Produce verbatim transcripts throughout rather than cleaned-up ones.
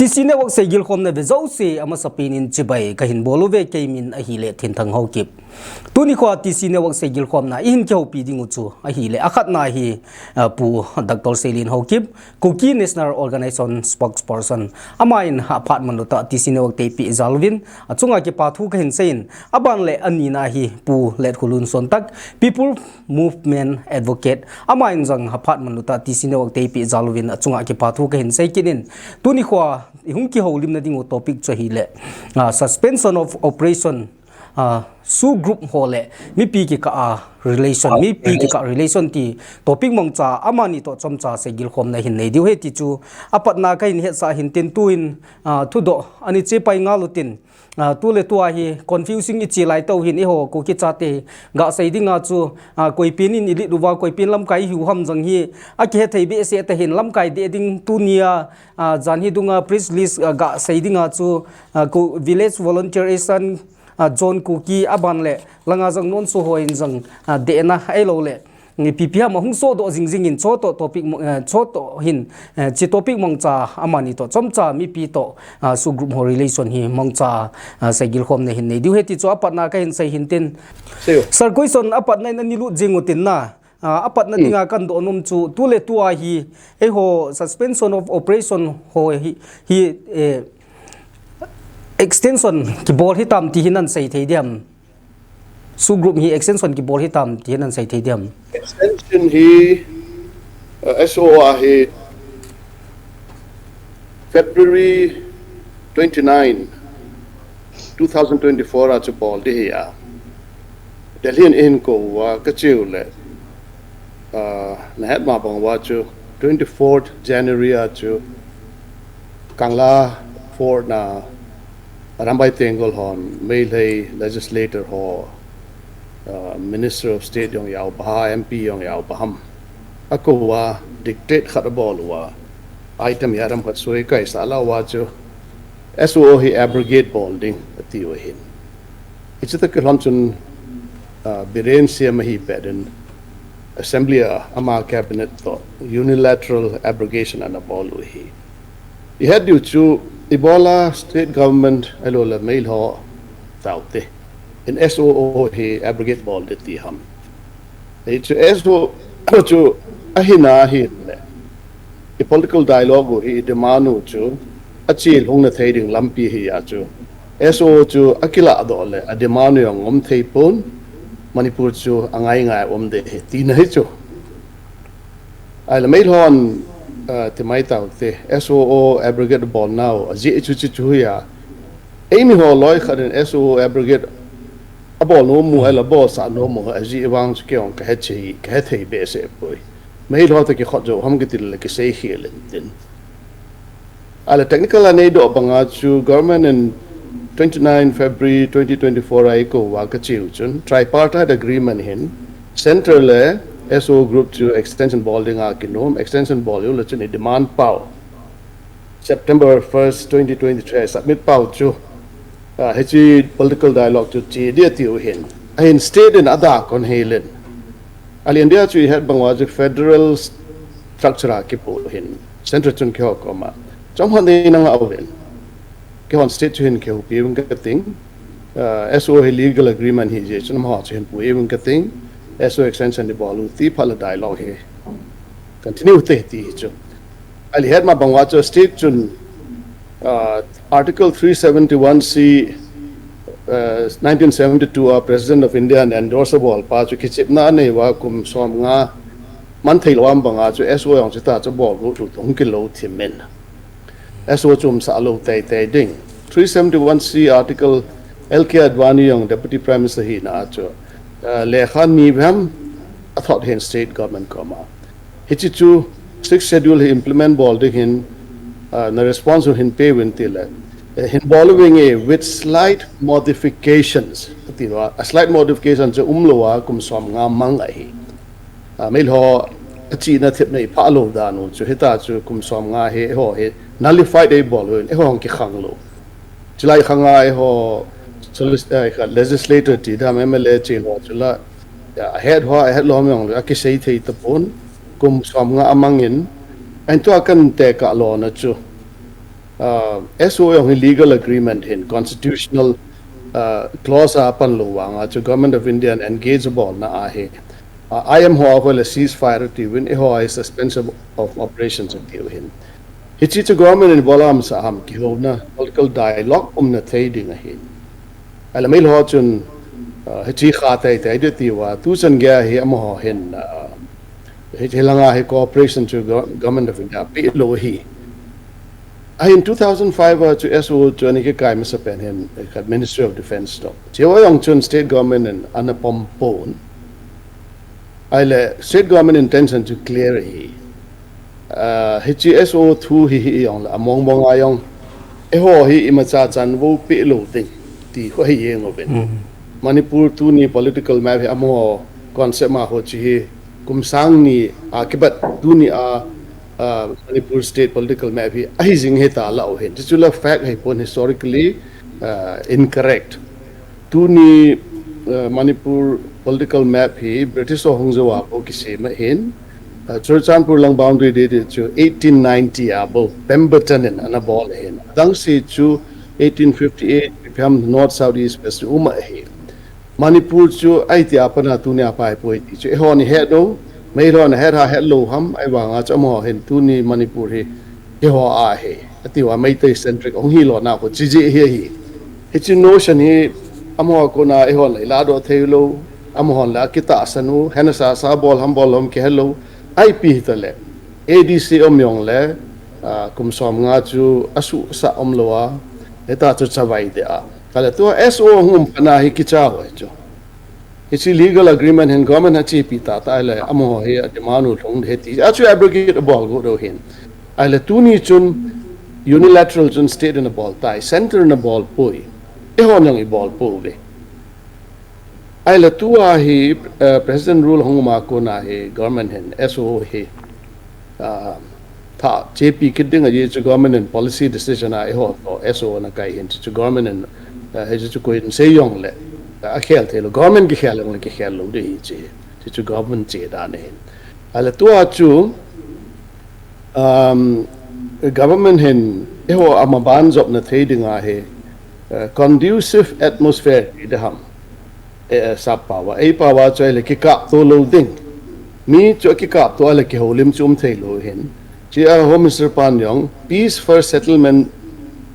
TC Network seigilkhomna ve jouse amasapen in chibai kahin bol uve, keimin ahile Thinthang Haokip. Tuni khoa TC Network seigilkhomna ihin kihoupi ding u chu ahile akhatna hi, ah, Pu Doctor Seilin Haokip, Kuki National Organization spokesperson. Aman haphat manlutah TC Network te ipi ijal uvin, achunga kipa thu kahin seiyin, aban le anina hi Pu Letkholun Sontak, People Movement Advocate. Aman jong haphat manlutah TC Network te ipi ijal uvin, achunga kipa thu kahin sei kit in. Tuni khoa ihung kihoulimna ding u topic chu ahile, ah, suspension of operation, ah, SoO group ho le mipi kikah a relation, mipi kikah relation ti topic mangcha amani toh chomcha seigilkhomna hin nei diu ahi ti chu apatna kahin hetsah in tin, tuin, ah, thudoh ani chepai ngal utin, ah, tuletua hi confusing ichi lai tah u hin eiho Kuki chate gasei dinga chu, ah, koipen in ilead uva koipen lamkai ihiu ham jong hi akihethei behseh tah in lamkai deh ding tunia, ah, jan hi dunga press release, ah, gasei dinga chu, ah, Ku-, Village Volunteer Eastern, ah, Zone Kuki aban le langa jong non SoO ho in jong, ah, dehna ahilou le ipi ipi ham ahung sodoh jingjing in chutoh topic mo-, eh, chutoh hin, eh, chi topic mangcha amani toh chomcha mipi toh, ah, SoO group ho relation hi mangcha, ah, seigilkhomna hin nei diu ahi ti chu apatna kahin sei in tin. Sir, question apatna in ani lut jing utin na. Ah, apatna dinga kadoh nom chu tuletua hi eiho suspension of operation ho hi, hi, eh, extension kibol hitam ti hi nan sei thei diam? SoO group hi extension kibol hitam ti hi nan sei thei diam? Extension hi, uh, SoO a hi February twenty-nine, two thousand twenty-four a chu bol ding ahi a. Delhi in eihin kou uva kache u le, uh, nahet ma bang uva chu twenty-fourth January a chu Kangla Fort na Arambai Tenggol hon Meitei legislator ho, uh, Minister of State jong jao uva, M P jong jao uva ham, akou uva dictate khat abol uva, item hi aram khat soi kaisah lah uva chu SoO hi abrogate bol ding atiu ahin. Hiche toh kilhon chun, ah, Biren C M ahi pet in Assembly a ama cabinet toh unilateral abrogation ana bol u ahi. Ihet diu chu ibola state government ahilou le meilhou taote in SoO hi abrogate bol ding ti ham. Hichu SoO chu ahina ahile, i political dialogue u hi i demand u chu achil hung na thei ding lampi ahi a chu, SoO chu akiladoh le a demand u jong um thei pon, Manipur chu angai ngai um ding ahi tina ahi chu. Ahile meilhon, ah, ti mai taote, SoO abrogate bol nau ajeh chu hiche chu ahi a, eimi ho loi khat in SoO abrogate abol nom u ahile bolsah nom u ajeh vang chu kei jong kahe thei, kahe thei behseh poi. Meilhou toh kikhot jou ham kiti le kisei khel in tin. Ahile technical a neidoh banga chu government in twenty-nine February twenty twenty-four a eikou uva kache u chun tripartite agreement hin centre le SoO group chu extension bol dinga kinom, extension bol u le chun i demand pau September first, twenty twenty-three a submit pau chu, ah, hiche political dialogue chu che ding atiu ahin. Ahin state in ada kon hel in. Ahile India chu ihet bang uva chu federal structure a kipu ahin. Centre chun keiho koma chomkhat nei nanga uvin. Keihon state chu hin kihoupi uvin kating. Ah, SoO hi legal agreement ahi jeh chun amaho chu hin pui uvin kating. SoO extension ding bol u ti phat le dialogue hi continue te ti hi chu. Ahile het ma bang uva chu state chun, ah, Article three seventy-one C, ah, nineteen seventy-two a President of India in endorse abol pa chu kichepna anei uva kum som nga man thei lou ham banga chu SoO jong chu ta chu bol got u hung kilou thim in. SoO chu umsah lou teitei ding. Three seventy-one C article L K Advani jong Deputy Prime Minister hina a chu, ah, lekha ni vem athot hin state government koma. Hiche chu sixth schedule hi implement bol ding hin, ah, na response hin pe uvin tile. Eh, hin bol uvinge with slight modifications. Ati uva, a slight modification chu umlou a kum som nga mang ahi. Ah, meilhou achihna thepna iphah lou dan u chu hita chu kum som nga hi eiho hi nullified eibol uvin, eiho hung kikhang lou. Chulai khanga eiho solis-, eh, kha legislator ti dam M L A chilou chula, ya, ahet ho, ahet lou jong le akisei thei tapon, kum som nga amang in, ahin tua kan tekah lona chu uh, S O O jong hi legal agreement hin constitutional uh, clause a pan lou vanga chu Government of India in engage bolna ahi. Uh, I M ho a koi le ceasefire tiu hin, eiho a hi suspension of operations tiu hin. Hichi chu government in bolam sa ham kihouna political dialogue umna thei ding ahi. Alamei lo chun uh, hichi kha tai tai de tiwa tu chan gei hi amaho hin uh, hi langa hi cooperation chu Government of India pe lou hi. Ahin two thousand five a chu S O O chu ani kikai masa pen hin khat Ministry of Defence to. Chewa jong chun state government in ana pom pon. Ahile state government intention chu clear hi. Uh, hichi S O O thu hi hi jong la among mong a jong. Eiho hi imacha chan vo pe lou ding ti ho hi jeng uvin. Mm. Manipur tuni political map hi amaho concept ma ho chi hi kum sang ni a kibat tuni a uh, Manipur state political map hi ahi jing hi ta la u hin. Chu la fact hi pon historically uh, incorrect. Tuni uh, Manipur political map hi British ho hung jo a bo kisem ahin. Uh, Churachandpur lang boundary de de chu eighteen ninety a bo Pemberton in ana bol ahin. Adang si chu eighteen fifty-eight Pipham North South East West uma ahi. Manipur chu ai ti a pana tuni a pai poi ti chu eiho ni he do, mei lo na he ha he lo ham ai wa nga chu amaho hin tuni Manipur hi eiho a he. Ati wa Meitei centric ong hi lo na ko chi ji hi hi. Hichi notion hi amaho ko na eiho lai la do thei lo, amaho la kita sanu, hena sa sa bol ham bol ham ke he lo, ai pi ta le. A D C om jong le, uh, kum som nga chu asu sa om lo a, eta chu chavai de a. Kale tu S O O hung um pana hi kicha ho chu. Hichi legal agreement hin government ha chi pi ta ta le amaho hi a demand u thong de ti. A chu abrogate bol go do hin. Ahile tuni chun unilateral chun state na bol tai, center na bol poi. Eiho nang i bol po ve. Ahile tua hi uh, President rule hung ma ko na hi government hin S O O hi uh, tha chepi kit ding a ye chu government in policy decision a eiho to S O O na kai hin chu government in uh, he chu ko in sei jong le a khel thei lo government ki khel jong le ki khel lo de hi chi chu government che da ne hin. Ahile tua chu um, government hin eiho ama ban jop na thei ding a hi uh, conducive atmosphere ti de ham. Eh, eh, sap pawa, ei pawa chu ahile kikap to lo ding. Mi chu kikap to ahile kihoulim chu um thei lo hin. Chi a Home Minister pan jong, peace first settlement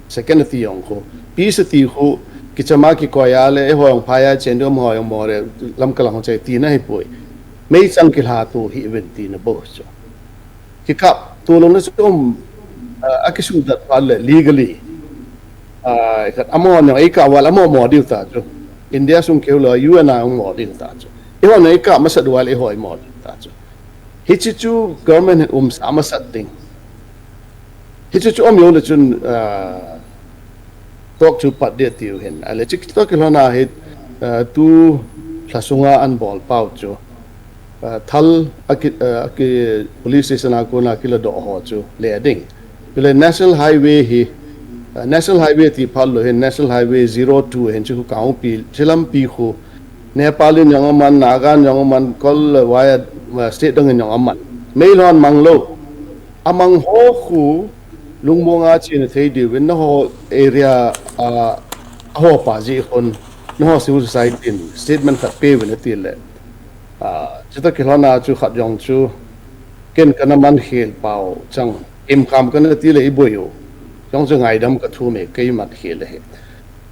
second ati jong ko. Peace ati ko, kichama kikoi a le, eiho jong phai a chen dom ho jong mo le, lam kalang ho chai ti na hi poi. Meichang kilha to hi event ti na bo chu. Kikap to lo na chu um, uh, a kisu dat pa le legally. Uh, khat amaho nang ei ka wal amaho mo diu ta chu. India sung keu lo U N a mo diu ta chu. Eiho nang ei ka masa dual eiho mo diu ta chu. Hichi chu government hin um sa masa ding. Hichi chu um yo le chun uh, talk chu pat de tiu hin. Ahile chi talk lo na hi uh, tu lhasunga an bol pau chu. Uh, thal aki, uh, aki police station a kona kila do ho chu le ding. Kile National Highway hi uh, National Highway ti phal lo hin National Highway zero two hin chu kau pi chilam pi khu Nepal in jong aman, Naga in jong aman, kol waya uh, state dang in jong aman. Meilhon mang lo. Amang ho khu lungmong a chi na thei diu in na ho area uh, a ho pa ji khun na ho civil society in statement khat pe vin ati le. Uh, chuta kilhona chu khat jong chu ken kana man khel pau chang im kham kana ti le i boi u jong chu ngaidam ka thu me kei man khel le he.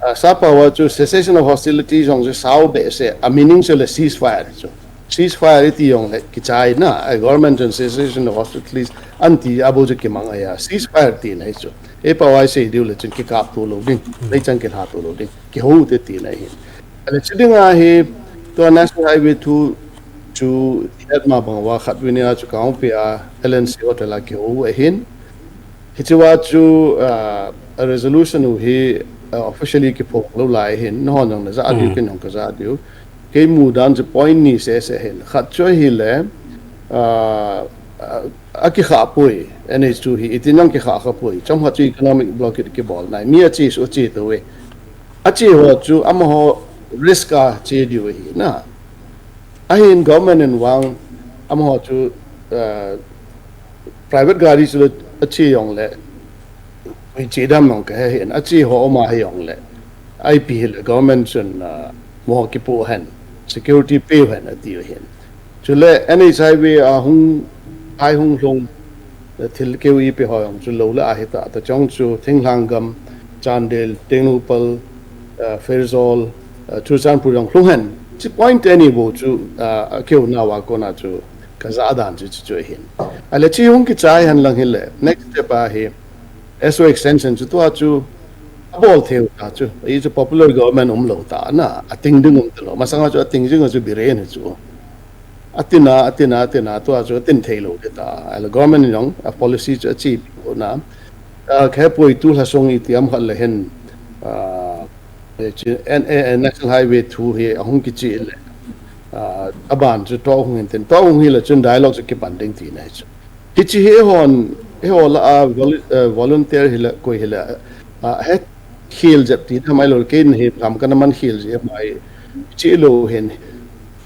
Uh, sa pau chu cessation of hostility jong chu sao be se a meaning chu le ceasefire chu ceasefire ti jong le kichai na a government and cessation of hostilities anti abu chu kimang aya ceasefire ti na chu e pau ai sei diu le chun kikap tu lo ding le chang kilha tu lo ding kihou te ti na hi. Ale chiding a hi to National Highway two chu thiat ma bang wa khat wini a chu kaung pi a L N C hotel a kihou a hin. Hichiwa chu uh, a resolution u hi uh, officially kiphong lo lai hin no hon jong na za diu kin jong ka za diu. Kei mu dan chu point ni se se hin. Khat chu hi le uh, a kikha pui N H two hi itin jong kikha kha pui. Chom khat chu economic blockade kibol nai. Mi a chi su chi to we. A chi ho chu amaho risk a chi diu hi na. Ahin government in wang amaho chu uh, private gari chu a chi jong le Ui chi dam nong ka he hin, a chi ho oma hi ong le. I P hi le government chun, ah, mo ki pu hen, security pe hen a ti u hin. Chu le N H highway a hung, ai hung hlung, eh, thil keu i pe ho ong chu lo le a hi ta, ta chong chu Thinglhang gam, Chandel, Tengnoupal, eh, Pherzawl, eh, Churachandpur ong hlung hen. Chi point te ni bo chu, eh, a keu na wa ko na chu ka za dan chu chu chu hin. A le chi hung ki chai hen lang hi le. Next step a hi S O extension chu tua chu a bol theu ta chu. I chu popular government um lo ta na. A ting ding um ta lo. Masanga chu a ting jing chu Biren chu. A tina, a tina, a tina, tua chu a tin thei lo de ta. A le government in jong, a policy chu a chi pi ko na. A, khe poi tu hla song i tiam khat le hen, a, e chi, en, e, e, National Highway two hi a hung ki chi le. A, a ban chu to hung hin tin. To hung hi le chun dialogue chu ki pan ding ti na hi chu. Hi chi hi hon, hi ho la a vol-, eh, volunteer hi le koi hi le. A, he khel jep ti tham ai lo, kein hi tham kana man khel jep mai chi lo hin.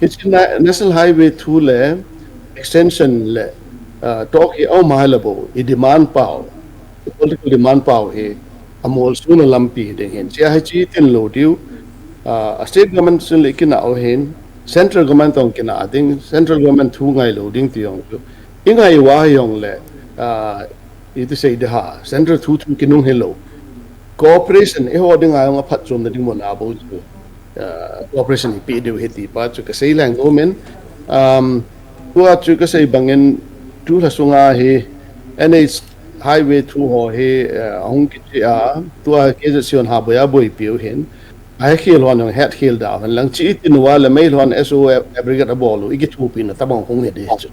Hi chi na, National Highway two le extension le, ah, talk hi au mai la bo, i demand pau, political demand pau hi a mol su na lampi ding hin. Chia hi chi tin lo diu, ah, a state government sun le kina o hin, central government tong kina ding, central government thu ngai lo ding ti ong chu. I ngai wa hi ong le, ah, i ti sei de ha, central thu thu kinung hi lo. Cooperation, i ho ding a ong a phat chom na ding mo na bo chu. Ah, cooperation i pi diu hi ti pa chu ka sei lang o men. Um, tua chu ka sei bangin tu hla sunga hi N H highway thu ho hi, eh, a hung ki chi a, tua K Z C hon ha boi a boi piu hin. A he khel hon hong het khel da hon lang chi i tin wa le mei hon S O abrogate a bol u, i ki thu pi na ta bang hung he de chu.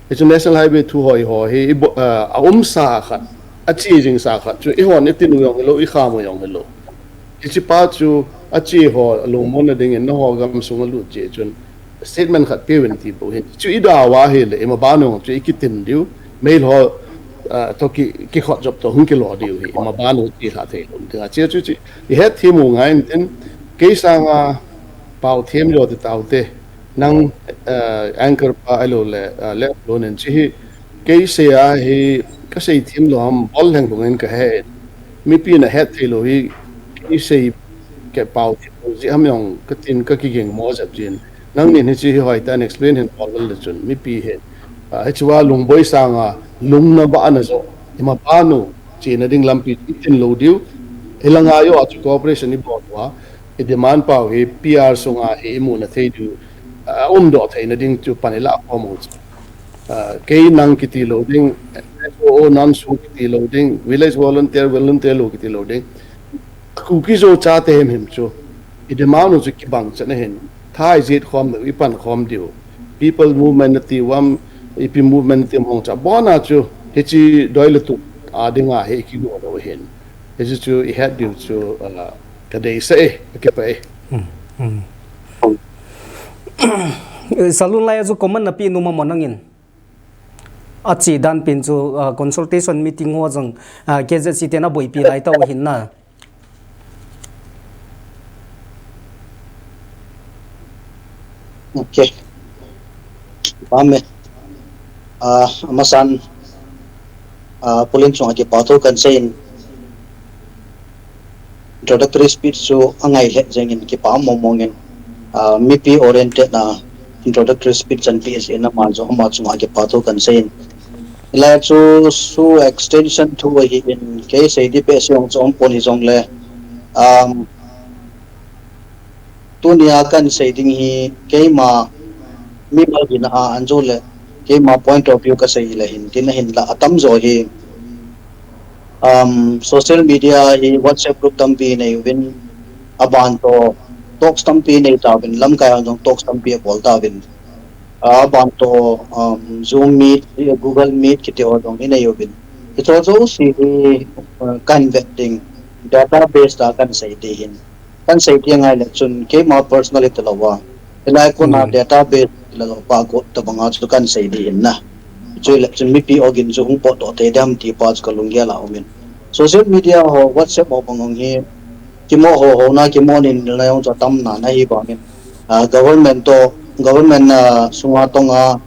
Hi chu National Highway thu hoi ho hi i bo-, ah, a um sa khat, a chi jing sa khat chu i hon i tin u yong hi lo, i kham u yong hi lo. Hi chi pa chu a chi ho a lungmon na ding in na ho gam sung a lut chi chun statement khat pe wen ti bo hin. Chu i da wa hi le, i ma ba nung chu i ki tin diu, mei ho, ah, to ki, ki khot jop to hung ki lo diu hi, i ma ba nung ti hla thei lo. Ding a chi chu chi, i het thi mu ngai in tin, kei sanga pau thiam jo ti tau te, Nang, eh, anchor pa ai lo le, eh, le lo nen chi hi, kei sei a hi, ka sei thim lo ham, bol leng lungin ka he. Mipi na het thei lo hi, kei sei ke pau thim lo ji ham yong, ka tin ka kiging mo jep jin. Nang nin hi chi hi hoi ta explain hin bol le chun, mipi hi. Ah, hi chua lungboi sanga, lung na ba na jo, i ma ba nu, chi na ding lampi, i tin lo diu. I langa yo a chu cooperation i bol wa, i demand pau hi P R sunga hi i mu na thei diu, a um doh theina ding chu pan i la khom u chu. Ah, kei nang kiti lo ding, S O O non sung kiti lo ding, village volunteer, volunteer lo kiti lo ding. Kuki Zo chate him him chu. I demand u chu kibang chan a hin. Thai jet khom diu, i pan khom diu. People movement na ti uvam, ipi movement na ti um hong cha. Bona chu, hi chi doi le tu, a dinga hi ki go lo hin. Hi chu chu i het diu chu, ah, ka dei sa e, ka kipa e. Hmm, hmm. Eh, Salun lai a chu comment na pi nu ma mo nangin. A chi dan pin chu, ah, consultation meeting ho jong, ah, K Z C te na boipi lai tau hin na. Okay. Pame. Ah, amasan, ah, Pulin chunga kipa thu kan seiyin. Introductory speech chu angai lheh jengin kipa mong mongin, ah, mipi oriented na introductory speech chan pi ase na man chu ama chunga kipa thu kan seiyin. Hilai chu SoO extension thu ahin kei sei di pe se ong chu om pon hi jong le, um, tunia kan sei ding hi keima mimal gina a anjo le keima point of view ka sei le hin tin ahin la atam jo hi, um, social media hi WhatsApp group tampi nei uvin aban to talks tampi nei ta uvin lamkai a jong talks tampi abol ta uvin aban to, um, Zoom Meet, Google Meet kiti ho jong i nei uvin. Hi cho jo si hi, uh, kan vet ding database ta kan sei ding hin. Kan sei ti ngai le chun keima personal hi ta lo a. Hilai kona database la lo pa ko ta banga chu kan sei di in na. Chu le chun mipi ogin chu hung pot to te dam ti pa chu ka lunggel a umin. Social media ho WhatsApp ho bang hong hi kimo ho ho na kimo nin na yong chu tam na na hi bangin. Ah, government to, government na sunga tonga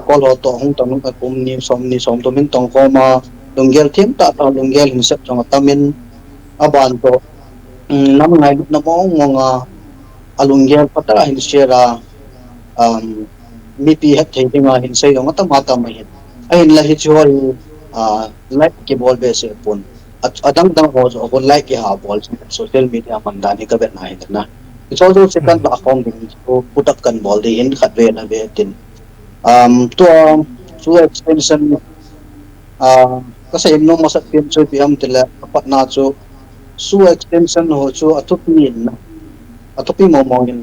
kol ho to hung tam ka kum ni som ni som to min tong khoma lunggel thim tah tah, lunggel hin sep jong atam in, aban toh, um, nam ngailutna mong mong a, alunggel phatah a hin share a, um, mipi hetthei dinga hin sei jong atam atam ahin. Ahinla hiche ho hi, ah, like kibol behseh pon. A, adang dang ho jong like kiha bol, social media man dan hi kavetna ahi na. Hiche ho jouse kan lah khom ding chu put up kan bol ding ahin, khatvei na ve tin. Um, tua, chu extension, ah, kasei nom masat pen chu ipi ham itile, apatna chu, chu extension ho chu athupi in, athupi mong mong in.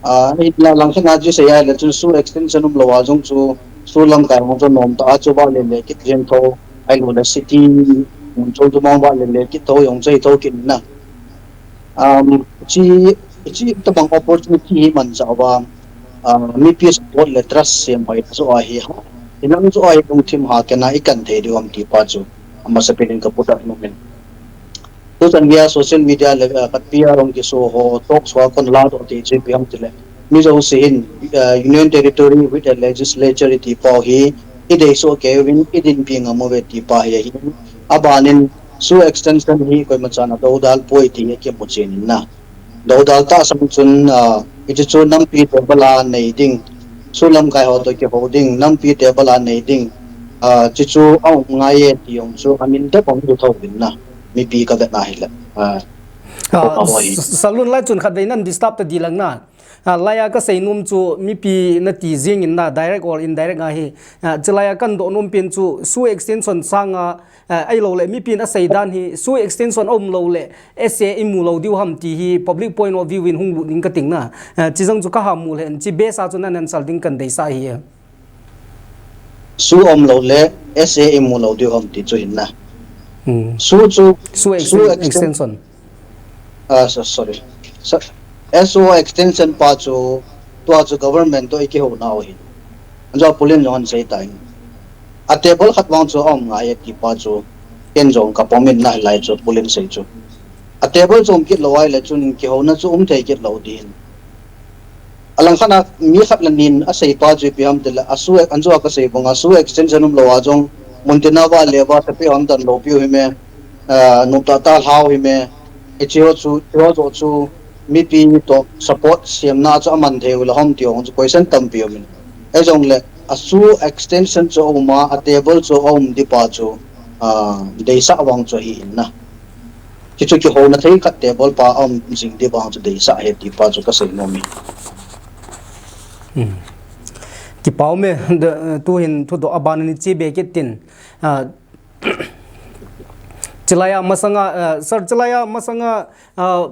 Ah, ahinla langkhat a chu sei ahile chun chu extension umlou a jong chu, chu lamkai ho chu nomtah a chu vahle le kit jeng tho, ahiloule city, mun chom chu mong vahle le kit tho jong chu ahi tho kit na. Um, chi, chi tabang opportunity hi manchah uva, ah, mipi support le trust sem hoi joh ahi ha. Inam joh ahi lungthim ha kena ikan thei diu ham ti pa chu, amasapen in ka put up nom in. Tuchan geiya social media le, ah, khatpi a jong kiso ho, talk show a kon ladoh thei chu ipi ham itile, mi jouse hin, ah, Union Territory with a legislature iti pau hi, idei soh kei uvin, idinpi ngam uve ti pa hi ahin. Abanin, chu extension hi koimachan adoudal poi ti hi kimu chen in na. Doudal tahsan chun, ah, hiche chu nampi table a nei ding, chu lamkai ho toh kihou ding, nampi table a nei ding, ah, hiche chu aum ngai e ti jong chu amin tep ahung thou in na, mipi kavetna hile. Ah, Ah, Salun, lai chun khatvei nan disturb ta ding lang na. Ah, laiya kasei nom chu mipi nati jing in na, direct or indirect ahi. Ah, chulaiya kadoh nom pen chu, chu extension sanga, ah, ahiloule mipin asei dan hi, chu extension aumlou le, S A imu lou diu ham ti hi public point of view in hung lut ding kating na. Ah, chijong chu kaha mu lheh in, chi base a chu nan answer ding kadeisah ahi. Chu aumlou le, S A imu lou diu ham ti chu ahin na. Chu chu, chu extension. Ah, sorry. S O extension pa chu, tua chu government toh ikihouna u ahin. Anjo Pu Lin jong ahin sei tan. A table khat vang chu aum ngai e ti pa chu, ken jong kapom in na hilai chu Pu Lin sei chu. A table chu um kit lou ahile chun kihouna chu um thei kit lou ding. Alangkhat a mi khat le nin asei pa chu ipi ham itile, a chu, anjo a kasei banga chu extension umlou a jong, muntina vahle va, sepai hon dan lou piu hi me, ah, noptah tah lhau hi me, hiche ho chu, hiche ho joh chu, mipi toh support semna chu aman thei u le ham ti ho chu question tampi um in. Hijongle, a chu extension chu aum a, a table chu aum ding pa chu, ah, deisah vang chu ahi in na. Hichu kihouna thei khat table pa aum jing ding vang chu deisah ahi ti pa chu kasei nom e. Kipa ume, tuhin thudoh aban in iche be kit tin. Ah, chulaiya masanga, ah, sir, chulaiya masanga, ah,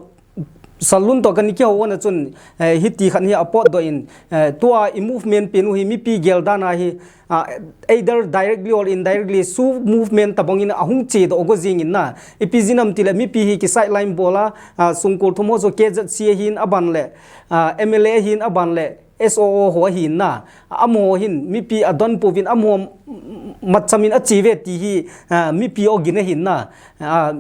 Salun toh kana kihou na chun, eh, hiti khat hi apotdoh in, eh, tua i movement pen u hi mipi gel dan ahi, ah, either directly or indirectly chu movement tabang in ahung chedoh go jing in na. Ipi jeh ham itile mipi hi ki sideline bol a, ah, songkul thum ho chu K Z C ahin aban le, ah, M L A ahin aban le, S O O ho ahin na. Amaho hin mipi adon pouvin amaho matcham in ache uve ti hi, ah, mipi ogin ahin na. Ah,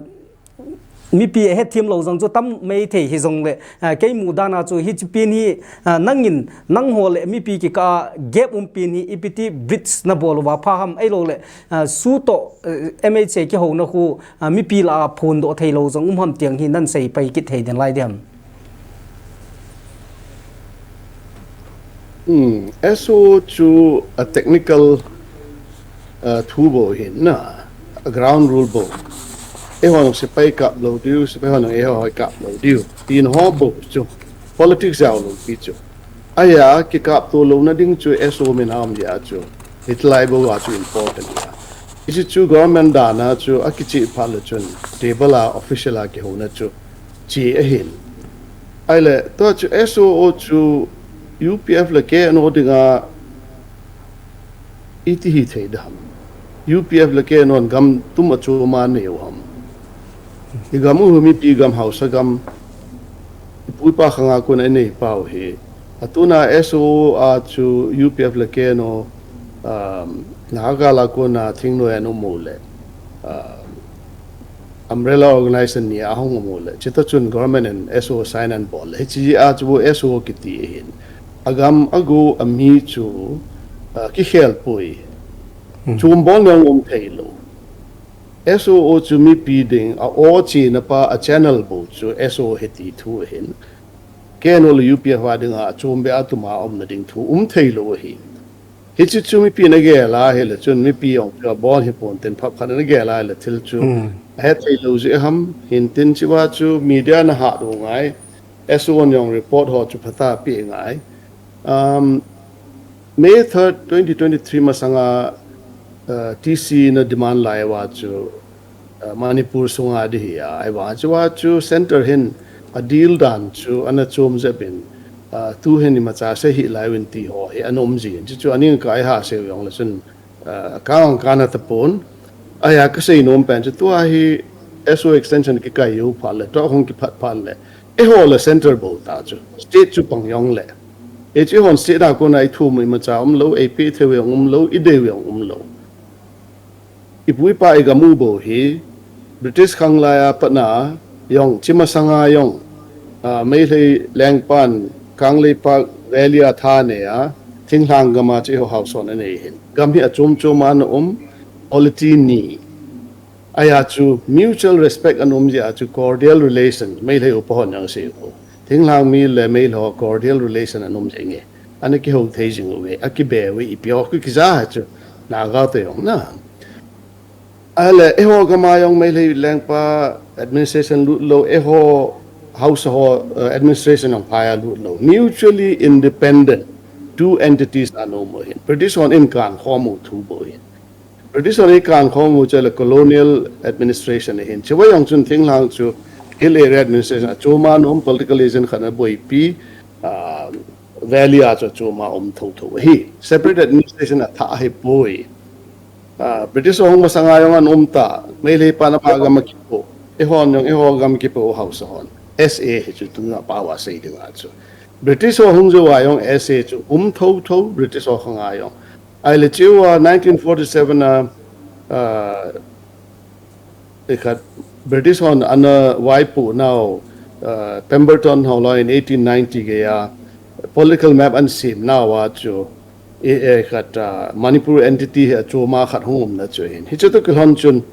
mipi ahethem lou jong chu tam mai thei hijongle, ah, kei mu dan a chu hiche pen hi, ah, nangin, nangho le mipi kikah a gap um pen hi ipi ti bridge nabol uva pha ham ahiloule, ah, chu toh, eh, M H A kihouna khu, ah, mipi lah a phondoh thei lou jong um ham ti hi nan sei pai kit thei den lai ding ham. Hmm, S O O chu a technical, uh, thu bou ahin na, a ground rule bou. Eihon sepai kap lou diu, sepai hon eiho kap lou diu. Tin ho bou chu politics jao lou pi chu. Ahi a kikapto louna ding chu S O O min a um jeh a chu. Hitilai bou a chu important a. Hiche chu government dan a chu akicheh phat le chun table a official a kihouna chu che ahin. Ahile, tua chu S O O chu U P F le K N O dinga iti hithei ding ham. U P F le K N O in gam tum a chu ma nei u ham. I gam u hi mipi gam haosa gam. I pu i pa khang a kon a inei pau hi. Atuna S O O a chu U P F le K N O, um, Naga la kon a thingnoi a um u le. Um, umbrella organization ni ahung um u le, chuti chun government in S O O sign an bol le, hiche a chu S O O kiti ahin. Agam ago ami chu, ah, kikhel poi. Hmm. Chum bol nang um thei lou. S O O chu mipi ding a aw chena pa a channel bou chu S O O hi ti thu ahin. K N O le U P F a dinga a chom be a tuma umna ding thu um thei lou ahi. Hichi chu mipi na gel a hile chun mipi jong chu abon hi pon tin phap khat na gel a hile thil chu a he thei lou jeh ham hin tin chi va chu media na ha do ngai. S O O jong report ho chu phata pi ngai. Um, May third, twenty twenty-three masanga uh, T C na demand lai va chu uh, Manipur sunga di hi a ai va chu va chu center hin a deal dan chu ana chom jep in uh, tu hin imacha se hi lai win ti ho hi an um ji chu chu aning kai ha se jong le chun uh, kang kana ta pon ai a ka sei nom pen chu tua hi S O extension ki kai u pha le to hong ki phat pha le e ho le center bou ta chu state chu pang jong le e chi hon state da ko na i thu mu imacha um lo e pe the we um lo i de we um lo i pui pa i ga mu bou hi British khang lai a pat na jong chi masanga jong uh, Meitei lengpan Kangleipak Valley a tha ne a thinglhang gam a chi ho house hon a nei hin gam hi a chom chom a na um quality ni Aya chu mutual respect an um jeh a chu cordial relation Meitei upa hon jong sei u. Thinglhang mi le Meitei ho cordial relation an um jeh nge. Ana kiho thei jing uve, a kibe uve, ipi ho ki kija ha chu. Naga te jong na. Ale, eiho gam a jong Meitei lengpa administration lut lou, eiho house ho uh, administration jong phai a lut lou. Mutually independent, two entities an um u hin. British hon in kan khom u thu bou hin. British hon in kan khom u chu le colonial administration ahin. Chu va jong chun thinglhang chu hill area administration a chom a um political agent khat na boipi uh, valley a chu chom a um tho tho ahi. Separate administration a tha ahi poi. Uh, British hong masanga jong an um ta, Meitei pa na pa gam a kipo. Eihon jong eiho gam kipo house hon. S A hi chu tuna pa va sei ding a chu. British ho hung jo va jong S A chu um tho tho British ho khang a jong. Ai le chiu a nineteen forty-seven a uh, ikhat British hon ana vaipu nau uh, Pemberton ho lo in eighteen ninety ge a political map an sim nau a chu e e khat uh, Manipur entity hi a chu ma khat hung um na chu hin. Hi chu to kilhon chun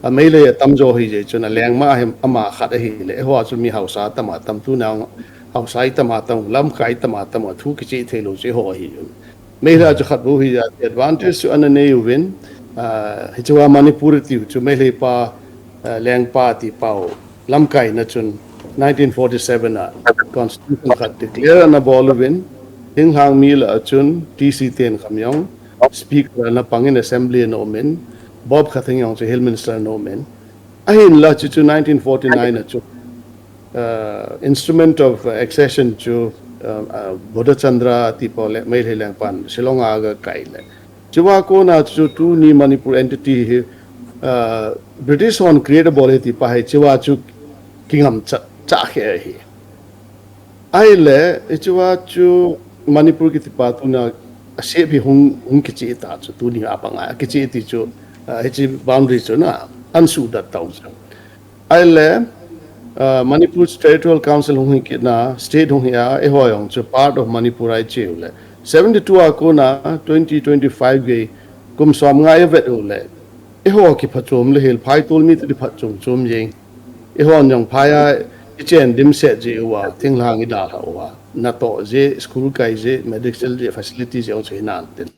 a Meitei a tam jo hi je chun a lengma hi ama khat ahi le ho chu mi hausa tam a tam tu nau hausa i tam a tam lamkai tam a tam a thu kichi thei lo chi ho hi chun. Meitei chu khat bu hi advantage chu ana nei uvin uh, hi chu a Manipur ti chu Meitei pa uh, lengpa ti pau lamkai na chun nineteen forty-seven a constitution khat declare ana bol uvin thinglhang mi la chun T C ten kham jong speaker ana pangin assembly ana um in Bob Khathing jong chu hill minister ana um in ahin la chu chu nineteen forty-nine a chu uh, instrument of accession chu uh, uh, Buddha Chandra ti pau le Meitei lengpan Shillong a ga kai le. Chiva kona chu tuni Manipur entity hi uh, British hon create bol hi ti pa hi chiva chu kingam cha cha khe hi. Ai le chiva chu Manipur ki ti pa tuna a shape hi hung hung kichi ta chu tuni a pa nga kichi ti chu uh, hi chi boundary chu na an su dat tau chu. Ai le uh, Manipur Territorial Council hung hi kitna state hung hi a e ho jong chu part of Manipur ai chiu le seventy-two a kona twenty twenty-five ge kum som nga e vet u le e ho ki phachom le hil phai tul mi tu di phachom chom jing e ho nyong phai a i chen dim set ji u a thinglhang i da ha u a na to je school kai je medical je facility je ong chu hi nan tin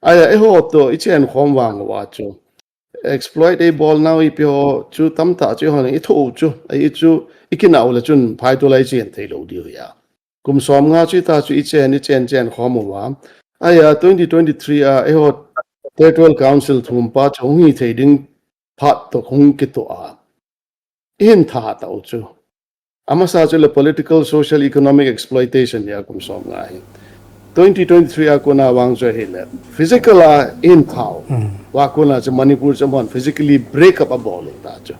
ai e ho to i chen khom vang u a chu exploit ei bol nau ipi ho chu tamtah chu hon i tho chu ei chu i kinau le chun phai tu lai chen thei lo diu ya kum som nga chu ta chu i chen i chen chen khom u va aya twenty twenty-three a ei ho Territorial Council thum pa chu hung hi thei ding phat to hung ki to a i hin tha ta u chu Amasa chu le political, social, economic exploitation ya kum som nga hi. Twenty twenty-three a kona vang chu hi le physical a in thau. Wa kona chu Manipur chu mon physically break up a bol ta chu.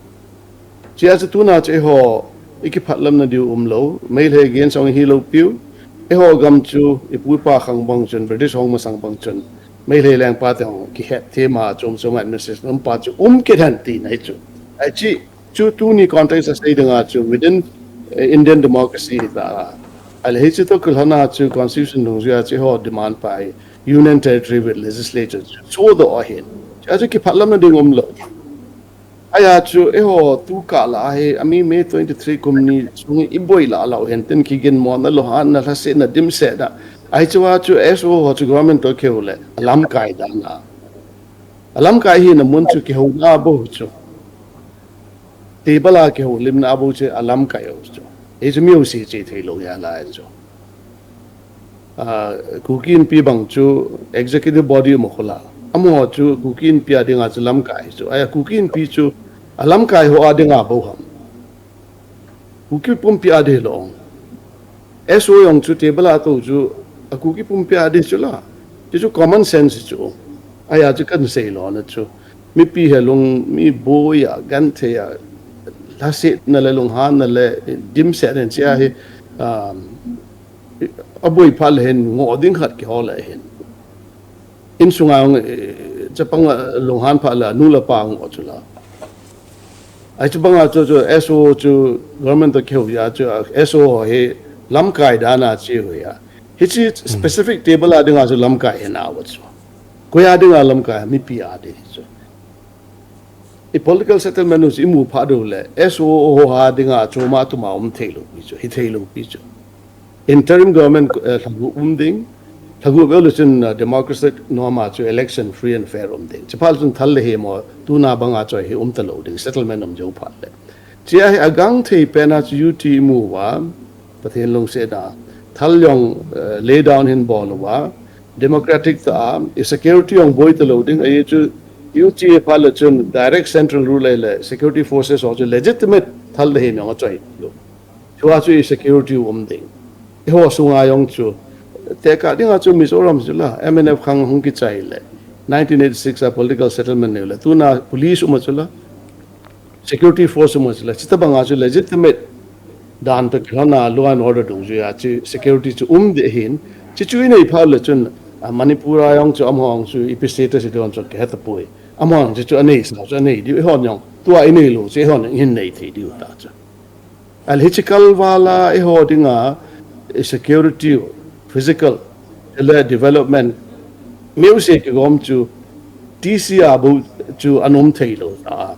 Chia chu tuna chu ho iki phatlam na diu um lo, mei le gen song hi lo piu. E ho gam chu i pu pa khang bang chun British hong masang bang chun mei le leng pa te hong ki het the ma chom chom administration um pa chu um ke than ti nai chu. Ai chi chu tuni context a sei dinga chu within uh, Indian democracy hi ta. Ale hi chu to kulhana chu constitution nung chu a chi ho demand pa hi union territory with legislature chu do ahin. Chu a chu ki phatlam na ding um lo. Ahi chu eiho tu kah lah a hi, a mi May twenty-three kum ni sung hi i boi lah lah u hen tin kiginmo na, lunghan na, lhasetna, dimsetna. Ahi chu a chu S O ho chu government toh kihou le, a lamkai dan a. A lamkai hina mun chu kihouna bou chu. Table a kihoulimna bou chu a lamkai u chu. Hi chu mi u si chi thei lou ya lai chu. Ah, Kuki Inpi bang chu executive body mo khola. Amaho chu Kuki Inpi a dinga chu lamkai chu. Ahi Kuki Inpi chu a lamkai ho a dinga bou ham. Kuki pumpi a ding lou. S O jong chu table a tou chu a Kuki pumpi a ding chu la. Chu chu common sense chu. Ahi chu kan sei lou na chu. Mipi he lung, mi boi a, genthei a, lhasetna le lunghanna le dimsetna chi a hi, um, a boi phat le hin ngoh ding khat kihol le hin. Insunga hung, eh, chapang, eh, lunghan phat le nu le pa ngoh chu la. Ahi chu banga chu, chu S O chu government toh kihou ya chu, ah, S O hi lamkai dan a chi u ya. Hichi specific table a dinga chu lamkai hina u chu. Koi a dinga lamkai, mipi a ding chu. I political settlement u chu i mu phat u le, S O ho a dinga chu ma tu ma um thei lou pi chu, hi thei lou pi chu. Interim government, eh, lhagu um ding, lhagu veu le chun, eh, democratic norm a chu election free and fair um ding. Chi phat le chun thal le he mo, tuna banga chu hi um ta lou ding, settlement um jou phat le. Chi a hi a gangthei pen a chu U T i mu uva, Pathen lungsetna. Thal jong, eh, lay down hin bol uva, democratic ta a, i security jong boi ta lou ding, ahi chu U T phat le chun direct central rule le, le security forces ho chu legitimate thal le he mi jong a choi lou. Chua chu i security um ding. Eiho sunga jong chu. Tekah dinga chu Mizoram chu la, M N F khang hung kichai le. Nineteen eighty-six a political settlement neu le. Tuna police um a chu la. Security force um a chu la. Chita banga chu legitimate dan toh kilhon a law and order dung chu ya chu security chu um ding ahin. Chi chu i nei phat le chun, ah, Manipur a jong chu amaho jong chu ipi status i don chu kihe tapoi. Amaho jong chu chu a nei sa chu a nei diu. Eiho jong. Tua i nei lou chu eiho jong hin nei thei diu ta chu. Ahile hichi kal val a eiho dinga, eh, security, physical, le development, music gom chu, T C a bou chu an um thei lou ta.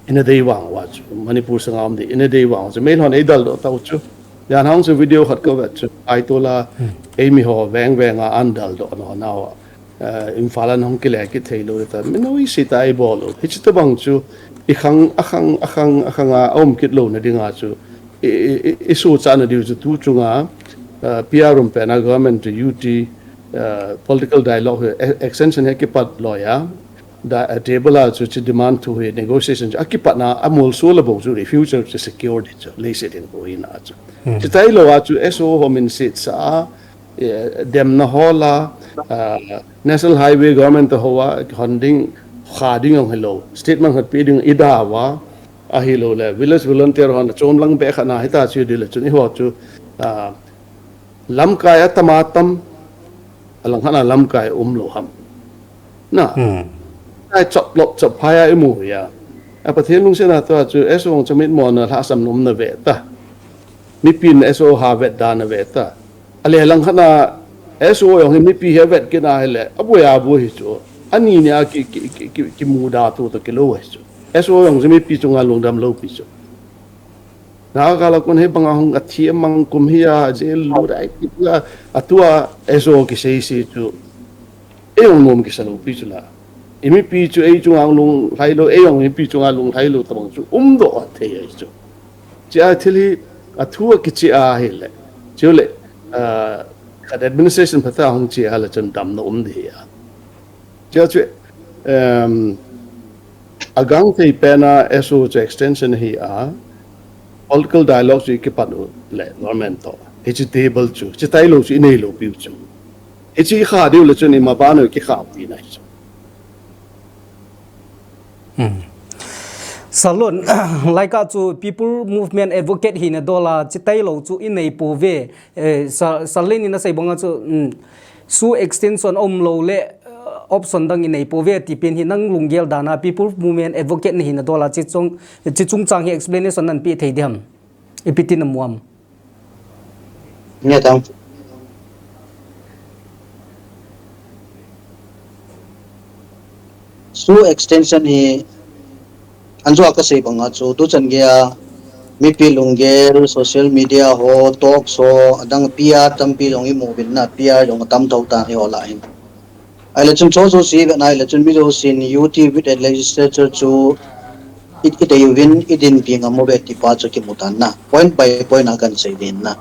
Ina dei vang uva chu, Manipur sanga um ding, ina dei vang uva chu, Meilhon ei dal doh tau chu. Jan hang chu video khat ka vet chu, ai tu la, ei mi ho veng veng a an dal doh no na uva. Eh, Imphal an hung kile kit thei lou ta, mi noi si ta i bol u. Hichi tabang chu, i khang, a khang, a khang, a khang a, a um kit lou na dinga chu, i, i, i, i su cha na diu chu tu chunga, eh, P R um pen a government to U T, eh, political dialogue hi, e-, extension hi kipat lou ya, da, eh, table a chu chi demand thu hi, negotiation chu, a kipat na, a mol su la bou chu, the future chu secure di chu, lei se ding ko hi na chu. Hmm. Chi tai lou a chu, S O ho min sit sa, eh, demna ho la, ah, National Highway government to ho a, hon ding, kha ding jong hi lou, statement khat pe ding i da uva, ahi lou le, village volunteer hon, chom lang be khat na, hita chu di le chun, i ho chu, ah, lamkai a tam a tam, a lang khat na lamkai um lou ham. Na. Hmm. Ai chop lop chop phai a i mu ya. A Pathen lungsetna toh chu S O jong chu mitmo na lhasam nom na ve ta. Mipin S O ha vet dan na ve ta. A le lang khat na S O jong hi mipi hi vet kit na hi le. A boi a boi hi chu. Ani ni a ki, ki, ki, ki, ki mu da tu to ki lou hi chu. S O jong chu mipi chunga lungdam lou pi chu. Na ka la kun hi banga hung a thi a mang kum hi a jail lu dai ki la a tua S O ki sei si chu. Ei jong nom kisa lou pi chu la. I mipi chu ei chunga lunglhai lou, ei jong mipi chunga lunglhai lou tabang chu um doh a thei ahi chu. Chi a thil hi a thu a kichi a hi le. Chu le, ah, khat administration phat a hung chi a le chun damna um di hi a. Chu chu, um, a gangthei pen a S O chu extension hi a, political dialogue chu i kipat u le government to. Hichi table chu, chi tai lou chu i nei lou pi u chu. Hichi kha diu le chun i ma ban u ki kha u ti na hi chu. Hmm. Salon, like a chu People Movement Advocate hi na dola, chi tai lou chu i nei pou ve, eh, sa, Salon in a sei banga chu, hmm, su extension um lou le, eh, option dang i nei pou ve ti pen hi nang lunggel dan a People Movement Advocate na hi na dola, chi chung, chi chungchang hi explanation nan pe thei di ham. I pe ti na mu am. Nge tang. Su extension hi Anjua kasei banga chu, tuchan geiya, mipi lunggel, social media ho, talks ho, adang P R tampi jong imu uvin na, P R jong atam thou tan eiho lah hin. Ahile chun chu chu si ve na, ahile chun mi jousen unity with the legislature chu i, idei uvin, idinpi ngam uve tipa chu kimu tan na. Point by point a kansei ding na.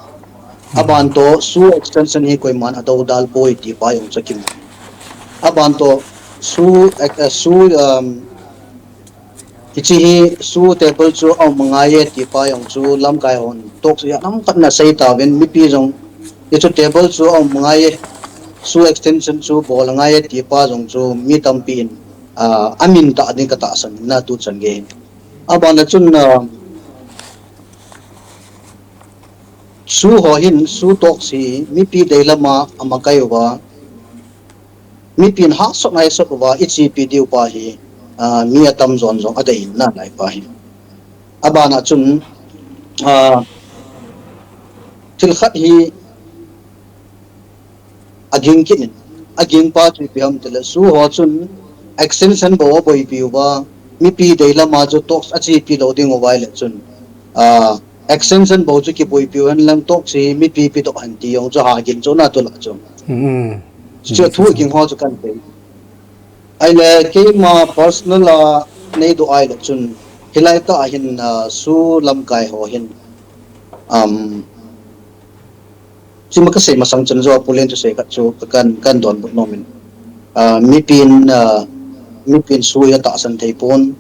Aban toh, SoO extension hi koiman adoudal poi tipa jong chu kimu. Aban toh, SoO, eh, SoO, um, hiche hi SoO table chu aum angaiye tipa jong chu lamkai hon talks hi alam khat in asei tauvin, mipi jong hichu table chu aum angaiye, SoO extension chu bol angaiye tipa jong chu mi tampi in, ah, amin tah ding katahsan in na tuchan gei. Aban a chun, ah, SoO ho hin, SoO talks hi mipi deilam a amakai uva, mipin hahsat nai sot uva ichepi diu pa hi, ah, mi atamjon jong adei in na lai pa hi. Aban a chun, ah, thil khat hi aging kit in, aging pa chu ipi ham tile, SoO ho chun extension bou aboipi uva, mipi deilam a chu talks achepi lou ding uva ahile chun, ah, extension bou chu kiboipi u henlang talks hi mipi pedoh hen ti jong chu hagin chu na tulai chu. Chu thu ging ho chu kansei. Ahile keima personal a neidoh ahile chun, hilai tah a hin, ah, SoO lamkai ho hin, um, chima kasei masang chun jo, pulen thusei khat chu ka, kan, kan donbut nom in. Ah, mipin, ah, mipin SoO hi atahsan thei pon,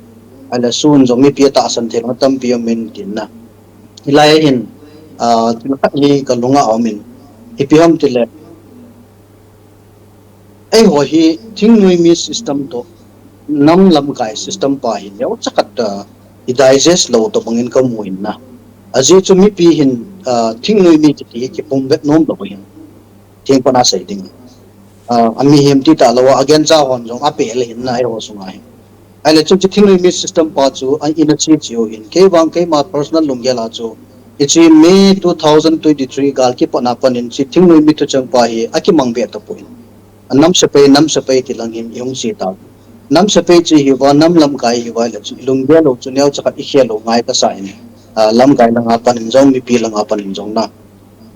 ahile SoO in jong mipi atahsan thei lou tampi aumin tin na. Hilai a hin, ah, thil khat hi kalunga aumin. Ipi ham tile, eiho hi thingnoi mi system toh nam lamkai system pa hi neocha khat, ah, i digest lou tobang in kamu in na. Ajeh chu mipi hin, ah, thingnoi mi kiti hi kipumvet nom lou hin. Thengpan a sei ding, ah, amihem ti talou a, agancha hon jong apeh le hin na eiho sunga hi. Ahile chun hiche thingnoi mi system pa chu a ina che cheu hin. Kei vang keima personal lunggel a chu, hiche May two thousand twenty-three gal kipatna panin hiche thingnoi mi thucheng pa hi akimang be tapoi. Nam sepai, nam sepai ti lang hin ihung che ta. Nam sepai chu ihiuva, nam lamkai ihiuva ahile chun ilunggel u chu neocha khat ikhel u ngai kasa in. Ah, lamkai langa panin jong, mipi langa panin jong na.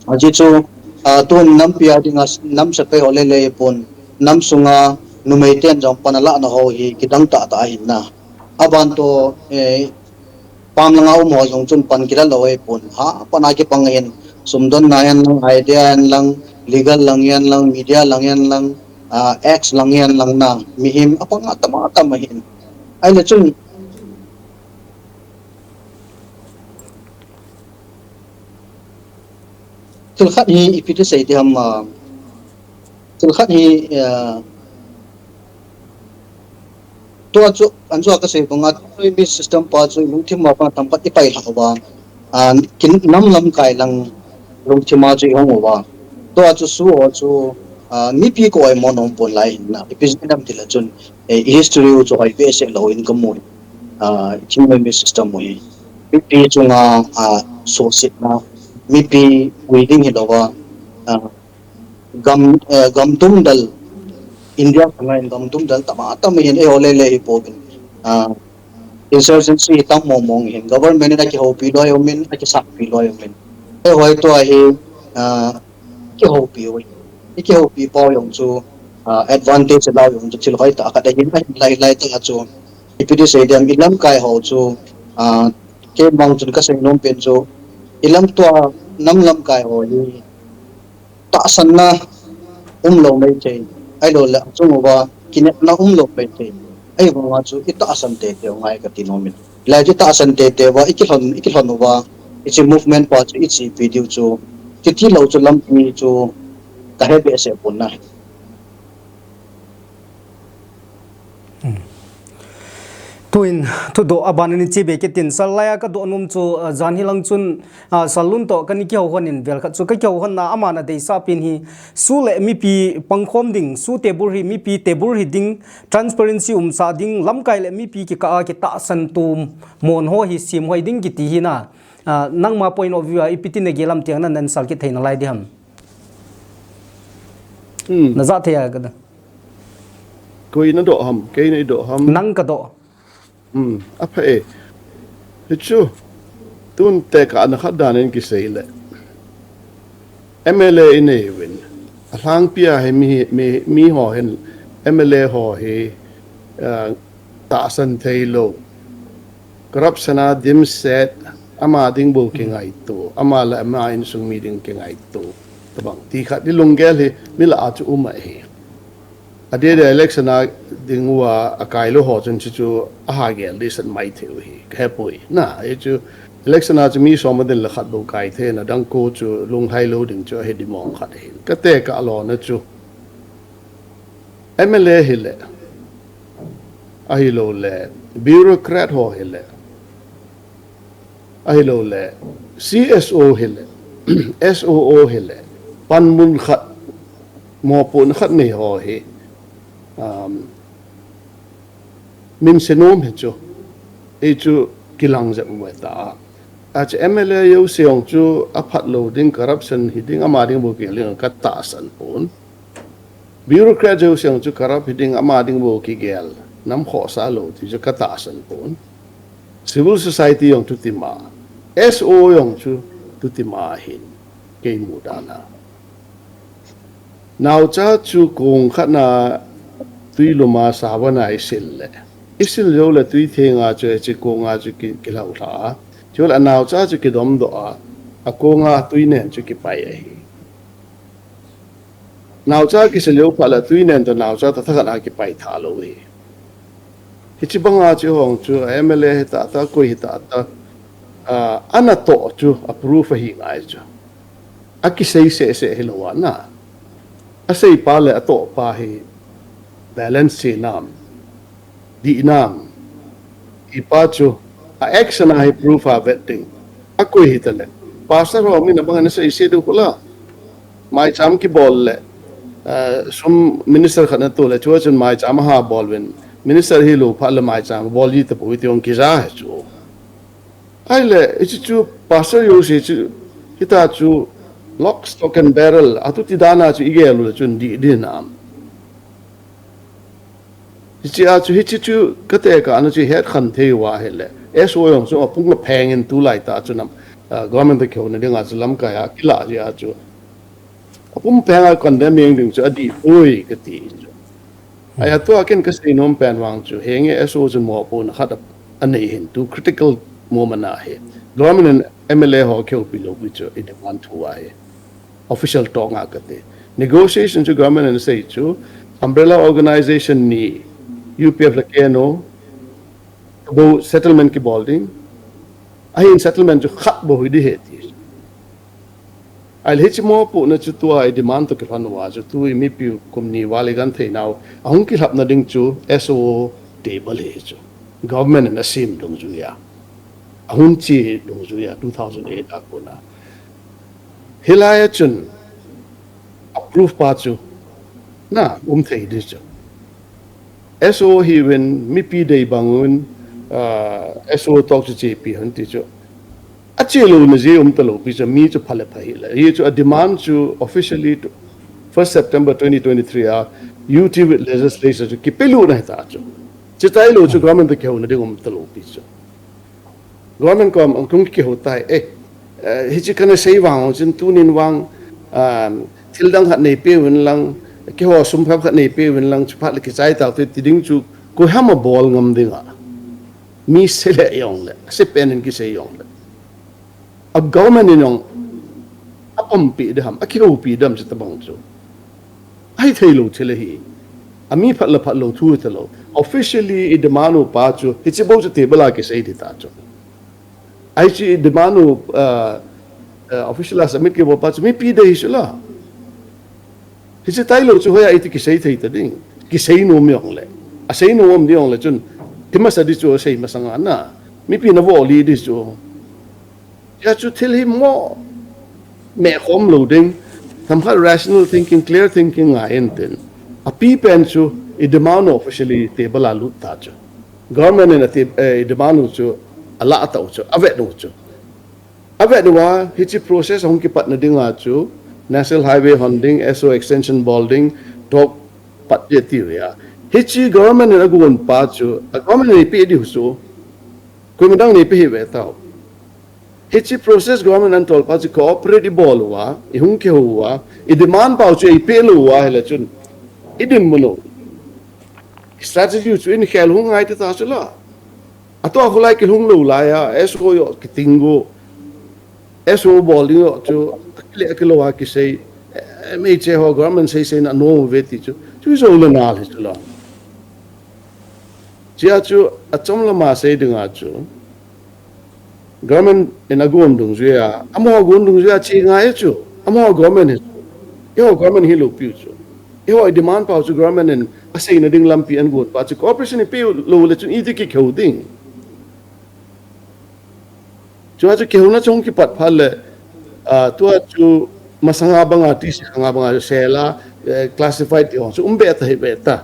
Ajeh chu, ah, tun nampi a dinga nam sepai ho lele ipon, nam sunga numei ten jong pan alahna ho hi kidang tahtah ahin na. Aban toh, eh, pam langa um ho jong chun pan kila lou ahipon, hapan a kipang ahin, sumdonna hen lang, idea hen lang, legal lang hen lang, media lang hen lang, ah, X lang hen lang na, mihem apang atam atam ahin. Ahile chun, thil khat hi ipi ti sei ding ham, ah, thil khat hi, ah, tua chu, anjua kasei banga, thingnoi mi system pa chu ilungthim a pat a tamkhat ipai lhah uva, ah, kin nam lamkai lang lungthim a chu ihung uva. Tua chu SoO ho chu, ah, mipi ka oimo nom pon lai hin na, ipi jeh ham tile chun, eh, i history u chu hoi behseh lou in kamu in. Ah, thingnoi mi system u hi mipi chunga, ah, suhsetna, mipi ui ding hilouva, ah, gam, eh, gam tumdal, India sunga hin gam tumdal tam atam ahin, eiho lele hi pouvin. Ah, insurgency hi tam mong mong ahin, government in akihoupi loi aumin, akisakpi loi aumin. Eiho tua hi, ah, kihoupi u ahi. Ikihoupi pau jong chu, ah, advantage alau jong chu thil hoitah khat ahin, ahinla hilai tah a chu ipi ti sei ding ham, ilamkai ho chu, ah, keima chun kasei nom pen chu, ilam tua nam lamkai ho hi tahsanna umlou maithei, ahilouleh achung uva kinepna umlou maithei, ahivanga chu itahsan teitei u ngai kati nom in. Hilai chu itahsan teitei uva ikilhon, ikilhon uva, hiche movement pa chu ichepi diu chu, chuti lou chu lampi chu kahe behseh pon na. Tuin thudoh aban in iche be kit in, sir, laiya kadoh nom chu, ah, jan hilang chun, ah, sir Lun toh kana kihou hon in vel khat chu kakihou hon na, aman adeisah pen hi SoO le mipi pangkhom ding, SoO table hi mipi table hiding, transparency umsah ding, lamkai le mipi kikah a kitahsan tum mon ho hi semhoi ding kiti hi na. Ah, nangma point of view a ipi ti nagel ham ti a nan, nan sal kit thei nalai ding ham? Najah thei a kada. Koi nadoh ham, kei neidoh ham? Nang kadoh. Hmm, apha e. Hichu, tun tekahna khat danin kisei le. M L A inei uvin. Alhangpia hi mi, mi, mi ho hin, M L A ho hi, uh, tahsan thei lou. Corruption a dimset, ama ding bou kingaito, ama le ama insung mi ding kingaito. Tabang, ti khat di lunggel hi, mi lah a chu um ahi. Adeh deh election a ding uva akai lou ho chun chu chu aha gel di san mai thei u hi. Ka hepoi. Na, e chu election a chu mi som a din le khat bou kai thei na dang ko chu lunghai lou ding chu ahi di mong khat ahi. Ka tekah lona chu. M L A hi le. Ahilou le. Bureaucrat ho hi le. Ahilou le. C S O hi le. S O O hi le. Panmun khat. Mopohna khat nei ho hi. Um, min senom hi chu. Ei chu kilang jep u ta. A chu M L A yo seong chu aphat lou ding corruption hi ding ama ding bou kigel ding ka tahsan pon. Bureaucrat yo seong chu corrupt hi ding ama ding bou kigel. Nam khosa lou ti chu ka tahsan pon. Civil society yong chu tima. S O yong chu tu tima hin. Kei mu dana. Naocha chu kong khat na tui luma sawa na isil le. Isil yo le tui thenga chu e chi konga chu ki, kilau tha. Chu le naocha chu kidom do a. A konga tui nen chu kipai ahi. Naocha kisil yo pha le tui nen to naocha ta thakhat a kipai tha lou hi. Hichi banga chu hong chu M L A hi ta ta koi hi ta ta. Ah, ana to chu a proof hi ngai chu. A kisei se se hi lo wa na. A sei pa le a to pa hi balance che nam. Di nam. Ipa chu a action a hi proof a vet ding. A koi hi ta le. Pastor ho mi na bang na sei se du kula. Mai cham ki bol le. Ah, sum minister khat na tu le chu chun mai cham ha bol ven. Minister hi lo pha le mai cham bol yi ta pu ti ong ki ja he chu. Ai le, ichi chu pastor yo se chu, hita chu lock, stock and barrel, atu ti dana chu igel u le chun di, di nam. Hichi a chu, hichi chu, ka tekahna chu het khan thei wa he le. S O yong chu a pung la pheng in tu lai ta chu nam, ah, government te keu na ding a chu lam ka ya, kila ji a chu. A pung pheng a condemn yeng ding chu a di oi ka ti chu. Ai a tua ken ka sei nom pen wang chu, henge S O chu mopohna khat a, a nei hin tu critical moment a he. Government and M L A ho keu pi lo pi chu, i demand thu a he. Official talk nga ka te. Negotiation chu government in sei chu, umbrella organization ni U P F le K N O, bo settlement ki bol ding. Ahin settlement chu khat bo hi di he ti. Ai le hichi mopohna chu tua i demand to ki phan wa chu tu i mi pi kum ni wa le gan thei nau. A hung ki hlap na ding chu S O table he chu. Government in a sim dong ju ya. A hun chi dong ju ya two thousand eight a kona. Hilai a chun approve pa chu na um thei di chu. S O hi ven mipi dei bang un, ah, S O talk chu che pi han ti chu. A che lo na je um ta lo pi chu mi chu phale pha hi la. Hi chu a demand chu officially to first September twenty twenty-three a U T with legislature chu ki pe lu na ta chu. Che tai lo chu government to ke ho na ding um ta lo pi chu. Government kom ang kung kiho tai, eh, eh, hichi kana sei vang, chin tunin vang, um, thil dang khat nei pe vin lang, kiho sum phap khat nei pe vin lang, chu phat le kichai tau te ti ding chu, koi ham a bol ngam ding a. Mi se le yong le, se pen in kisei yong le. A government in yong, a pom pi de ham, a kiho pi dam chu tabang chu. Ai thei lo thil hi. A mi phat la phat lo thu ta lo. Officially i demand u pa chu, hichi bo chu table a kisei di ta chu. Ai chi i demand u, uh, uh, official a submit ki bo pa chu, mipi dei hi chu la. Hichi tai lo chu hoya iti kisei thei ta ding. Kisei nom yong le. A sei nom di yong le chun. Ti masa di chu sei masanga na. Mipi na vo li di chu. Hia chu thil hi mo me khom lo ding. Tham khat rational thinking, clear thinking ngai in tin. A pi pen chu i demand officially table a lut ta chu. Government in a ti, eh, i demand u chu a la ta u chu, a vet u chu. A vet u a, hichi process hong kipat na ding a chu, National Highway hon ding, S O extension bol ding, talk pat je ti u ya. Hiche government in agon pa chu, a government in eipeh diu chu, koima dang in eipeh hih ve tao. Hiche process government in atol pa chu cooperate ibol uva, ihung kihou uva, idemand pau chu eipeh lou uva ahile chun, idinmun u, strategy chu in khel hung ngai ti ta chu la. Atua khulai kilhung lou lai a, S O U kiting u, S O U bol ding u chu, akile akilo a kisei, eh, M H A ho government seiseina nom ve ti chu, chu jou le nal hi chu la. Chia chu achom lama sei dinga chu, government in agon dungjuia, amaho gon dungjuia che ngai chu, amaho government hi chu, eiho government hilou piu chu, eiho demand pau chu government in aseina ding lampi agon pa chu, cooperation ipe lou le chun iti kikihou ding. Chua chu kihouna chu hung kipat phat le, ah, tua chu masanga banga, T C khanga banga chu sela, eh, classified ti hong chu um be ta hi be ta.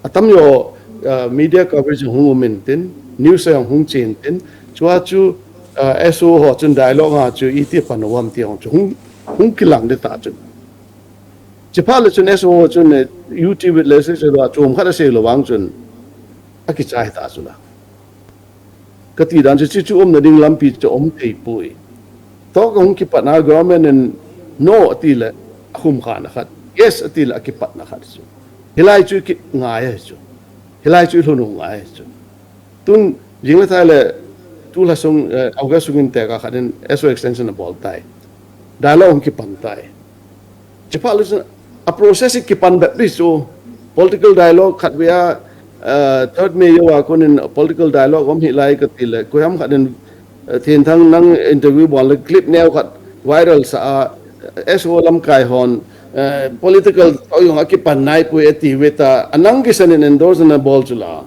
Atam jo, ah, media coverage hung um in tin, news a hung chen tin, chua chu, ah, S O U ho chun dialogue a chu iti pan uvam ti hong chu hung, hung kilang de ta chun. Chiphat le chun S O U ho chun, eh, U T with legislature a chom khat asei lou vang chun, akichai ta chu la. Kati dan chu, chu, chu umna ding lampi chu um thei poi. Tua kahung kipatna government in no ati le, akhum khana khat. Yes ati le, akipatna khat chu. Hilai chu kingai ahi chu. Hilai chu ilhun u ngai ahi chu. Tun, jing le thai le, tu lha sung, eh, August sung in tekah khat in S O U extension abol tai. Dialogue hung kipan tai. Chiphat le chun, a process hi kipan bep di chu. Political dialogue khat vei a, eh, third May jou a kon in political dialogue um hih lai kati le, koiham khat in, eh, Thinthang nang interview bol le clip neo khat viral sa a, S O U lamkai hon, eh, political toh jong akipan nai poi ati ve ta, anang kisan in endorse na bol chu la.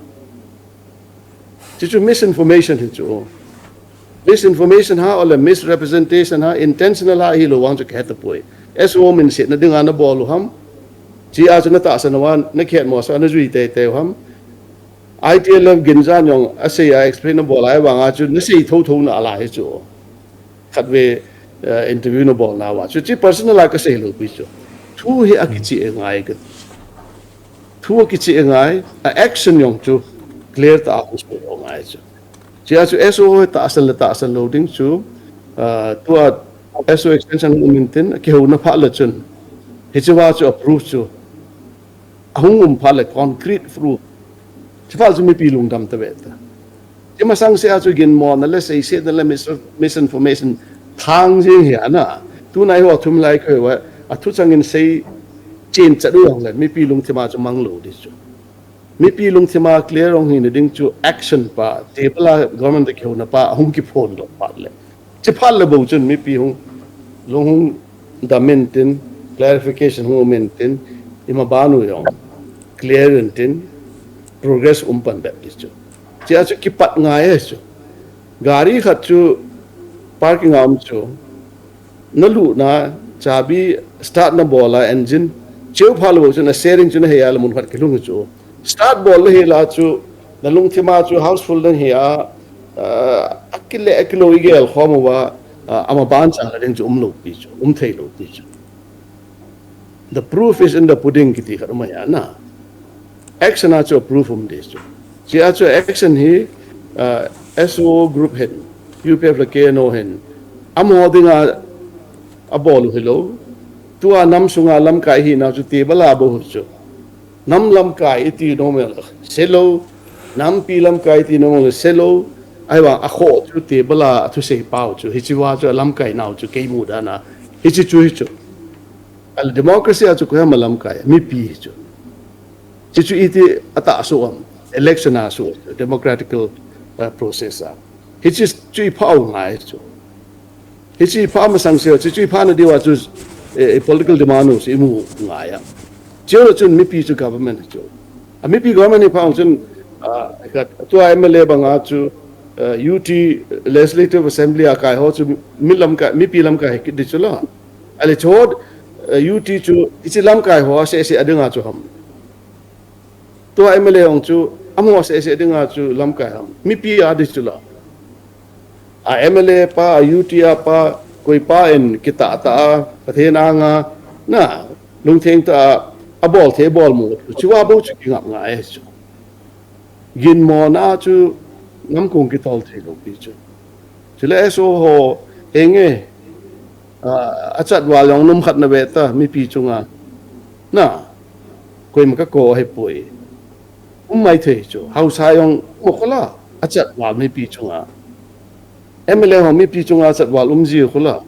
Chu chu misinformation hi chu. Misinformation ha, ole misrepresentation ha, intentional ha, hilou vang chu kihe tapoi. S O U min setna dinga nabol u ham. Chia chu natahsan uva, nakihet mo sa, najui teitei u ham. I T L F ginjan jong asei a explain nabol a, ahivanga chu nasei thotho nalai chu. Khatvei, eh, interview nabol nauva chu, chu personal a kasei lou pi chu. Thu hi akicheh ngai ka. Thu akicheh ngai, a action jong chu clear tah a hung soh ngai chu. Chia chu S O U hi tahsan le tahsan lou ding chu, ah, tua S O U extension hung um in tin, akihouna phat le chun. Hichea chu approve chu. Ahung um phat le concrete proof. Chuphat chu mipi lungdam ta ve ta. Chi masang sea chu ginmona le seisetna le mis-, misinformation thang jing hi ana. Tunai ho thum lai khoi va, athu chang in sei chen chat u jong le, mipi lungthim a chu mang lou di chu. Mipi lungthim a clear hung hina ding chu action pa, table a government toh kihouna pa, ahung kiphon lou phat le. Chuphat le bou chun mipi hung, lung hung dam in tin, clarification hung um in tin, ima ban u jong, clear in tin, progress um pan bep di chu. Chia chu kipat ngai ahi chu. Gari khat chu parking a um chu, naluhna, chabi start nabol a engine, cheu phat le bou chun a steering chu nahei a le mun khat kilhung chu. Start bol le hila chu, nalungthim a chu houseful nang hi a, ah, akile, akilou igel khom uva, ah, ama ban chang le ding chu um lou pi chu, um thei lou pi chu. The proof is in the pudding kiti khat um ahi na. Action a chu proof um di chu. Chia chu action hi, ah, S O U group hin, U P F le K N O hin, amaho dinga abol u hilou. Tua nam sunga lamkai hina chu table a bou chu. Nam lamkai iti nom le selou, nampi lamkai iti nom le selou, ahivang akhoh chu table a athusei pau chu, hichea chu alamkai nau chu kei mu dan a, hiche chu hi chu. Ale democracy a chu koiham alamkai, mipi hi chu. Hiche chu iti atah soh am, election a soh, democratical, uh, process a. Hiche chu iphah u ngai chu. Hiche iphah masang seh, hiche chu iphah na diuva chu, eh, eh, political demand u chu imu ngai a. Chule chun mipi chu government chu. A mipi government iphah u chun, ah, ka, tua M L A banga chu, ah, U T Legislative Assembly a kai ho chu mi lamkai, mipi lamkai hi kit di chu la. Ale chu, eh, U T chu, hiche lamkai ho aseh seh a dinga chu ham. Tua M L A hung chu, amaho seh seh dinga chu lamkai ham. Mipi a di chu la. A M L A pa, a U T a pa, koi pa in kitah tah a, Pathen anga, na, lungtheng tah a, abol thei, abol mu chu, chua bou chu kingap ngai chu. Ginmona chu namkong kitol thei lou pi chu. Chule S O ho henge, a, achat val jong nom khat na ve ta, mipi chunga. Na, koima ka ko he poi. Um mai thei chu, hausa jong mo kala, achat val mipi chunga. M L A ho mipi chunga achat val um ji kala.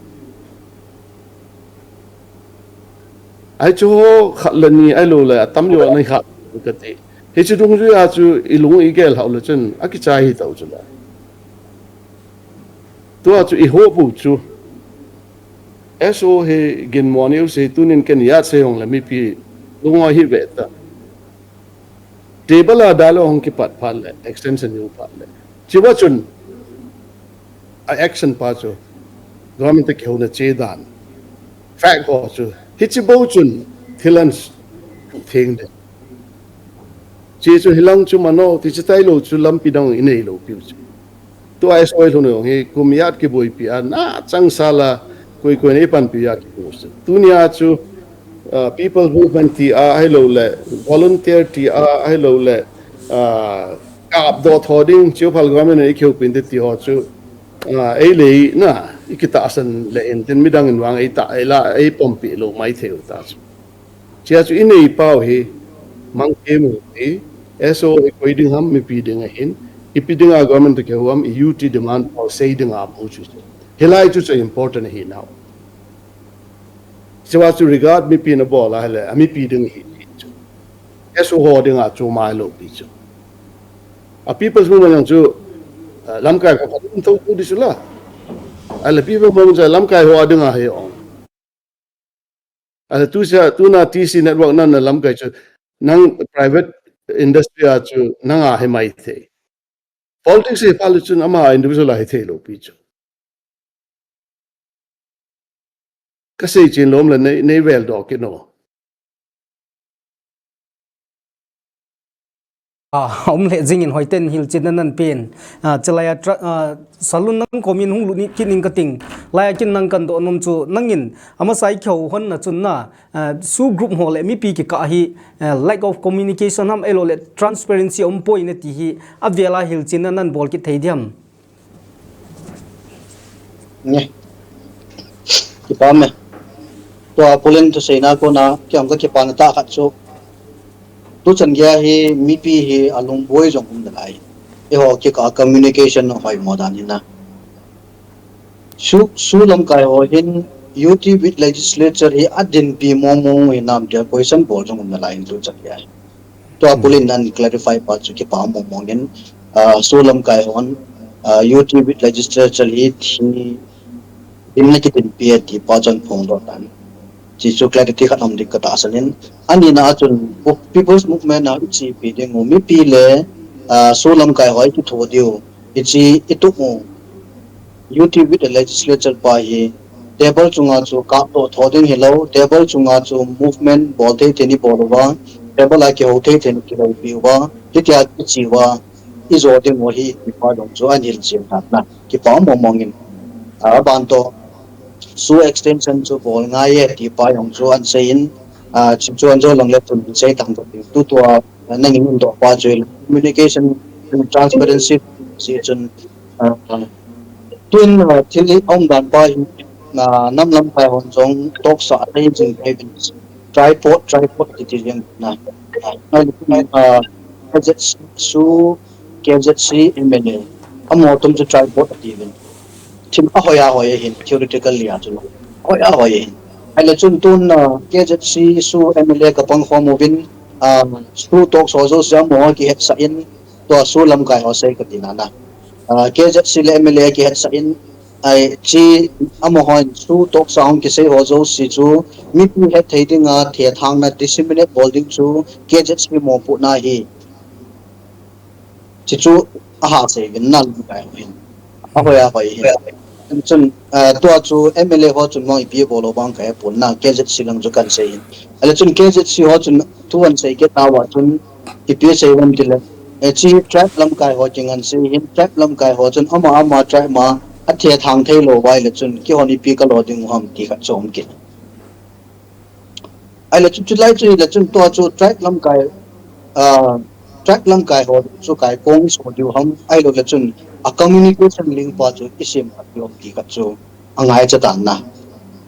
Ai chu ho khat le ni ai lou le, atam jo na khat ka ti. Hichu dungjuia chu i lung i gel hau le chun, akichai hi tau chu la. Tua chu i hopu chu. S O hi ginmo ni u sei tunin ken ijat sei hong le mipi lungoi hi ve ta. Table a dialogue hong kipat phat le, extension hi u phat le. Chiva chun, a action pa chu, government te kihouna che dan. Fact ho chu, hichi bou chun, thil an s-, theng de. Chi chu hilang chu mano, ti chi tai lou chu lampi dang i nei lou piu chu. Tua S O i lhun jong hi, kum ijat kiboipi a, na chang sala, koi koi nei panpi a kipu chu. Tunia chu, ah, people movement ti a, ahilou le, volunteer ti a, ahilou le, ah, kap do tho ding, chiu phal government i kiu pin te ti ho chu, ah, ei lei na, i kitahsan le in, tin midang in vang ei ta, ei la, ei pompi lou mai thei u ta chu. Chia chu i nei pau hi, mang ke mu hi, S O i koi ding ham, mipi ding a hin, ipi ding a government to ke huam, i U T demand pau sei ding a mu chu. Hilai chu chu important hi nau. Chia chu regard mipi na bol a le, a mipi ding hi, hi chu. S O ho ding a chu mai lou pi chu. A people's movement chu, uh, lamkai kha kha um tho tu di chu la. A le people's movement chu lamkai ho a ding a hi ong. A le tu sia, tuna T C network nan na lamkai chu, nang private industry a chu, nang a hi mai thei. Politics hi pha le chun ama individual a hi thei lou pi chu. Ka sei chin lom le nei, nei vel do ki no. A, um le jing in hoi ten hil chin nan pen. A, chalai a tra-, a, salun nang komin hung lut ni kin ing ka ting. Lai a kin nang kan do nom chu nangin, ama sai kheu hon na chun na, a, su group ho le mipi kikah hi, a, lack of communication ham elo le transparency um poi na ti hi, a vela hil chin nan bol kit thei diam. Nge. Kipa me. Tua Pu Len thu seina kona, kiam ka kipana tah khat chu. Tu chan gei a hi mipi hi alung boi jong um nalai. Eiho kikah communication hoi mo dan hi na. Su, su lamkai ho hin U T with legislature hi adinpi mo mo hi nam dia question bol jong um nalai tu chan gei a hi. Tua Pu Len nan clarify pa chu kipa mong mong in, ah, su lamkai hon, ah, U T with legislature hi thi din na kitin pi ti pa chun phong do tan. Chi chu clarity khat om dik ka tahsan in. Ani na chun People's Movement a chi pi ding u mipi le, ah, su lamkai hoi ki tho diu. I chi i tu u. U T with the legislature pa hi table chunga chu kap doh tho ding hilou, table chunga chu movement bol thei thei ni bol uva, table a kihou thei thei ni kihoupi uva, hitia kichi uva, i jo ding u hi, kipa dong chu an hil chin hat na, kipa mong mong in. A ban to, su extension chu bol ngai e, ti pa jong chu an sei in, a, chu chu an jo lang le tun sei tang tu tua, nangin un doh pa chu communication and transparency si chun, a, Tun, uh, thil hi aum dan pa hi, uh, nam lamkai hon jong toksa a thei jing thei vin. Tripod, tripod ti ti jing na. Uh, K Z C, su, K Z C M L A. Amaho tum chu tripod ati vin. Thil ahoi ahoi ahin, theoretical lia chu. Ahoi ahoi ahin. Ahile chun tun, uh, K Z C, su, M L A ka pang khom uvin, uh, su toksa jouse amaho kihetsah in, tua su lamkai ho sei ka ti na na. Ah, K Z C le M L A kihetsah in, ai, chi amahon su toksa hung kisei ho jouse chu, mipi het thei dinga thethangna disseminate bol ding chu, K Z C mopohna hi. Chi chu aha sei vin na lamkai ho hin. Ahoi ahoi hin. Chun, ah, tua chu M L A ho chun mong ipi bol u vang ka hepon na, K Z C lang chu kan sei hin. Ahile chun K Z C ho chun thu an sei kit nauva chun ipi sei uvem tile. Eh, chi tribe lamkai ho kingan sei hin, tribe lamkai ho chun ama ama tribe ma a thethang thei lou uva ahile chun kihon ipi ka lo ding u ham ti khat chu um kit. Ahile chu, chulai chu hile chun tua chu tribe lamkai, ah, tribe lamkai ho chu kaikong iso diu ham, ahilou le chun a communication link pa chu isem khat diu ham ti khat chu angaicha tan na.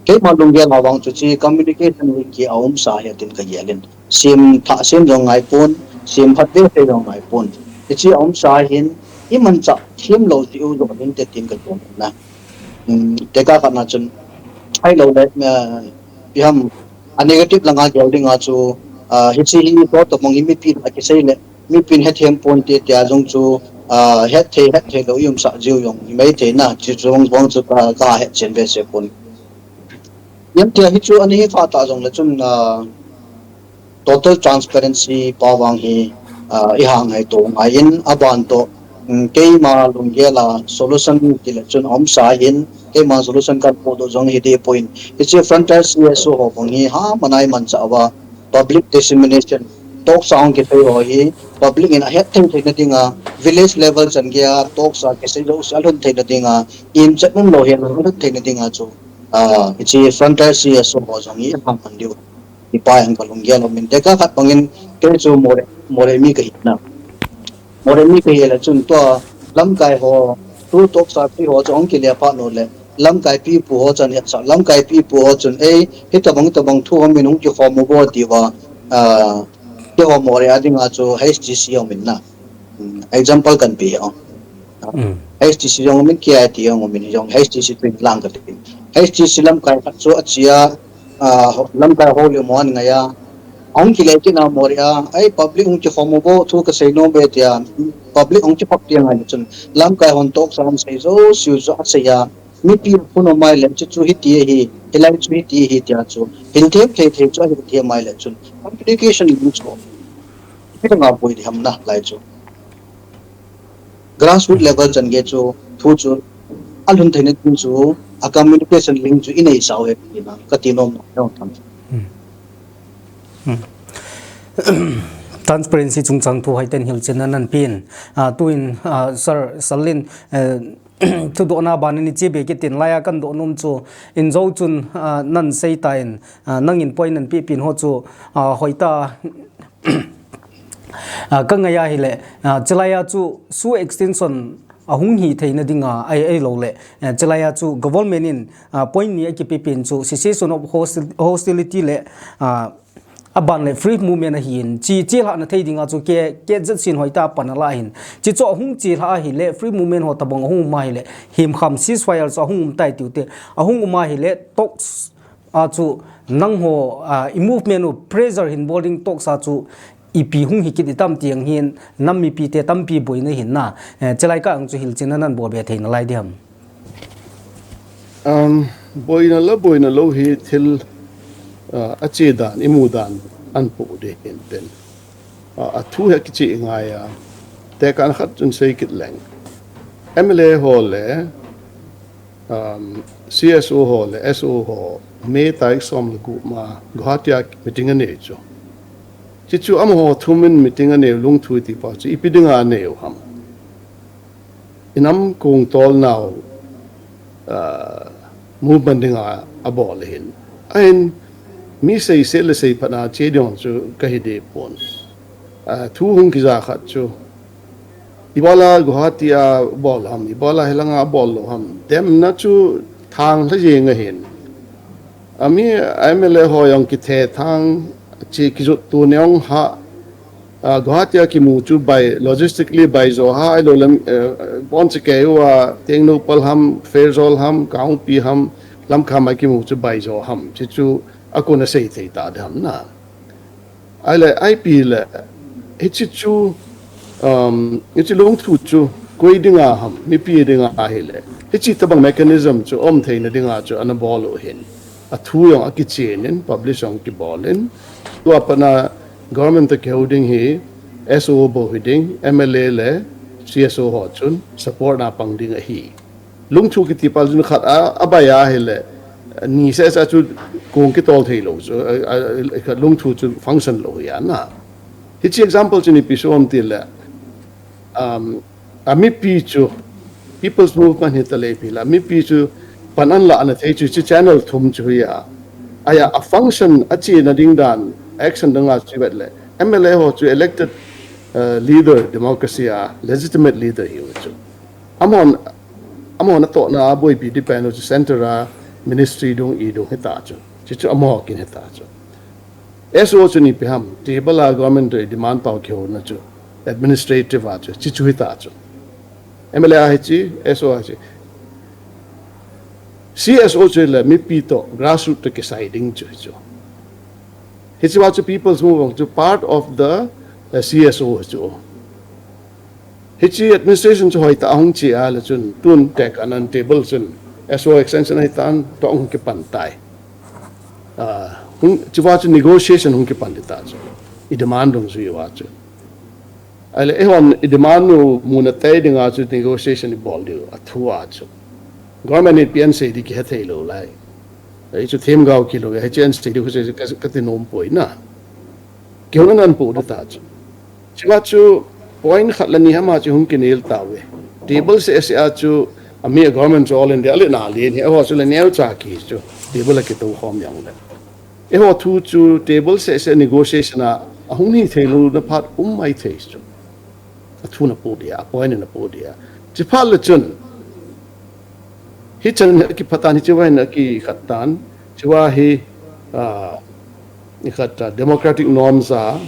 Keima lunggel a vang chu hiche communication link hi aumsa ahi tin kagel in. Sem thah sem jong ngaipon, sem phat ve thei jong ngaipon. Hiche aumsa ahin, imanchah them lou diu jong hinte tin kagel in na. Um, tekah khat na chun, ahilou le, uh, ipi ham, a negative langa gel dinga chu, ah, hiche hi totobang hi mipin akisei le, mipin hethem ponte tia jong chu, ah, hetthei, hetthei lou iumsah jiu jong himai thei na, chuchu vang chu ka, kahetchen behseh pon. Hitia hichu ana hi phat tah jong le chun, ah, total transparency pa vang hi, ah, ihang hai to ngai in aban to, um, keima lunggel a solution ti le chun aumsa ahin, keima solution kapoh doh jong hi deh poi. Hiche Frontier C S O ho vang hi ha manai manchah uva public dissemination talks a hung kisei ho hi public in ahet thei theina dinga, village level chan geiya talks a kisei jouse alhun theina dinga, imchet umlou hi alhun theina dinga chu, ah, hiche Frontier C S O ho jong hi ihang man diu. Hipa hi kalunggel umin. Tekah khat bangin kei chu Moreh, Moreh mi kahi na. Moreh mi kahi le chun tua lamkai ho, thu talks a thu ho chu hung kile phat le, lamkai pipu ho chan hetsah, lamkai pipu ho chun, ei, hitobang, hitobang thu ho min hung kikhom uvo tia, ah, keiho Moreh a dinga chu H T C umin na. Um, example kahin pe hi o. H T C jong umin, K I T jong umin, jong H T C chu lang kati. H T C lamkai khat chu achia, ah, lamkai ho le mo an ngaiya. Ahung kile kit na Moreh a, ei public hung kikhom uvo, thu kasei nom e tia, public hung kiphak tia ngai chun, lamkai hon talks a asei jouse chu aseiya, mipi phun um mai le, chu chu hiti ahi, hilai chu hiti ahi tia chu, hin them thei thei chu ahin them mai le chun, communication link chu, hiti nga boi di ham na, lai chu. Grassroot level chan gei chu, thu chu, alhun theina ding chu, a communication link chu inei sau he tina, kati nom na, nom tham. Transparency chungchang thu hiten hilchen nan pen. Ah, tuin, ah, Sir Salin, eh, thudohna ban in iche be kit in laiya kahin doh nom chu in jou chun, ah, nan sei tan, ah, nangin point nan pe pen ho chu, ah, hoitah, ah, ka ngaiya hile, ah, chulaiya chu SoO extension ahung hi theina dinga, ahilou le, eh, chulaiya chu government in, ah, point ni akipe pen chu cessation of hostil-, hostility le, ah, aban le free movement ahin, chi, chi lhahna thei dinga chu ke, ke zat sin hoitah pan ala hin. Chi chu ahung chi lha ahile, free movement ho tabang ahung um ahile, himkham ceasefire chu ahung um tai tiu te, ahung um ahile, talks a chu nangho, ah, i movement u pressure hin bol ding talks a chu ipi hung hi kit itam ti ang hin, nam mipi te tampi boina hin na, eh, chulai kah ang chu hilchen nan bol be theina lai di ham. Um, boina le boina lou hi thil, ah, ache dan, imu dan, ahin poh ding hin pen. Ah, athu hi kiche ngai a. Tekah khat chun sei kit leng. M L A ho le, um, C S O ho le, S O ho, May tarik som le gup ma, Guwahati a meeting anei chu. Chi chu amaho thum in meeting anei u lungthu ti pa chu, ipi dinga anei u ham. Inam kong tol nau, ah, movement dinga abol hin. Ahin, mi sei se le sei phat na che ding chu kahi deh pon. Ah, thu hung kija khat chu. Ibola Guwahati a bol ham, ibola hilanga bol lou ham. Demna chu thang lha jeng ahin. Ami M L A ho jong kithe thang chi kijot tu neong ha, ah, Guwahati a kimu chu bai, logistically bai jo ha, ahilou le, eh, bon chi kei uva, Tengnoupal ham, Pherzawl ham, Kangpokpi ham, Lamka mai kimu chu bai jo ham, chi chu akona sei thei ta dam na. Ahile, ipi le, hichi chu, um, hichi lungthu chu, koi dinga ham, mipi dinga ahile. Hichi tabang mechanism chu, um theina dinga chu, ana bol u hin. Athu jong akichen in, publish jong kibol in. Tua pat na government toh kihou ding hi, S O bou hiding, M L A le, C S O ho chun, support na pang ding ahi. Lungthu kiti pa jun khat a, abai ahile, ni seh seh chu kong kitol thei lou chu, a, a, a, lungthu chu function lou hi ana. Hichi example chu ipi som tile, um, a mipi chu, People's Movement hi tale ipi la, mipi chu pan ana la na thei chu, chu channel thum chu hi a. Ahi a function a chena ding dan, action dang a chu vet le. M L A ho chu elected uh, leader, democracy a legitimate leader hi chu. Amon, amon a to na boipi di pen chu center a ministry dung i dung hita chu. Chi chu amo kin hita chu. S O chu ni pe ham, table a government to demand pau ki ho na chu. Administrative a chu, chi chu hita chu. M L A a hi chi, S O a hi chi. C S O chu le mipi to grassroots to kisai ding chu chu. Hichi wa chu people's movement chu part of the uh, C S O chu. Hichi administration chu hoita hung chi a le chun tun tek an an table chun S O extension hi tan to hung kipan tai. Uh, hung, chi wa chu negotiation hung kipan di ta chu. I demand dung zui wa chu. Ahile, eihon i demand u muna tei dinga chu negotiation i bol diu, a thu a chu. Government in pian sei di kihe thei lo lai. Ei chu themgao kilo, hei chu an sei di khu sei ka, ka ti nom poi na. Kihouna nan pu di ta chu. Chi wa chu point khat la ni hama chu hung kinel ta ve. Table se se a chu, a mi a government chu all India le na le ni, a ho chu le neo cha ki chu. Table a kitou khom yang le. Eiho thu chu table se se negotiation a, a hung ni thei lo na phat um mai thei chu. A thu na pu dia, a point na pu dia. Chi phat le chun. Hi chan na ki phatan hi chi wa na ki khat tan. Chi wa hi, ah, ni khat ta democratic norms a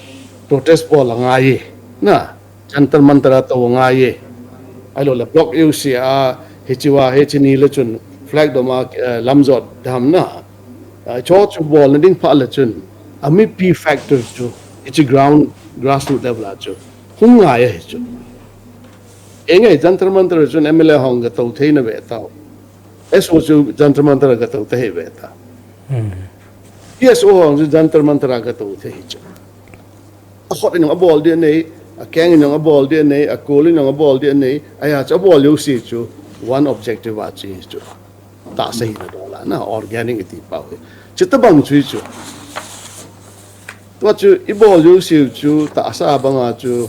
protest bol a ngai. Na, Jantar Mantar a to ngai. Ahilo le block U C a, hi chi wa, hi chi ni le chun flag dom a, eh, lamjot dam na. Ah, cho chu bol na ding pha le chun, a mipi factor chu, hichi ground, grassroots level a chu, hung ngai a hi chu. Enge Jantar Mantar chun M L A hong ka to thei na ve tau. S O chu Jantar Mantar ka to thei ve ta. Hmm. S O hong chu Jantar Mantar ka to thei hi chu. A khot in a bol di nei, a keng in a bol di nei, a kul in a bol di nei, a ya chu a bol U C chu one objective a chi chu. Tahsa hi na dola na organic iti pau hi. Chi ta bang chu chu. Tua chu i bol U C chu tahsa banga chu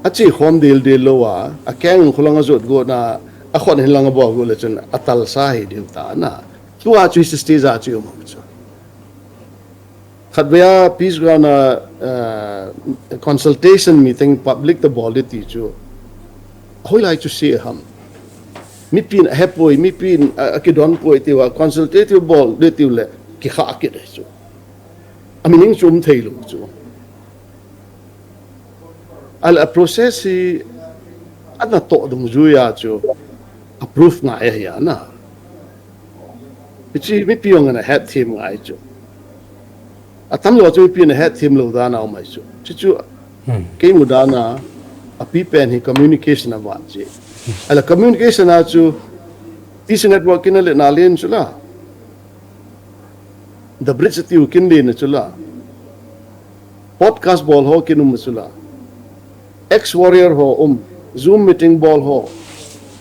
a chi khom dil dil lo a, a keng khulang a jot go na, a khon hin lang a bol go le chun a talsa hi dil ta na. Tua chu hi stage a chu mo chu. Khat vea peace ground a, uh, consultation meeting public ta bol di ti chu. Hoi lai chu si ham. Mipin a hepoi, mipin a, a kidon poi ti wa consultative bol di ti le ki kha ki de chu. A meaning chu um thei lo chu. Al a process hi a na to dung ju ya chu. A proof ngai ya na. Hichi mipi hong ana het thim ngai chu. A tam lo chu mipi ana het thim lo dan a um ai chu. Chu chu, hmm, kei mu dan a, a pi pen hi communication a vat chi. Ala communication a chu, T C network kin a le na len chu la. The Bridge tiu kin len chu la. Podcast bol ho kin um chu la. Ex warrior ho um, Zoom meeting bol ho.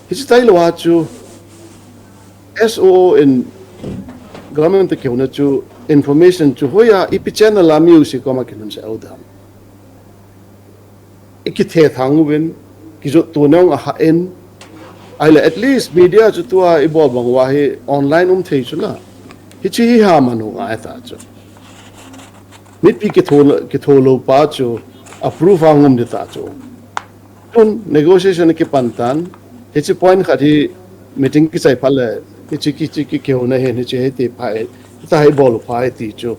Hichi tai lo a chu, S O O in government te kihouna chu information chu hoiya ipi channel a mi U C koma kilhun se au dam. I kithe thang uvin, kijot tu nong a ha in. Ai le at least media chu tua i bol bang wa hi online um thei chu la. Hichi hi ha manu ngai ta chu. Mipi kitho, kitho lo pa chu approve a ngum di ta chu. Tun negotiation kipan tan, hichi point khat hi meeting kichai pha le, hichi ki, chi ki kihouna hin, hichi hi ti pha e, ta hi bol pha e ti chu.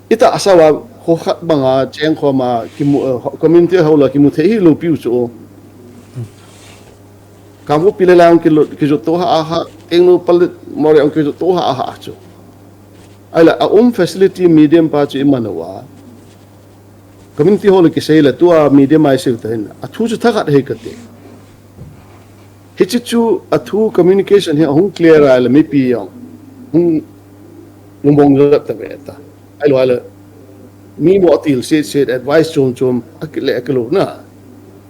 Ita asa wa ho khat banga cheng khoma kimu, eh, community ho la kimu thei hi lo piu chu. Kamu pi le lang ki lo, ki jo to ha ha, teng no pal mo re ang ki jo to ha ha chu. Ai la, a um facility medium pa chu i man wa. Community hall kisei la tua medium ai sei ta hin. A thu chu thakhat hei ka te. Hichi chu a thu communication hi a hung clear ai la mipi yong. Hung lungbong jat ta ve ta. Ai lo ai la. Mi mo til sit sit advice chum chum a ki le a ki lo na.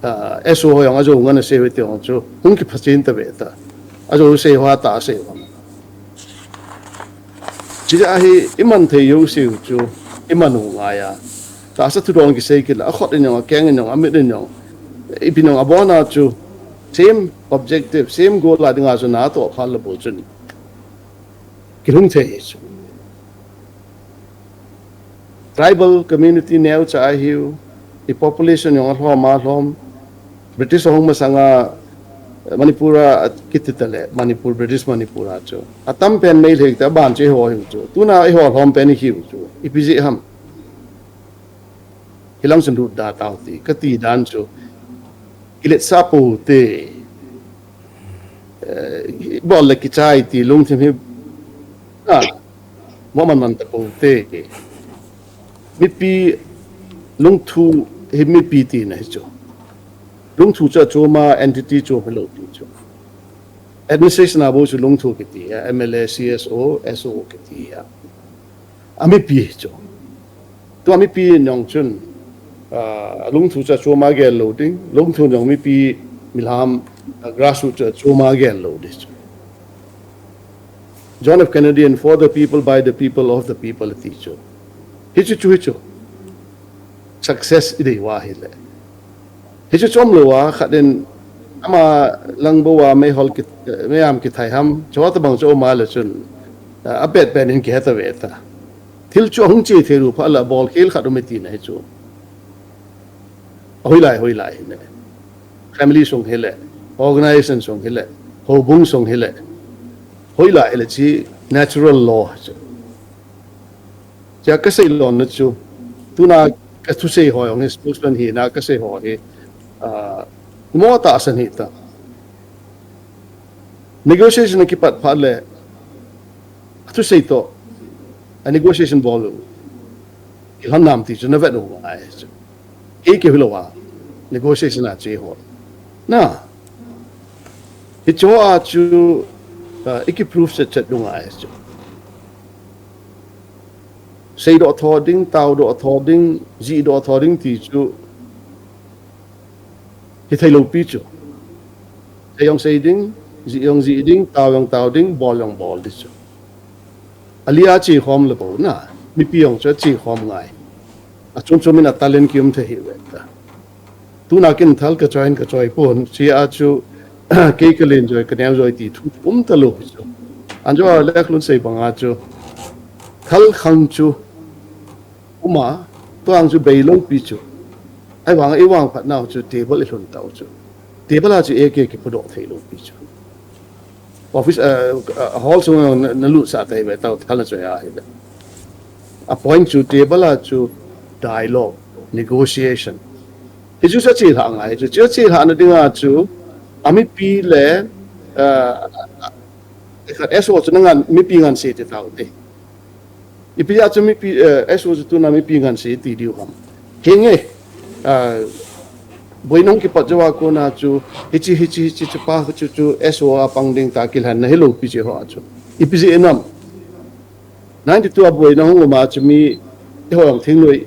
Ah, S O ho yong a jo ngan a sei ve te yong chu. Hung ki phasin ta ve ta. A jo sei ho ta sei ho. Chi a hi i man thei yo siu chu i man u ngai a. Tahsa thudon kisei kila, a khot in yong, a keng in yong, a mit in yong. Ipi nong a bona chu same objective, same goal la dinga chu na to phal la bo chun. Kilhung thei hi chu. Tribal community neocha ahiu, i population jong alhom alhom, British ahung masanga Manipur a kiti tale, Manipur, British Manipur a chu. Atam pen Meitei te aban chu eiho hiu chu. Tuna eiho lhom pen ihiu chu. Ipi jeh ham. Hilang chun lut da tau ti, kati dan chu. Kiletsa pou te. Eh, bol le kichai ti lungthim hi. Ah, mo man man ta pou te. Mipi lungthu hi mipi tina hi chu. Lungthu chu achom a entity chu hilou ti chu. Administration a bou chu lungthu kiti a, M L A, C S O, S O kiti a. Amipi chu. Tua mipi jong chun, ah, lungthu chu achom a gel lou ding, lungthu jong mipi milham, ah, grassroots chu achom a gel lou ding chu. John F Kennedy and for the people, by the people, of the people ti chu. Hichu chu hichu. Success idei uva hile. Hichu chom lou a, khat in ama lang bou a meihol ki, meiam kithai ham, chua tabang chu um a le chun, ah, apet pen in kihe ta ve ta. Thil chu ahung che thei lou phat la bol khel khat um e tina hi chu. Ahoilai, hoilai hile. Family sung hile, organization sung hile, houbung sung hile. Hoilai hile chi natural law chu. Chia kasei lon na chu, tuna kathusei ho jong hi, spokesman hina kasei ho hi, ah, mo tahsan hita. Negotiation akipat phat le, athusei toh, a negotiation bol u. Ilhon nam ti chu navet u ngai chu. Kei kei hilou a, negotiation a che ho. Na, hicho a chu, ah, iki proof chet chet u ngai chu. Seidoh tho ding, taodoh tho ding, jihdoh tho ding ti chu hithei lou pi chu. Sei jong sei ding, jih jong jih ding, tao jong tao ding, bol jong bol ding chu. Ali a che khom le bou na, mipi jong chu che khom ngai. Achom chom in a talent kium thei hi ve ta. Tuna kin thal kachoi in kachoi pon, chia chu, kei kalen joi, kaneo joi ti thu um talou chu. Anjo a lek lun sei banga chu, thal khang chu, uma, tuang chu bei lou pi chu. Ahivang, ivang phat nau chu, table ilhun tau chu. Table a chu eke kipudoh thei lou pi chu. Office, uh, uh, hall sung na, nalut sa tai ve tau, thal na choi a hi ve. A point chu table a chu dialogue, negotiation. Hichu sa chi lha ngai chu, chu chi lha na dinga chu, amipi le, uh, khat S O chu na ngan, mipi ngan se ti tau te. Ipi a chu mipi, uh, S O chu tuna mipi ngan se ti diu ham. Henge, uh, boina hung kipat jou a kona chu, hichi, hichi, hichi, chu pa, chu, chu, S O a pang ding ta kilhan na hilou pi che ho a chu. Ipi jeh inam. Ninety-two a boina hung um a chu mi, eiho jong thingnoi,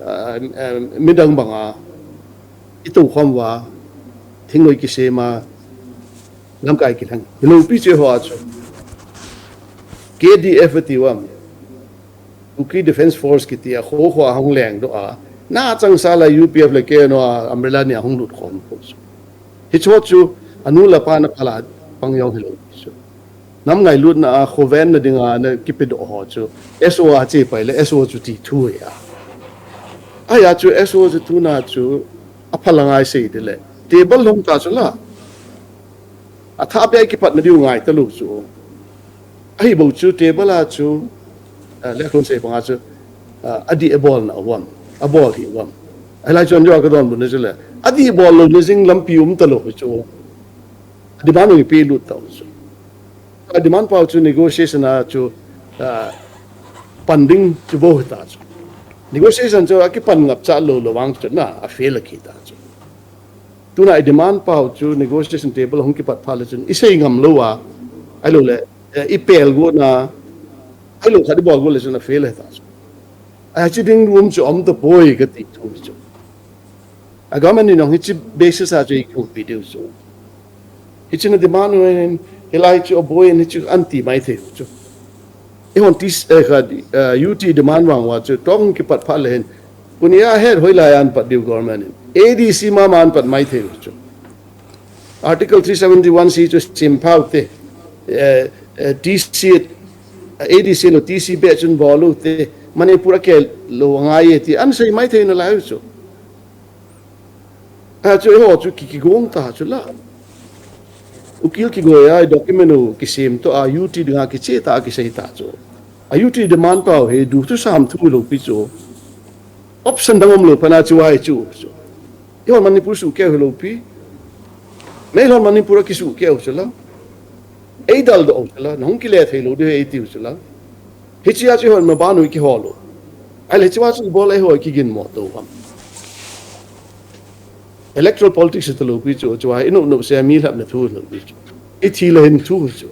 uh, uh, midang banga, itou khom uva, thingnoi kisem a, lamkai kilhang. Hilou pi che ho a chu. K D F ati uvam. Kuki Defence Force kiti a kho kho a hung leng doh a. Na chang sa la U P F le K N O a umbrella ni a hung lut khom pon chu. Hicho chu anu le apa na phala pang jong hilou chu. Nam ngailutna a khoven na dinga na kipedoh ho chu. S O a che pai le S O chu ti thu e a. Ahi a chu S O chu tuna chu aphala ngai sei de le. Table lhung ta chu la. Athah pia kipat na diu ngai talou chu. Ahi bou chu table a chu, ah, lek lun sei banga chu, ah, adih abol na uvam, abol hi uvam. Ahilai chun jo ka donbut na chu le, adih bol lou na jing lampi um talou chu. Demand u ipi lut tau chu. A demand pau chu negotiation a chu, ah, pan ding chu bou hita chu. Negotiation chu akipan ngap cha lou lou vang chu na, a fail a kita chu. Tuna i demand pau chu negotiation table hung kipat phat le chun i sei ngam lou a, ahilou le, eh, i pel go na, ahilou khat i bol go le chun a fail hita chu. Ahi chi ding um chu um tapoi kati thu chu. A government in jong hichi basis a chu i kiu pi diu chu. Hichi na demand u hin, hilai chu aboi in hichi anti mai thei chu. Eihon tis, eh, kha, eh, U T demand vang uva chu, tong kipat phat le hin. Kunia het hoilai a ahin pat diu government in. A D C mama ahin pat mai thei u chu. Article three seventy-one C chu sim phau te. Eh, eh, T C, A D C lou T C beh chun bol u te. Manipur a kel lou angai e ti, an sei mai thei nalai u chu. A chu eiho chu ki, kigong ta chu la. Ukil kigoi a, document u kisem to a, U T dinga kiche ta, kisei ta chu. A U T demand pau hi, du thu sam thu lou pi chu. Option dang um lou, pana chu ai chu, chu. Eiho Manipur suhkeh u hi lou pi. Meilhon Manipur a kisuhkeh u chu la. Ei dal doh u chu la. Nahung kile thei lou diu hi ei tiu chu la. Hichia chu eiho maban u i kihol u. Ahile hichia chu i bol a eiho i kigin mo to ham. Electoral politics ta lou pi chu, chu ai i nop nop se mi lhap na thu lou pi chu. I thi le hin thu chu.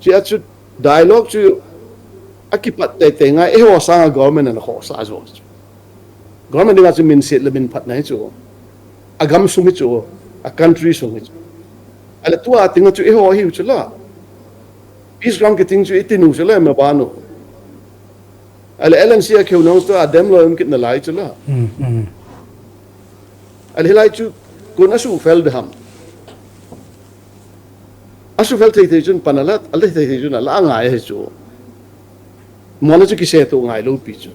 Chia chu dialogue chu a kipat tei tei ngai, eiho sanga government ana khohsah jo chu. Government dinga chu min set le min phatna hi chu. A gam sung hi chu, a country sung hi chu. Ahile tua tinga chu eiho hi u chu la. Peace ground kiting chu i tin u chu la, maban u. Ahile L N C a keu nau chu a dem lou um kit nalai chu la. Hmm, hmm. Ahile hilai chu kon a sufel de ham. A sufel thei thei chun pan a la, a la thei thei chun a la ngai hi chu. Mona chu kise to ngai lou pi chu.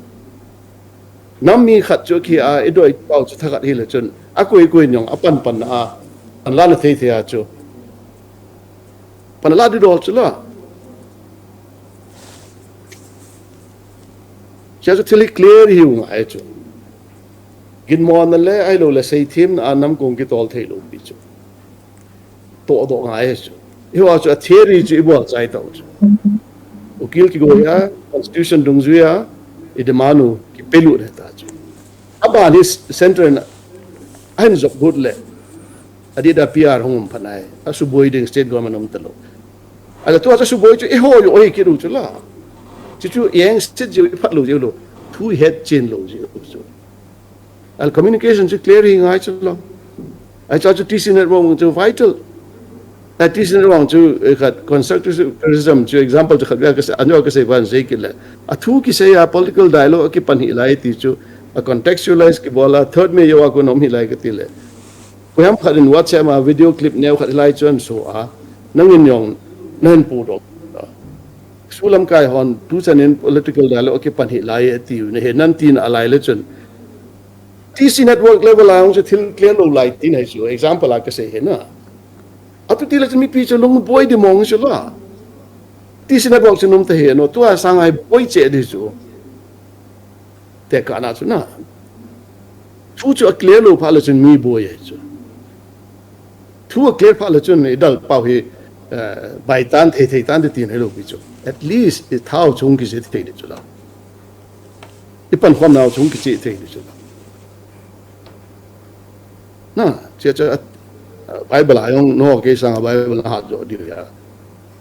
Nam mi khat chu khi a, i doi pau chu thakhat hi le chun. A koi koi nyong, a pan pan a. Pan la na thei thei a chu. Pan la di dol chu la. Chia chu thil hi clear hi u ngai chu. Ginmona le, ahilou le, seithem na a nam kong kitol thei lou pi chu. To doh ngai chu. Eiho a chu a theory chu i bol chai tau chu. Ukil kigoi a, constitution dungjuia, i demand u kipelut he ta chu. Aban hi central in ahin jop got le. Adih da P R hung um phat nai. A suboi ding state government um talou. Ahile tua chu suboi chu eiho i oi kit u chu la. Chu chu i engset jiu, i phat lou jiu lou. Thu i het chen lou jiu chu. Ahile communication chu clear hi ngai chu la. Ahi cha chu T C network chu vital. A T C network chu, eh, khat constructive criticism chu example chu khat vea kasei, anjo kasei van sei kit le. A thu kisei a political dialogue a kipan hi lai ti chu a contextualize kibol a third May jou a kon um hi lai kati le. Koiham khat in WhatsApp a video clip neo khat hi lai chu an so a. Nangin jong, nahin pu doh. Sulam kai hon, tu chan in political dialogue a kipan hi lai ati u, na he nan tin a lai le chun. T C network level a hung chu thil clear lou lai tin hai chu, example a kasei hi na. Atu ti le chun mipi chu lung boi di mong chu la. T C network chu num ta hi no, tua sang ai boi che di chu. Te ka na chu na. Thu chu a clear lou pha le chun mi boi hai chu. Thu a clear pha le chun i dal pau hi, eh, bai tan thei thei tan di tin hai lou pi chu. At least i thao chung kise thei di chu la. I pan khom nau chung kiche thei di chu la. Na, chia cha, a, Bible a jong no ke sang a Bible na hat jo di ya.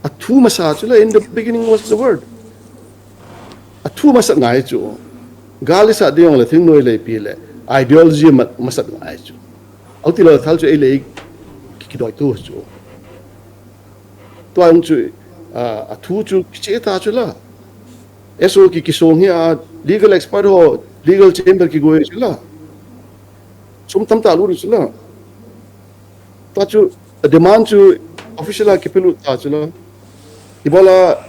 A thu masa chu la, in the beginning was the word. A thu masa ngai chu. Gal i sa di jong le thingnoi le pi le. Ideology ma-, masa ngai chu. Au ti lo thal chu ei le ki, kidoi tu chu. Tua jong chu, a, a thu chu kiche ta chu la. S O ki, kisong hi a legal expert ho, legal chamber kigoi chu la. Sum tam ta lu chu la. Tua chu a demand chu official a kipelut ta chu la. Ibola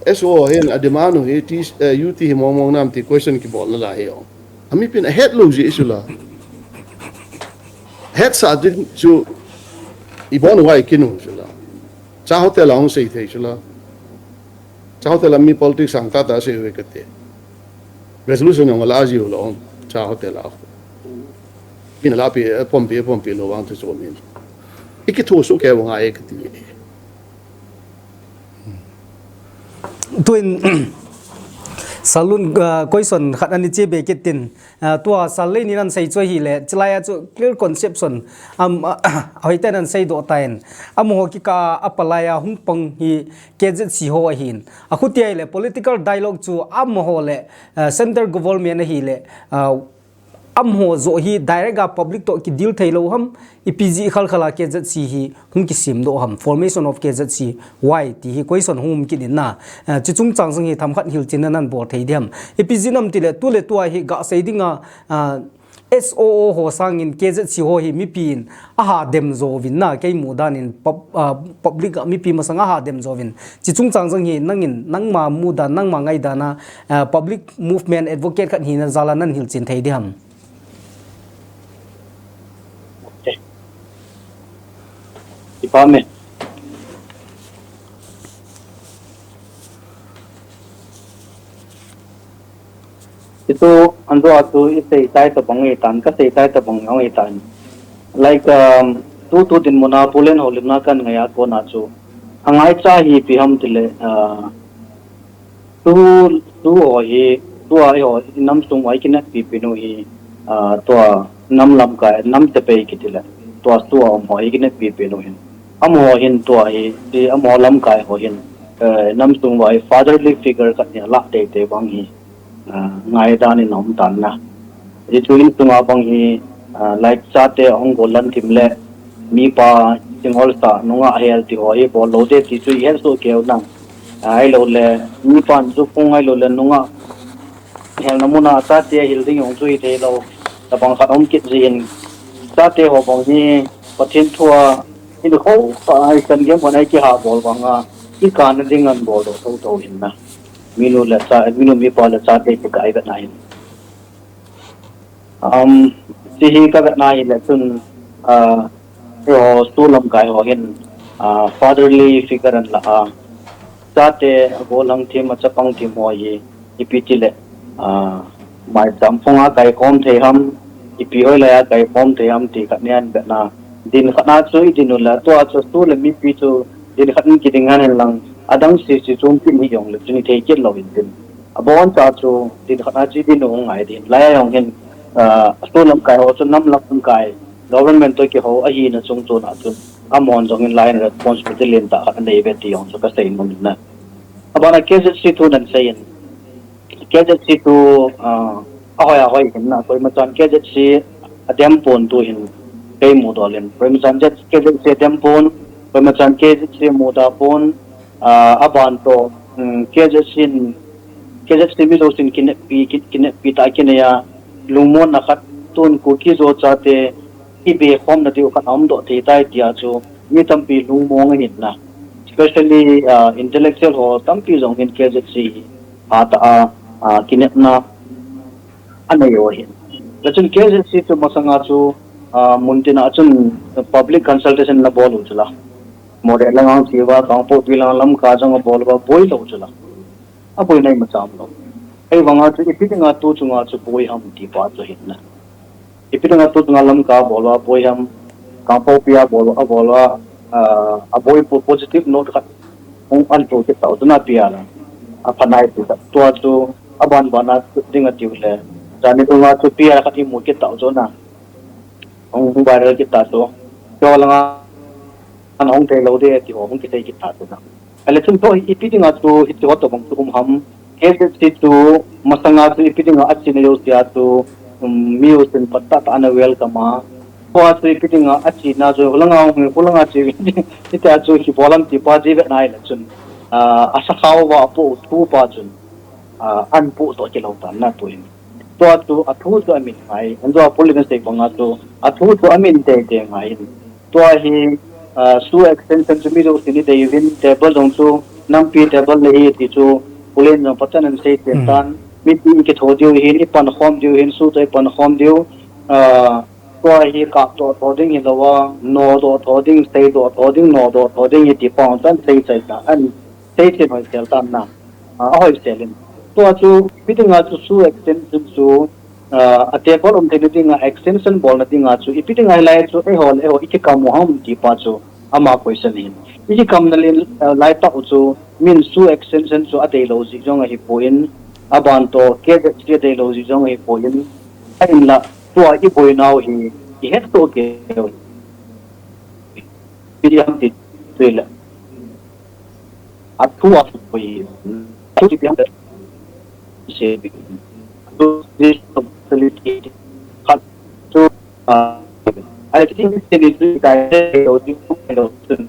S O hin a demand hi T, eh, U T hi mong mong nam ti question kibol na la hi o. Ami pin a het lou ji chu la. Het sa din chu ibon wai kinu chu la. Cha hotel a hung sei thei chu la. Cha hotel a mi politics sang ta ta sei ve kate. Resolution jong la ji lo cha hotel a. Min la pi, pom pi, pom pi lo wang tu so min. Iki thu su ke wang ai kati. Tuin, Salun, ah, question khat ani che be kit tin, ah, tua Sal Lei nin ahin sei chu ahile, chulai a chu clear conception, am, ah, hoiten ahin sei doh tan, amaho kikah a palai a hung pang hi K Z C ho ahin. Achuti ahile, political dialogue chu amaho le, ah, center government ahile, ah, Amaho joh hi direct a public toh kideal thei lou ham, ipi jeh khal khal a K Z C hi hung kisem doh ham, formation of K Z C, why ti hi question hung um kit in na. Eh, chuche chungchang jong hi themkhat hilchen na nan bol thei diham. Ipi jeh ham tile, tu le tua hi gasei dinga, ah, S O O ho sangin K Z C ho hi mipi in aha dem jovin na, kei mu danin pub-, ah, public a mipi masang aha dem jovin. Chi chungchang jong hi nangin, nangma mu dan, nangma ngai dan a, ah, public movement advocate khat hina jal a nan hilchen thei diham? Department. Itu anzo atu isei tai tabang itan, kasei tai tabang itan. Like, um, tu tu dinmun a pulen ho limna kan ngai a kona chu. Angai cha hi ipi ham tile, uh, tu, tu ho hi, tua hi ho, nam sung ho hi kineppi pinu hi, uh, tua nam lamkai, nam te pei kitile. Tua tua um ho hi kineppi pinu hin. Amaho hin tua hi, ti amaho lamkai ho hin, eh, nam sung ho hi fatherly figure khat ni la tei tei bang hi. Ah, ngai dan in um tan na. Hichu insunga bang hi, ah, like chate ahung gollhang thim le mipa singol sa nungah hel ti ho hi bol lou de ti chu ihet soh keu nang. Ah, ahilou le mipan chu phung ahilou le nungah helna muna chate hil ding jong chu hithei lou. Tabang khat um kit jin chate ho bang hi Pathen thua in ho pa ai kan gem kan ai kiha bol banga i kan ding an bol do tho tho hin na. Minu le cha, minu mipa le chate kikai vetna hin. Um, chi hi ka vetna hi le chun, ah, eiho school lamkai ho hin, ah, fatherly figure an la a. Chate a gollhang thim, a chapang thim ho hi, ipi tile, ah, maicham phunga kai khom thei ham, ipi hoilai a kai khom thei ham ti khat nia an vetna. Din khat na chu i din u le, tua chu school le mipi chu din khat in kiding han hen lang, adang sese chu um kit ni jong le chu ni thei kit lou hin din. Abon cha chu din khat na chu i din u ngai din. Lai a jong hin, ah, school lamkai ho chu nam lamkai, government to kiho ahina chung chun a chun. Amahon jong hin lai in responsibility len tah khat anei ve ti jong chu ka sei nom in na. Abana K Z C thu nan sei in. K Z C thu, ah, ahoi ahoi hin na, koima chan K Z C adem pon tu hin kei mu dol in. Koima chan K Z C adem pon, koima chan K Z C mu da pon, ah, aban to, um, K Z C in, K Z C mi jousen kineppi, kin-, kineppi ta kinei a, lungmonna khat tun Kuki Zo chate, i be khom na diu khat a um doh thei tai tia chu mi tampi lungmong ahin na. Especially, ah, intellectual ho tampi jong hin K Z C hi hatah a, ah, kinepna anei u ahin. Chule chun K Z C chu masanga chu, ah, muntina chun public consultation la bol u chu la. Moreh lang ang chiva, Kangpokpi lang Lamka jong abol uva boi lou chu la. Aboi nai macham lou. Ahivanga chu ipi dinga tu chunga chu boi ham ti pa chu hin na. Ipi dinga tu chunga Lamka bol uva boi ham, Kangpokpi a bol, abol uva, ah, aboi po-, positive note khat hung an to kit tau chu na pi a la. Aphanai ti ta. Tua chu aban ban a dinga tiu le. Jani tunga chu pi a khat i mu kit tau chu na. Hung, hung viral kit ta chu. Tua langa an hung thei lou de ti ho hung kisei kit ta chu na. Ale chun to ipi dinga chu hiti ho tobang chu um ham. K Z C chu masanga chu ipi dinga achina jousea chu, um, mi jousen phatah tah ana welcome a. Tua chu ipi dinga achina chu hulanga hung hulanga chu hitia chu hi bol ham ti pa ji vet nai le chun. Ah, asakhao va apo thu pa chun. Ah, an pu to kilou tan na tu hin. Tua chu athu chu amin ngai. Anzo a pulin asei banga chu athu chu amin tei tei ngai in. Tua hi, ah, SoO extension chu mi jousen i dei uvin table jong chu nampi table le hi ti chu pulin jong pachan an sei chen tan. Mipi i kitho diu hin, i pan khom diu hin, SoO to i pan khom diu. Ah, tua hi kap doh tho ding hilou a, no doh tho ding, sei doh tho ding, no doh tho ding hi ti pa hung chan sei chai ta an. Sei chen hoi sel tan na. Ah, ahoi sel in. Tua chu, ipi dinga chu SoO extension chu, ah, a table um theina dinga extension bolna dinga chu, ipi dinga hilai chu, eiho le eiho, i kikam u ham ti pa chu, ama question hin. I kikamna len, ah, lai tah u chu, min SoO extension chu adei lou jeh jong ahi poi in, aban to, K Z C adei lou jeh jong ahi poi in, ahinla, tua i boinau hi, i het soh kei u. Ipi ham ti, tu le. Athu a thu hi, athu ti piang se bi. Athu ti facility khat chu, ah, I think se ni chu kai lo ti lo chun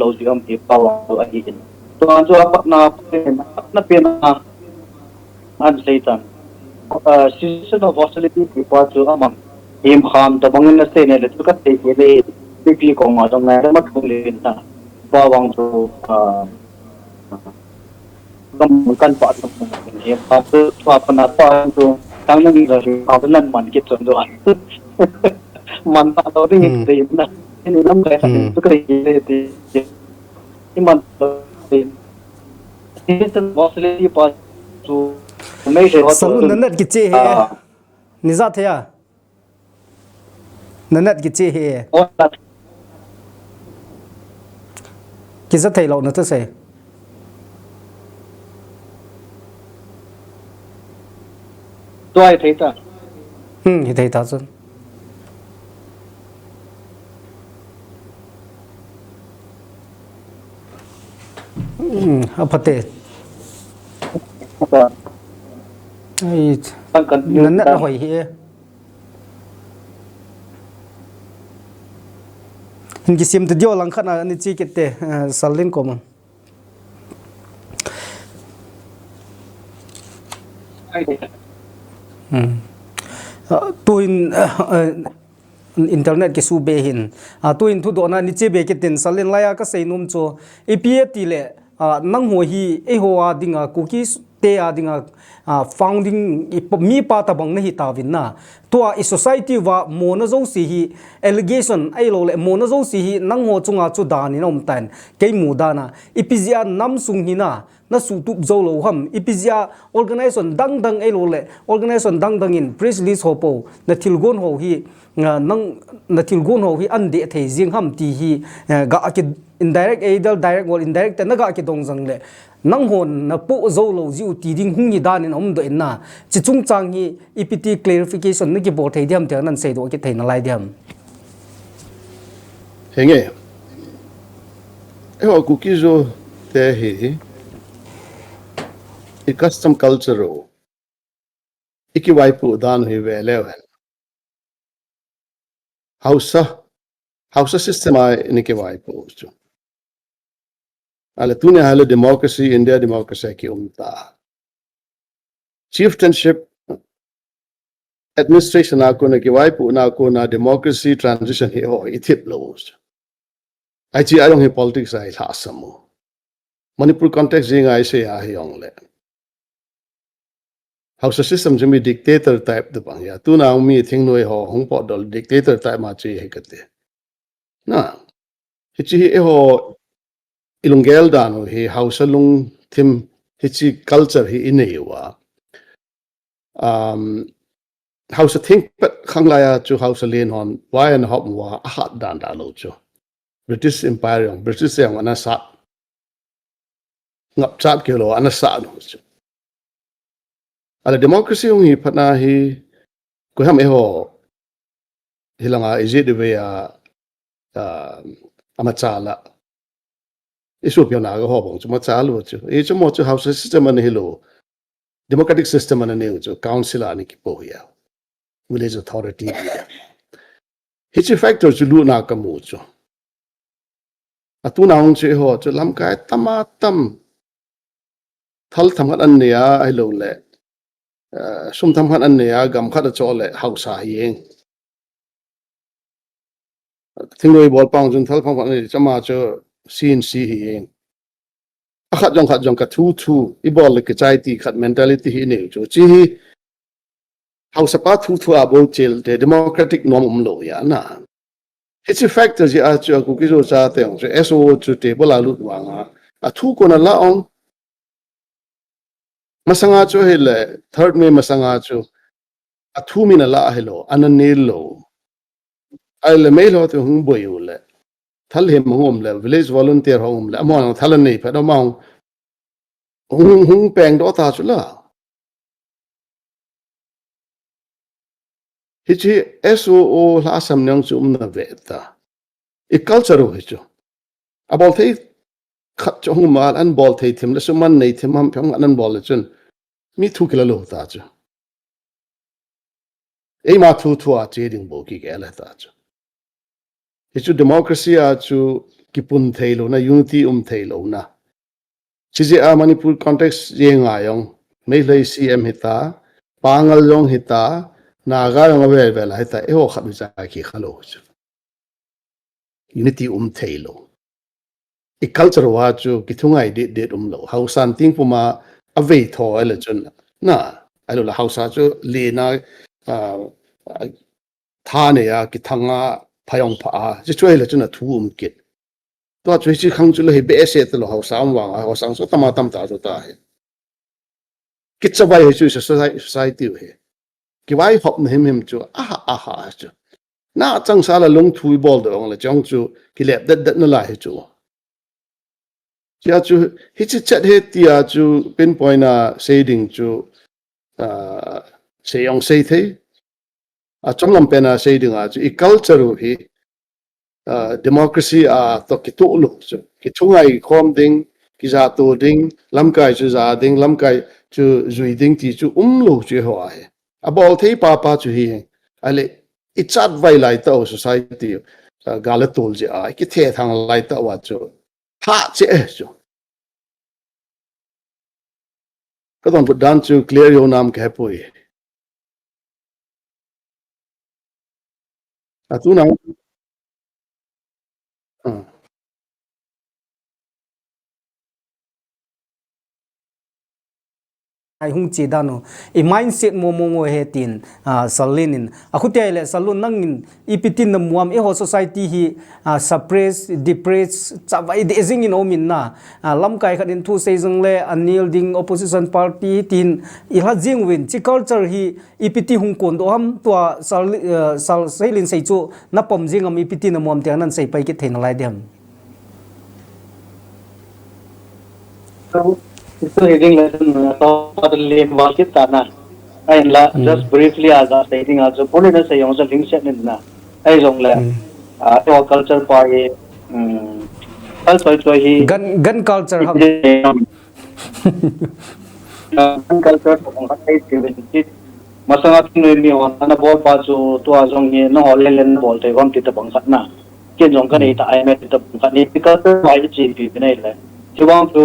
lo ji am ti pa wa a hi in. To an chu a patna, patna pen a an sei tan. Ah, cessation of hostility ti pa chu aman. Him kham tabang in asei ne le chu ka thei ke le, P P kong a dong na ma thung le na. Pa wang chu, ah, kam kan pa chu him kham chu pa pa na pa chu tang na ni ga chu pa nan man kit chon do. Man pa lo ding Hmm. Te na. Ni lam kai Hmm. Chu kai le ti. Iman. Cessation of hostility pa chu mei se ho Salun chu. Na net kiche he. Ah. Ni ja thei a. Na net kiche he. Oh. Kija thei lou na tu sei. Tua hi thei ta. Hmm, hi thei ta chun. Hmm, a phate. Apa. Ai, kan, kan, na net kan. Hoi hi. Hin kisim te dio lang khat na ni chi kit te, eh, Salin ko ma. Hmm. Ah, tuin, ah, ah, internet kisu be hin. Ah, tuin thudohna ni che be kitin Salin laiya ka sei nom chu. Ipi ati le, ah, nangho hi eiho a dinga Kuki te a dinga, ah, founding i pa, mi pa tabang na hi tauvin na. Tua i society va mona jouse hi allegation ahilou le mona jouse hi nangho chunga chu dan in um tan. Kei mu dan a. Ipi jeh a nam sung hi na, na sutup jou lou ham. Ipi jeh a organization dang dang ahilou le, organization dang dang in press release ho po, na thilgon ho hi, ah, nang, na thilgon ho hi an deh thei jing ham ti hi, eh, ga ki indirect, either direct or indirect te na ga kidong jang le, nangho na po jou lou jiu ti ding hung hi dan in um doh in na. Chi chungchang hi ipi ti clarification na kibol thei diam ti nan seidoh kit thei nalai diam. Henge. Eiho Kuki-Zo te hi, i custom culture u, i kivaipoh dan u hi ve leu hen. Haosa, Haosa system a i kivaipoh u chu. Ale tunia hile democracy, India democracy a kium ta. Chieftainship administration a kona kivaipohna kona democracy transition hi ho i thip lou. Ai chi a jong hi politics a i lhahsam u. Manipur context jeng a i sei a hi jong le. Haosa system chu mi dictator type tabang hi a. Tuna mi thingnoi ho hung potdoh dictator type ma chu hi kati. Na. Hichi hi eiho i lunggel dan u hi Haosa lungthim hichi culture hi i nei uva. Um, Haosa thingpet khanglai a chu Haosa len hon vai ana hop uva a hat dan da lou chu. British Empire jong, British jong ana sat. Ngapchat kei lou ana sat u chu. Ale democracy hung hi phat na hi, koiham eiho, hilanga ijat ivei a, ah, ama cha la. I sopi ho Naga ho bang chu ama cha lou chu. I chu mo chu Haosa system ana hilou. Democratic system ana neiu chu council a ana kipoh u hi a. Village authority ti a. Hichi factor chu luna kamu chu. A tuna hung chu eiho chu lamkai tam a tam. Thal themkhat ana nei a, ahilou le. Eh, sum themkhat ana nei a, gam khat a cho le, Haosa hi jeng. Thingnoi bol pang chun thal themkhat ana nei, chama chu C N C hi jeng. A khat jong khat jong ka thu thu, i bol le kichai ti khat mentality hi i neiu chu. Chi hi, Haosa pa thu thu a bol chel te democratic norm um lou hi a na. Hichi factor jeh a chu a Kuki-Zo chate jong chu S O O chu table a lut vang a. A thu kona la ong. Masanga chu hile, third May masanga chu. A thu min ala hilou, ana nel lou. Ahile Meilhei te hung boi u le. Thal hem hung um le, village volunteer hung um le, amahon thal anei phat amahon hung, hung peng doh ta chu la. Hichi S O O lhasam neng chu umna ve ta. I culture u hi chu. A bol thei khat chu hung um a, an bol thei thim le sum an nei thim ham phem an bol le chun. Mi thu kila lou ta chu. Eima thu thu a che ding bou kigel ta chu. Hichu democracy a chu kipun thei louna, unity um thei louna. Chijeh a Manipur context jeng a jong, Meilhei C M hita, Pangal jong hita, Naga jong avel vel a hita, eiho khat u cha ki kha lou chu. Unity um thei lou. I culture uva chu kithungai det det um lou. Haosan ting puma avei tho ahile chun. Na, ahilou le Haosa chu lena, ah, ah, tha nei a, kithang a, phayong pha a, chi chu ahile chun athu um kit. Tua chu hichi khang chu le hi behseh talou Haosa um vang a, Haosa chu tama tam ta chu ta hi. Kichavai hi chu society, society u hi. Kivaihopna himhim chu, aha, aha chu. Na chang sa la lungthu i bol doh le chong chu, kilep det det na lai hi chu. Chia chu, hichi chat hi tia chu, pinpoint a sei ding chu, ah, sei ong sei thei. Achom lam pen a sei ding a chu, i culture u hi, ah, democracy a toh kitoh lou chu. Kithungai khom ding, kijatoh ding, lamkai chu ja ding, lamkai chu jui ding ti chu um lou chu eiho a hi. Abol thei papa chu hi, ahile, i chatvai lai tah u society, ah, gal a tol jeh a, i kithethang lai tah uva chu, tha cheh e chu. Ka donbut dan chu clear jou nam ka hepoi. Atu na. Ah. Ai hung che dan u. I mindset mo mo ngo he tin, ah, Sir Lin in. Akhuti ahile, Sir Lin nangin ipi tin na mu am, eiho society hi, ah, suppress, depress, chavai deh jing in um in na. Ah, lamkai khat in thu sei jong le, anel ding opposition party tin, i lha jing uvin, chi culture hi, ipi ti hung kondoh ham, tua Sir Li-, ah, Sir Seilin sei chu, na pom jing am, ipi ti na mu am tia nan sei pai kit thei nalai ding ham. Chu, chu hi ding le, uh, to, to len val kit ta na. Ahinla, mm, just briefly a ja sei ding a chu, puni na sei jong chu lhingset nin na. Ahi jong le, mm, uh, to culture pa hi, um, kal choi choi hi. Gun, gun culture ham. Uh, gun culture pa kong khat ai ti ven ti. Masanga thingnoi mi hon ana bol pa chu, tua jong hi, nangho len len bol thei uvem ti tabang khat na. Ken jong ka nei ta, mm, ai met ta ka ni ka ka wa i chi pi pi nei le. Chi wang tu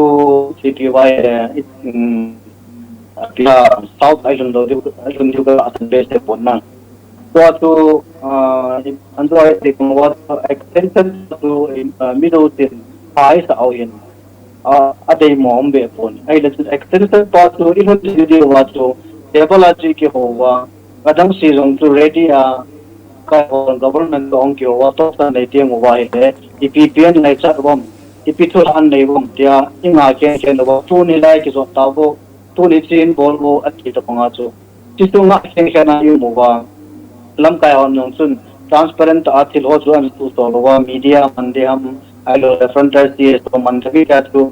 chi pi wa i le, i, mm, pia South ai lhun do diu, ai lhun diu ka atan be se pon na. Tua tu, ah, i, an tua i ti kong wa extension tu, i, ah, mi do tin, ai sa au hin. A, a dei mo um be pon. Ai le chu extension pa chu i lhun diu diu wa chu, table a chi ki ho wa, adang si jong chu ready a, ka ho government tong kio va to sa nei tiang uva hi le, ipi pi an nei chat uvam, ipi thu an nei uvam tia, i nga khen khen uva, tuni lai kijot ta vo, tuni chin bol vo, ati ta panga chu. Chi chu nga khen khen a i um uva, lamkai hon jong chun, transparent a thil ho chu an su to uva, media man de ham, ai lo le frontier C S O man de bi ka chu,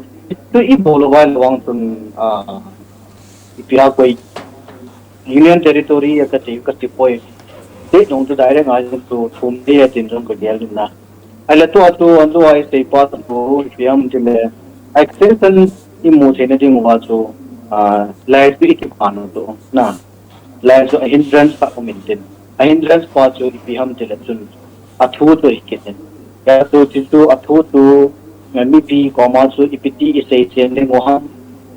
chu i bol uva lo wang chun, a, ipi a koi, Union Territory a ka ti, ka ti poi. State nung chu direct a jong chu thum te a tin jong ka gel na. Ai la tua chu, an tua i sei pa chu, ipi ham ti le. Extension i mu thei na ding uva chu, ah, lai chu i ti pa nu chu, na. Lai chu a hindrance pa um in tin. A hindrance pa chu ipi ham ti le chun. A thu chu hi kit in. Ya chu chi chu a thu chu, eh, mipi koma chu ipi ti i sei chen ding u ham.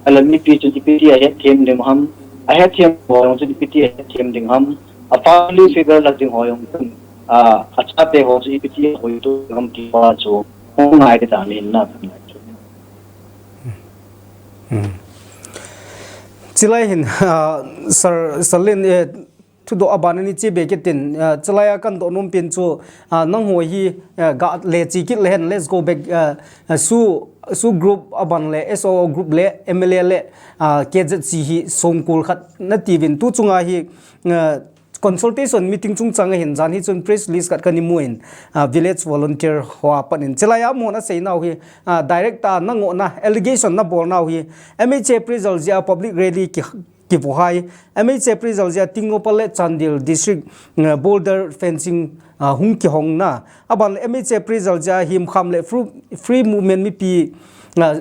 Ala mipi chu ipi ti a het them ding u ham. A het them ho jong chu ipi ti a het them ding ham. A family figure la ding ho jong chun, ah, a chate ho chu ipi ti a hoi tu ding ham ti pa chu. Hung ngai ti ta min na. Hmm. Chilai hin, ah, Sir, Sir Lin, eh, thudoh aban ani che be kit in, ah, chilai a kan doh nom pen chu, ah, nangho hi, ah, ga le chi kit le hen, let's go back, ah, ah, su, su group aban le, S O O group le, M L A le, ah, K Z C hi songkul khat na ti uvin tu chunga hi, ah, consultation meeting chungchang a hin jan hi chun press release khat kan i mu in, ah, village volunteer ho a pat in. Chilai a mun a sei nau hi, ah, direct a na ngoh na, allegation na bol nau hi, M H A appraisal jeh a public rally ki, ki vo hai, M H A appraisal jeh a Tengnoupal le Chandel district, ah, border fencing, ah, hung kihong na. Aban le M H A appraisal jeh a Himkham le free, free movement mipi, ah,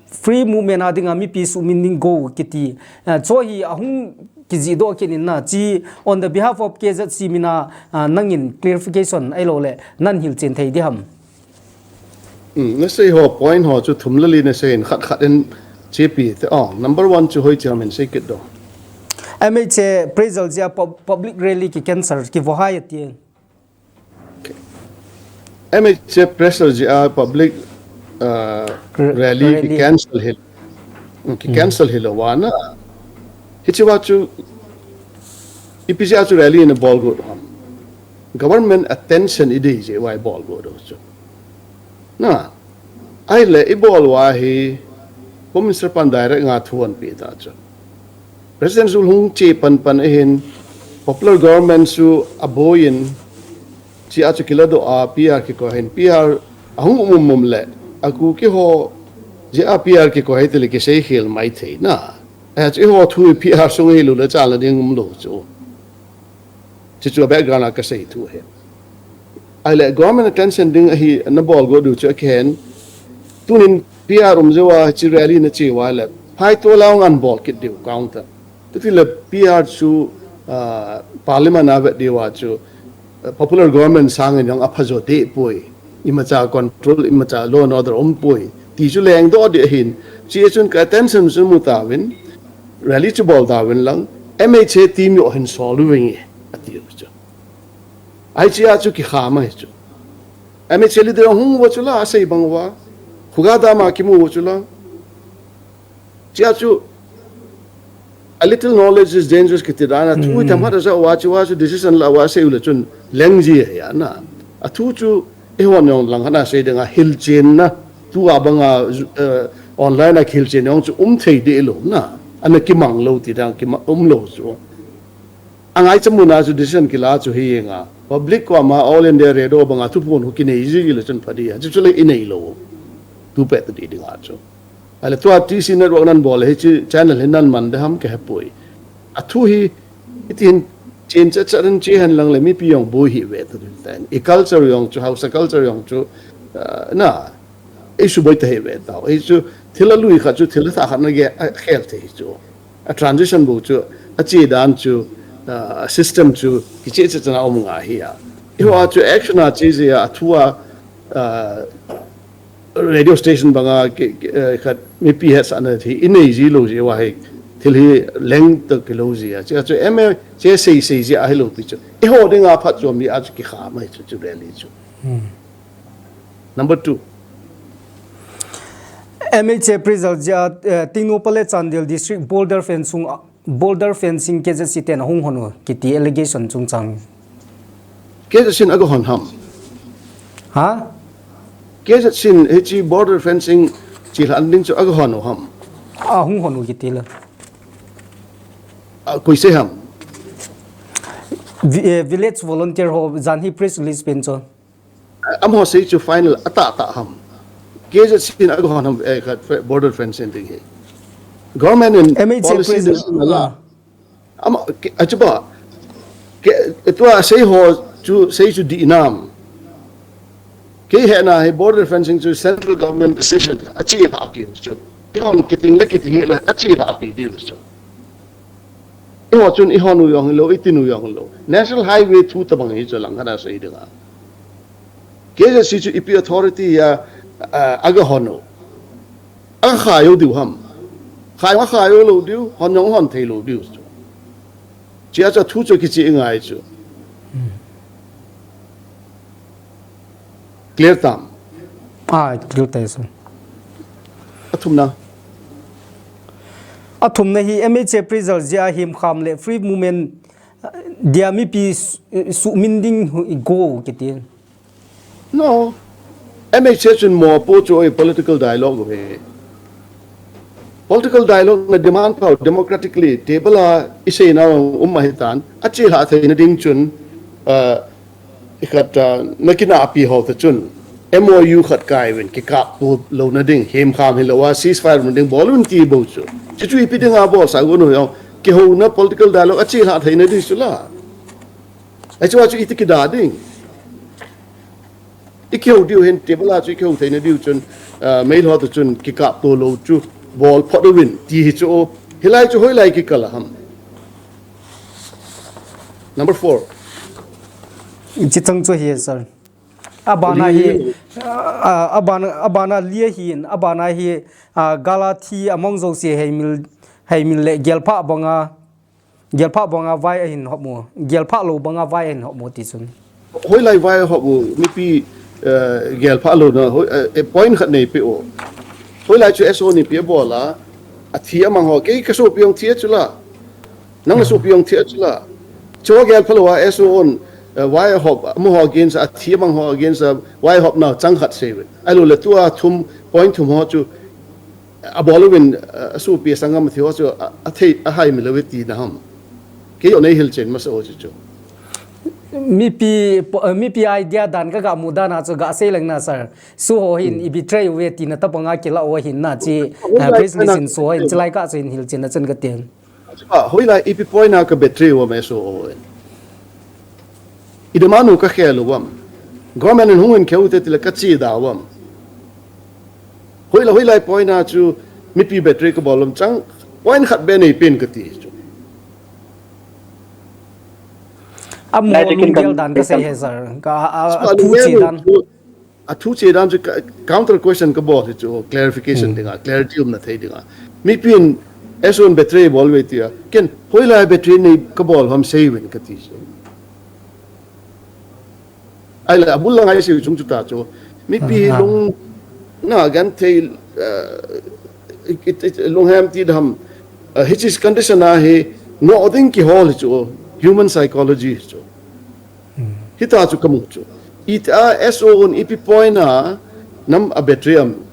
free movement a dinga mipi suhmil ding go kiti. Ah, chu hi ahung kijih doh kit in na chi on the behalf of K Z C min a, ah, nangin clarification ahilou le nan hilchen thei ding ham. Hmm, na sei ho point ho chu thum le li na sei in khat khat in chepi te. Oh, number one chu hoi chiam in sei kit do. M H A pressure jeh a pub- public rally ki cancel, kivohai ati. M H A pressure jeh a public uh, R- rally ki rally. cancel hil, ki cancel hil wana. Hichi wa chu ipi jeh a chu rally na bol go ham. Government attention i dei jeh wa i bol go do chu. Na, ahile i bol wa hi Home Minister pan direct nga thu ahin pe ta chu. President chu hung che pan pan ahin, popular government chu aboi in, chi a chu kila do a P R kikoi hin, P R ahung um um um le, aku kiho jeh a P R kikoi hi tile kisei khel mai thei na. Eh, chu ho thu P R sung hi lu le cha la ding um lo chu. Chu chu background a ka sei thu hi. Ahile government attention ding ahi na bol go diu chu akihen. Tunin P R um jeh a chi rally na chi wa le. Phai to la ngan bol kit diu counter. Tuti le P R chu uh, parliament a vet diu a chu uh, popular government sang in yong apha jo de poi. Imacha control, imacha law and order um poi. Ti chu leng do di ahin. Chi chun ka attention chu mu ta win. Rally chu bol ta win lang. M H A team yo hin sol u wing ati chu. Ai chi a chu ki kha mai chu. M H A leader hung wa chu la sei bang wa. Khuga da ma ki mu wa chu la. Chi a chu a little knowledge is dangerous kiti dan a thu tham hat a wa chu wa chu decision la wa sei u le chun leng ji ya na. A thu chu e hon yong lang hana sei ding a hil chen na. Tu a bang a uh, online a hil chen yong chu um thei de lo na. Ana ki mang lo ti dang ki um lo chu. Angai chamu na chu decision kila chu hi nga. Public ko ma all India radio bang a thu phon hu ki nei ji le chun phadi. Chu chu le i nei lo. Tu pe tu di ding a chu. Ale tua T C network nan bol hi chi channel hin nan man de ham ke hepoi. A thu hi itin chen cha cha ran chi han lang le mipi yong boi hi ve tu tan. I culture yong chu Hausa culture yong chu uh, na i su boi ta hi ve ta. I chu thil a lui kha chu thil a tha kha na ge khel te hi chu. A transition bu chu a chi dan chu uh, system chu ki chi cha cha na om nga hi a. I ho a chu action a chi ji a thu a uh, radio station banga khat mipi hetsahna hi i nei ji lo ji wa hi thil hi leng to ki lo ji a chi a chu M H A sei sei ji a hi lo pi chu i ho dinga phat chu mi a chu ki kha mai chu chu rally chu number two M H A pressure jeh a Tengnoupal le Chandel district border fencing border fencing K Z C ten ahung hon u kiti allegation chungchang. K Z C in aga hon ham? Ha? K Z C in hichi border fencing chilhan ding chu aga hon u ham? Ahung hon u kiti la. Koi sei ham? Village volunteer ho jan hi press release pen chu. Amaho sei chu final ata ta ham? K Z C in aga hon ham border fencing ding hi? Government in M H A policy president la. Ama achuba ke tua sei ho chu sei chu di nam. Ke he na he border fencing chu central government decision achi pha ki chu. Ke hon kiting le kiting le achi pha ki di chu. I ho chun i hon u yong lo, i tin u yong lo. National highway thu tabang hi chu lang hana sei dinga. K Z C chu ipi authority ya aga hon u. Aga kha yo diu ham? Kha yo kha yo lo diu, hon yong hon thei lo diu chu. Chi a chu thu chu kichi ngai chu. Clear tam? Ah, clear tai sir. Athumna. Athumna hi M H A pressure jeh a himkham le free movement dia mipi suhmang ding go kiti. No. M H A chun mo po chu oi political dialogue he. Political dialogue na demand pau democratically table a isei na um ma hitan achi ha thei na ding chun uh, ikhat uh, na kina pi ho ta chun M O U khat kai wen ki kap pu lo na ding him kham hi lo wa ceasefire na ding bol un ti bo chu. Chu chu ipi ding a bol sa go no yo ki ho na political dialogue achi ha thei na ding chu la. Ai chu chu iti ki da ding. I keu diu hin table a chu i keu theina diu chun, ah, mei lo tu chun kikap to lo chu bol phot win ti hi chu o. Hilai chu hoilai kikal a ham. Number four. Chi chang chu hi sir. Abana hi, ah, abana, abana lia hi, abana hi, ah, Galathi among zo si hei mil, hei mil le gelpha banga. Gelphah banga vai ahin hop mo. Gelphah lou banga vai ahin hop mo ti chun. Hoilai vai hop mo, mipi, eh, gelphah louna, hoi, eh, point khat nei pe o. Hoilai chu S O nipi abol a, athi amang ho, kei kasopi jong thi a chu la. Nang nasopi jong thi a chu la. Chu gelphah lou a S O hon, eh, vai hop, amaho against a, athi amang ho against a, vai hopna chang khat sei ve. Ahilou le tua thum, point thum ho chu, abol uvin, eh, asopi asanggam athi ho chu, a, athei, ahaimil uve tina ham. Kei jong nei hilchen masa o chu chu. Mipi, po- eh, mipi idea dan kaga mu dan a chu ga sei leng na sir. S O ho hin i betray uve tina tapanga kila u ahin na chi, eh, press release in S O ho hin chilai kah chu hin hilchen na chun kati. Ah, hoilai ipi point a ka betray uvam S O ho hin. Idam a nu kakhel uvam. Government in hung in khel u te tile kache da uvam. Hoilai, hoilai point a chu mipi betray kabol uvam chang point khat beh nei pen kati chu. Amo lunggel dan kasei he sir. Ka, a, a, athu che dan. Athu che dan chu ka, counter question kabol hi chu, clarification dinga, clarity umna thei dinga. Mipin S O in betray bol uve tia, ken hoilai betray nei kabol ham sei uvin kati chu. Ahile abul langa isei u chung chu ta chu. Mipi lung na gan thei, uh, it, it, lunghem ti dam, uh, hichi condition a hi ngoh ding kihol chu, human psychology chu. Hita chu kamu chu. Ita S O hon ipi point a nam a betray am.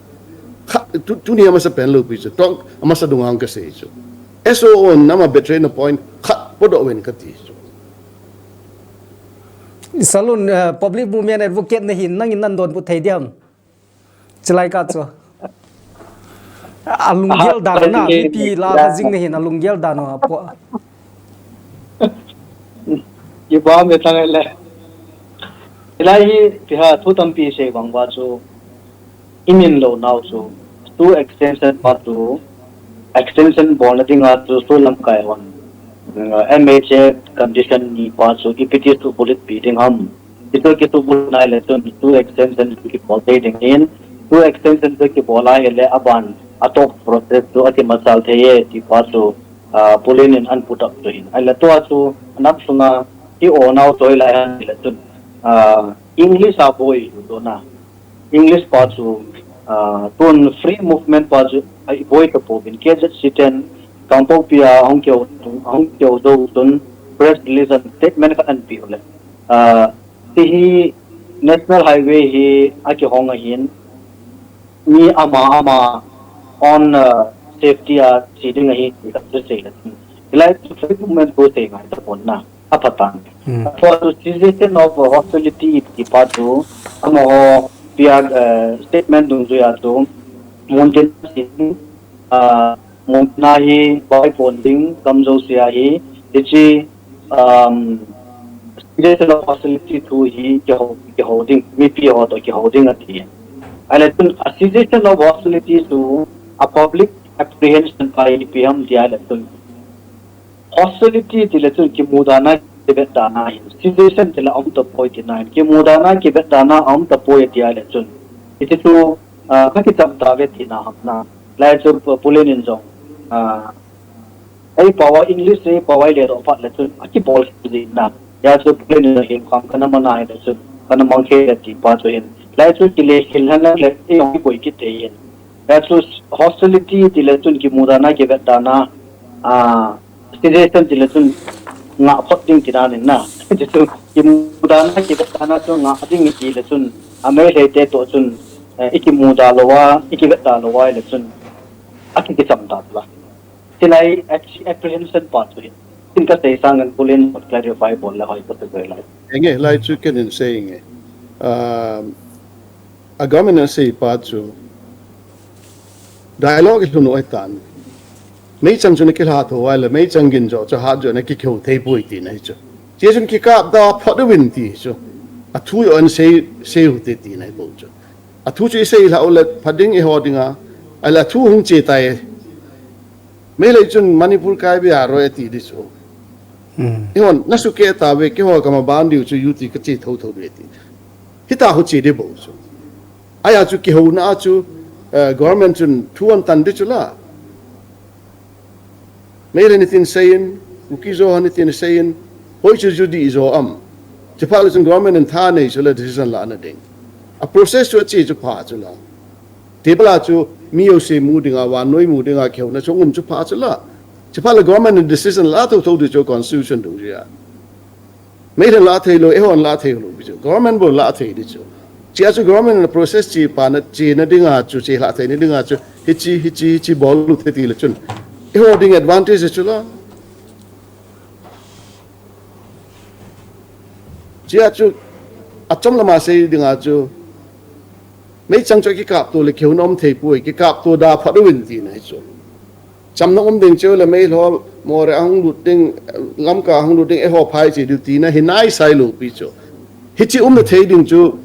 Kha, tu, tuni amasa pen lou pi chu. Tong amasa dungang kasei chu. S O hon nam a betray na point khat podoh uvin kati chu. Salun, eh, public movement advocate nahin nangin nan donbut thei diam. Chilai kah chu. Alunggel dan na, mipi la jing nahin alunggel dan a po. Iba me tang le. Hilai hi, pi ha, thu tampi sei bang ba chu. I min lou nau chu. School extension pa chu. Extension bolna dinga chu school lamkai hon. Mm, M H A condition ni pa chu. I P T school bullet pi ding ham. Ito kitu bul nai le chun two extension chu kibol thei ding in, two extension chu kibol a hile aban a top process chu akimasal thei e ti pa chu, ah, Pu Len in an put up chu hin. Ahile tua chu nam sunga i o nau chu hilai han le chun, ah, English a boi chu na. English pa chu, ah, tun free movement pa chu a i boi ta pouvin K Z C ten Kangpokpi a hung keu, hung keu jou chun press release and statement khat an pe u le. Ah, ti hi National Highway hi akihong ahin, mi ama ama own, uh, safety a che ding ahi ti kasei le. Hilai chu free movement chu sei ngai tapon na, aphat tan. Tua chu cessation of hostility ti pa chu amaho P R, uh, statement dungjuia chu Mountain Singh, ah, Mountain hi baipon ding kam jousea hi, hiche, um, cessation of hostility thu hi kihou, kihou ding, mipi ho toh kihou ding ati. Ahile chun a cessation of hostility chu a public apprehension pa hi ipi ham ti ahile chun hostility tile chun kimudana kivetdana hin, cessation tile aum tapoi tina hin, kimudana kivetdana aum tapoi tia le chun. Hiche chu, ah, kakicham tauve tina ham na. Lai chu Pu, Pu Len in jong, ah, ei pao a English ei pao a ile doh phat le chun akibol jin na. Hia chu Pu Len in jong hin kham kana mana le chun kana mang khe le ti pa chu hin. Lai chu kile khel han le ei jong kiboi kit thei hin. Hia chu hostility tile chun kimudana kivetdana, ah, cessation tile chun ngah phot ding tina nin na. Chu chu kimudana kivetdana chu ngah ding iti le chun a Meitei te toh chun, eh, i kimuda lou a, i kivetda lou a ile chun aki, kicham ta la. Hilai apprehension pa chu hin. Tin kasei sangin Pu Len clarify bol le hoi kati lai. Enge, lai chu ken in sei nge. Um, A government in asei pa chu dialogue ilhun u ahitan. Meichang chu nakilha tho uva ahile, meichang gin jo chu hat jo nakikihou thei poi tina ahi chu. Hiche chun kikap da phot uvin ti chu. Athu joh in sei, sei u hite tina ahi bou chu. Athu chu isei lhah u le pha ding eiho dinga. Ahile athu hung che tai. Meilhei chun Manipur Karbi a roi ati di chu. Eihon, nasukeh tauve, keiho kamaban diu chu U T kache thotho diu ati. Hita ho che di bou chu. Ahia chu kihouna a chu, eh, government chun thu ahin tan di chu la. Meilhei nitin seiyin, Kuki jo hon itin seiyin, hoichu ju dih jo am. Chuphat le chun government in tha nei chu le decision la na ding. A process chu achi chu pha chu la. Table a chu mi jouse mu dinga, vannoi mu dinga kihouna chu um chu pha chu la. Chuphat le government in decision la thotho ding chu constitution dungjui a. Meilhei la thei lou, eihon la thei lou pi chu. Government bou la thei ding chu. Chia chu government in process chi pa na, chi na dinga chu, chi la thei na dinga chu. Hichi, hichi, hichi bol u te ti le chun. Eiho ding advantage chu la. Chia chu achom lama sei dinga chu. Meichang chu kikap to le kihouna um thei poi, kikap to da phat uvin ti na hi chu. Chamna um ding chu le meilhei Moreh ahung lut ding, Lamka ahung lut ding, eiho phai chi diu ti na hi nai sai lou pi chu. Hichi um na thei ding chu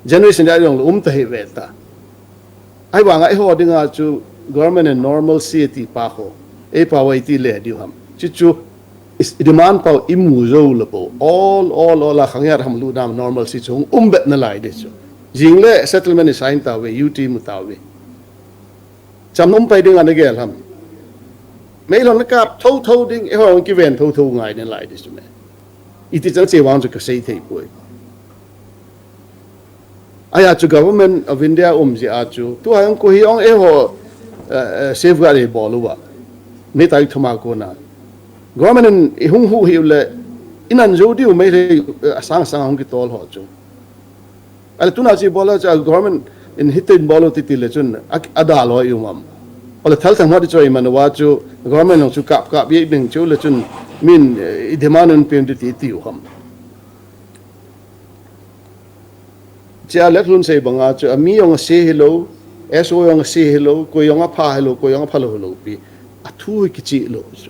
generation ja jong le um ta hi ve ta. Ahivanga eiho dinga chu government and normalcy ti pa ho. Ei pa wai ti le diu ham. Chi chu is demand pau imu jou le po. All, all, all a khang yar ham lu nam normalcy chu um bet na lai de chu. Jing le settlement i sign ta ve, U T mu ta ve. Cham um pai ding ana gel ham. Meilhei na kap thotho ding, eiho kiven thotho ngai na lai de chu me. Iti chan che vang chu ka sei thei poi. Aya chu Government of India um ji a chu. Tu ha jong ko hi jong eiho, eh, eh, safeguard ei bol uva. Mei tai thuma ko na. Government in i hung hu hi le inan jo diu Meilhei, eh, asang sang hung kitol ho chu. Ale tuna chi bol a chu government in hitin bol u ti ti le chun a, ada lo i um am. Ale thal thang hot i choi man uva chu government jong chu kap kap ye ding chu le chun min, eh, i demand un pem ti ti u ham. Chia le lhun sei banga chu, a mi jong a se hi lou, S O jong a se hi lou, koi jong a pha hi lou, koi jong a pha lou hi lou pi. A thu hi kichi lou chu.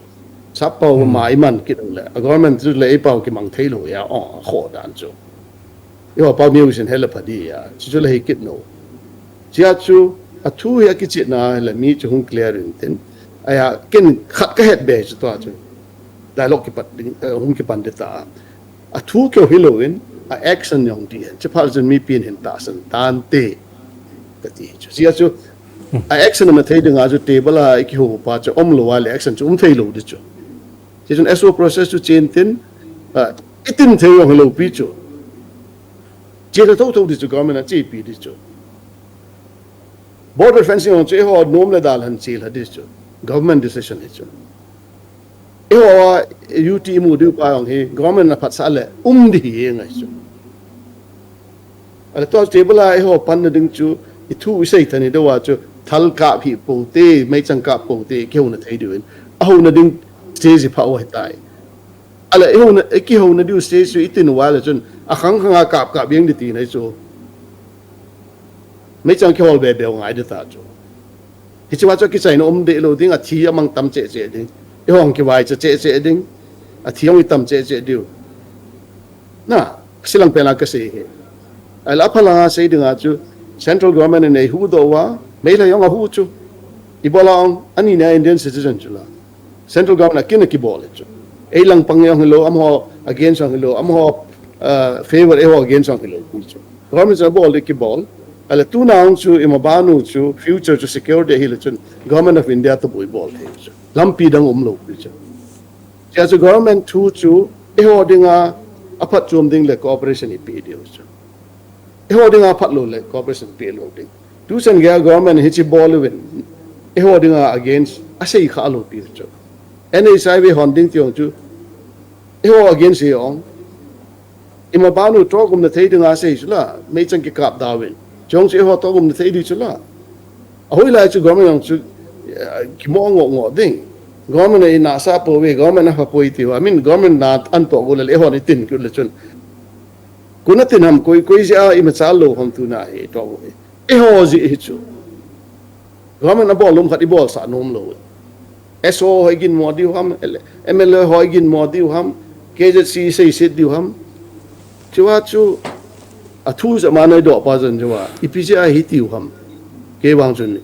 Sap pau ma i man kit le, a government chu le ei pau kimang thei lou ya, o, kho dan chu. I ho pau mi usin he le pha di ya, chu chu le hi kit no. Chia chu, a thu hi a kichi na le mi chu hung clear in tin. Aya, ken khat ka het be chu tua chu. Dialogue kipat ding, eh, hung kipan de ta. A thu keu hi lou in, a action jong di hen. Chuphat chun mi pin hin tahsan tante. Ka ti chu. Chia chu, a action na thei dinga chu table a i kiho pa chu um lou a le action chu um thei lou di chu. Chia chun S O process chu chen tin, a, itin thei jong hi lou pi chu. Chia le thotho di chu government a che pi di chu. Border fencing jong chu eiho nom le dal han chil ha di chu. Government decision hi chu. Eiho a U T mu diu pa jong hi government na phatsah le um di hi ngai chu. Ale to table a eiho pan na ding chu i thu i sei thani deuva chu thal kap hi po te, meichang kap po te, kihouna thei diu in. A houna ding stage hi pha u hi tai. Ale eihouna, eikihouna diu stage chu itin uva le chun a khang khang a kap kap jeng di ti nai chu. Meichang kihol be be u ngai di ta chu. Hiche va chu kichaina um de lou ding, a thi a mang tam che che ding. I hong kivai che che che ding. A thi hong i tam che che diu. Na, silang pela ka sei hi. Ai la phala sei dinga chu central government in ei hu doh uva, Meilhei jong a hu chu. I bola ong, ani na Indian citizen chu la. Central government a kin a kibol chu. Ei lang pang jong hilou, amaho against jong hilou, amaho, uh, favor eiho against jong hilou chu. Government chu bol de kibol. Ale tuna hung chu ima banu chu future chu secure de hile chun Government of India to bui bol thei chu. Lampi dang um lou chu. Chia chu government thu chu eiho dinga aphatchom ding le cooperation i pe diu chu. Eiho dinga phat lou le cooperation pe lou ding. Tuchan gei a government hichi bol uvin, eiho dinga against a sei kha lou pi chu. N H I V hon ding ti ong chu, eiho against hi ong. Ima banu togum na thei dinga sei chu la, meichang kikap da uvin. Chong chu eiho togum na thei di chu la. A hoi lai chu government ong chu, eh, kimo ngo ngo ding. Government a i na sa po ve, government a pha poi ti uva. I mean, government na an to go le, eiho ni tin kit le chun. Kuna tin ham koi, koi jeh a ima chal lou ham tuna hi to go ve. Eiho jeh hi chu. Government a bol lum khat i bol sa nom lou. S O ho i gin mo diu ham, M L A ho i gin mo diu ham, K Z C sei sit diu ham. Chua chu a thu ja ma nei doh pa jan chua. Ipi jeh a hi tiu ham. Kei vang chun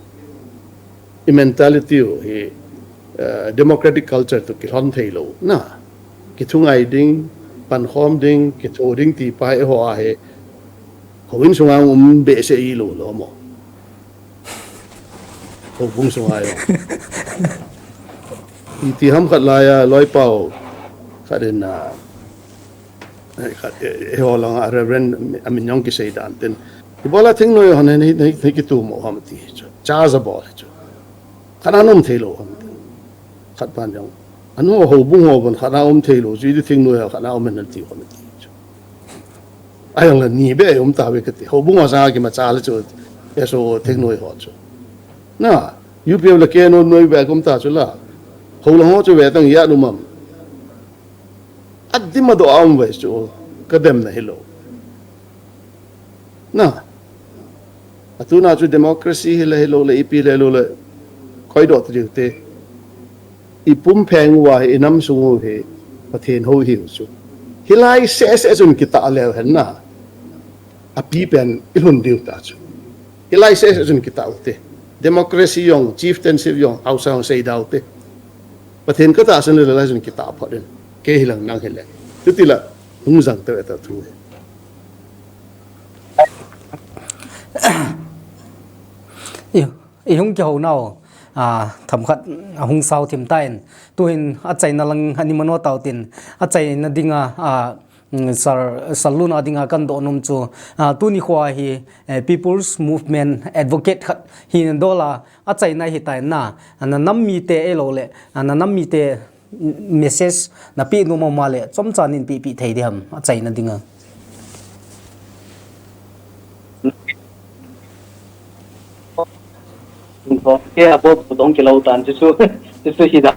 i mentality u hi, eh, democratic culture to kilhon thei lou. Na, kithungai ding, pankhom ding, kitho ding ti pa eiho a hi. Houin sunga um behseh i lou lou mo. Houbung sunga jong. Iti ham khat laiya, loipau khat in, ah, eh, khat, eh, eh, ho langa Reverend Aminyong kisei dan tin. Ibola thingnoi hon hin, hin, hin kitu mo ham ti chu. Charge abol chu. Khat a um thei lou ham tin. Khat pan jong. Anu houbung ho bon khat a um thei lou chu, iti thingnoi ho khat a um hen ti hon ti chu. Ajong la ni be um ta ve kati. Houbung ho sanga kimacha le chu. Eso thingnoi ho chu. Na, U P F le K N O noi be um ta chu la. Hou lang ho chu ve tang ya lumam. Adim a do a um ve chu. Ka demna hilou. Na. Atuna chu democracy hile hilou le, ipi le hilou le. Koi do ti te. I pumpheng uva hi, i nam sung u hi, Pathen hou hi u chu. Hilai seh seh chun kitah leu hen na. Api pen i lhun diu ta chu. Hilai seh seh chun kitah u te. Democracy jong, chieftainship jong, haosa jong sei dau te. Pathen ka tahsan le lai chun kitah phot in. Kei hilang nang hile. Chuti la, hung jang te ta thu. I, i hung kihou nau, a, themkhat a hung sao thim tan. Tuhin achaina lang ani mano tau tin, achaina dinga, a, mm, Sir, Sir Lun a dinga kan doh nom chu, a, tuni khoa hi, eh, People's Movement Advocate khat hi dola, achaina hi tan na, ana nam mite e lo le, ana nam mite message na pe nom ma le, chomcha nin pe pe thei diham, achaina dinga. Ke abo dong ke lo tan chu chu, chu chu hi da,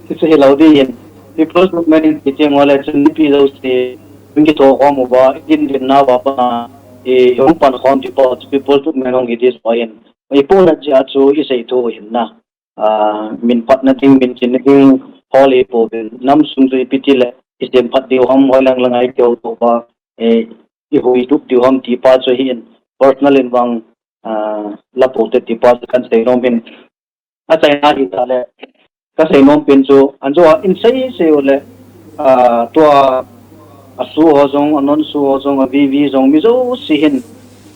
chu chu hi lo di in. People's Movement in kicheng wale chun nipi lo si, hung kitho khom uva, din din na va pa, i hung pan khom ti pa, People's Movement hung hi di so in. I puna ja chu i sei thu hin na. A, min phatna ding, min chinna ding, hol i po bin, nam sung chu ipi ti le, i sem phat diu ham, hoi lang lang ai keu to ba, e, i hui tup diu ham ti pa chu hi in, personal in vang, a, la po te ti pa chu kan sei nom hin. Achaina hi ta le, ka sei nom pen chu, an jo a in sei sei u le, a, tua, a su ho jong, a non su ho jong, a V V jong, mi jouse hin,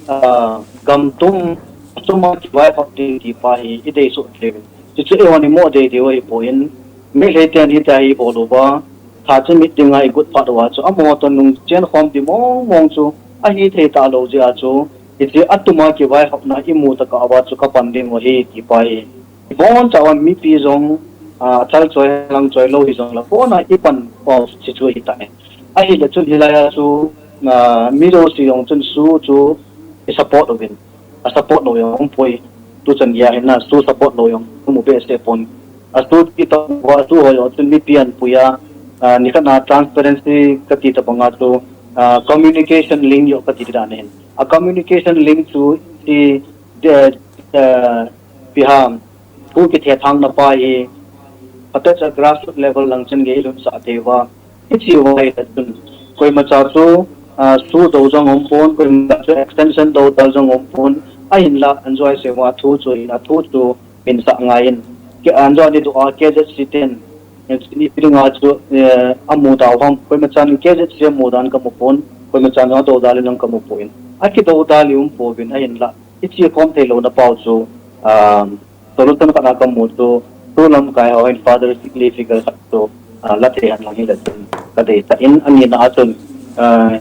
a, gam tum, a chuma kivai hop ding ti pa hi, i dei suh thei. Chu chu e hon i mo dei dei u hi po in, mi lei ten hi ta hi bol u va, tha che mit ding a i gut phat u a chu, a mo to nung chen khom di mong mong chu, a hi thei ta lo ji a chu, i chi a tuma kivai hop na i mu ta ka va chu ka pan ding u hi ti pa hi. Bon chawan mipi jong, a, chal choi lang choi lo hi jong la, bon a i pan pau chi chu hi ta e. Ahile chun hilai a chu, a, mi jouse jong chun su chu i support uvin. A support lo jong um poi. Tu chan ya hin na su support lo jong um be se pon. A su ti ta wa su ho jong chun mipi an puya, a, ni khat na transparency ka ti ta banga chu, a, communication link jong ka ti dan hin. A communication link chu ti de, a, Pi ham, thu kithethang na pa hi, phatecha grassroots level lang chen gei lhun sa thei va. Hichi vai ta chun, koima cha chu, a, su do jong um pon, koima cha chu extension do tal jong um pon, ahinla, an joi se va thu chu hin, a thu chu min sa ngai in. Ke an joi ni do a K Z C ten, ni pi nga chu, eh, a mu dau ham, koima cha ni K Z C a mu dan ka mu pon, koima cha ni a do dal in ka mu pon. A ki do dal um po bin, ahinla. I chi khom thei lo na pau chu, um, solution khat na ka mu chu, tu lamkai ho hin father sick leave figure khat chu, uh, la thei han lang hi la chun ka dei ta in ani na a chun, uh,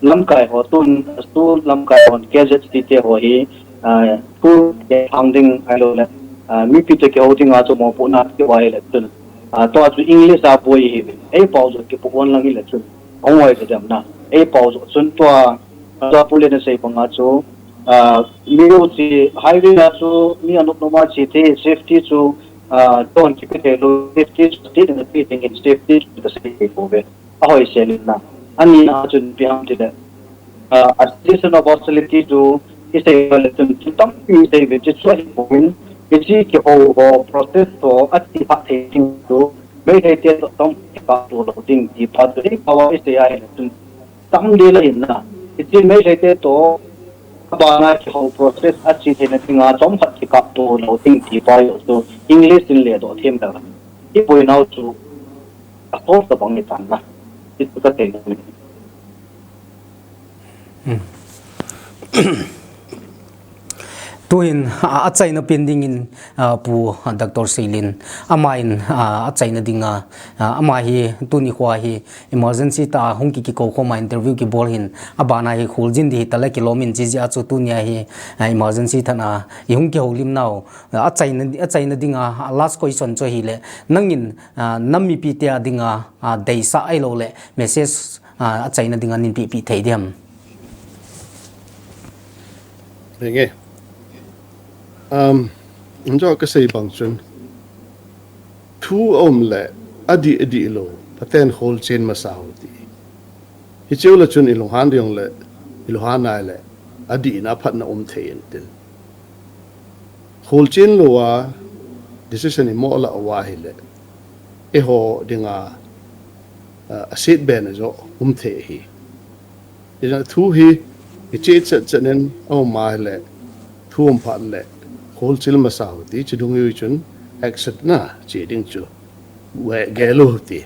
lamkai ho tun, tu lamkai ho K Z C te ho hi, uh, tu ke hang ding ai lo le, uh, mipi te ke ho ding a chu mo pu na ke wai le chun, uh, to chu English a boi hi, ei pau chu ke pu wan lang hi le chun, ong wai chu dem na, ei pau chu chun tua, Aja pule na sei banga chu, ah, mi jouse highway a chu mi anop nop a che thei safety chu, ah, ton kipe thei lou safety chu ti na pi ding in safety chu ta sei thei po ve. A hoi se lin na. Ani na chun pi ham ti le. Ah, a cessation of hostility chu i sei le chun chu tampi sei ve chu chu hi po in i chi ke ho ho process to a ti pha thei ding chu. Meitei te to tam ki pa to lo ding ti pa chu i pa wa i sei ai le chun Tam di la hin na. Hichi Meitei te to, abana ki ho process a chi thei na dinga chom khat ki kap to lo ding ti pa jo chu English in le do them da. I poi nau chu a to ta bang ni tan na. Hichu ka te ni. Hmm. Tuhin, a, achaina pen dingin, a, Pu, a, Doctor Seilin, amahin, a, achaina dinga, a, ama hi tuni khoa hi emergency tah a hung ki, kikou khom a interview kibol hin, abana hi kholjin ding hitaleh kilom in, chijeh a chu tunia hi, a, emergency tah a ihung kihoulim nau, a, achaina, achaina dinga, a, last question chu ahileh, nangin, a, nam mipite a dinga, a, deisah ahilouleh message, a, achaina dinga neipepi thei diam? Henge. Um, njo kasei bang chun, thu aum leh, adih, adih lou, Pathen kholchil masa u ti. Hiche uleh chun ilunghan ding uleh, ilunghan nai leh, adihna phatna um thei intin. Kholchil lou a, decision imoh lah uva ahileh, eiho dinga, a, asetbena joh um thei ahi. Ijeh thu hi, iche chet chet nen, aum a ahileh, thu um phat leh, kholchil masa u ti, chidung hi chun, action na, che ding chu, ve gel u ti.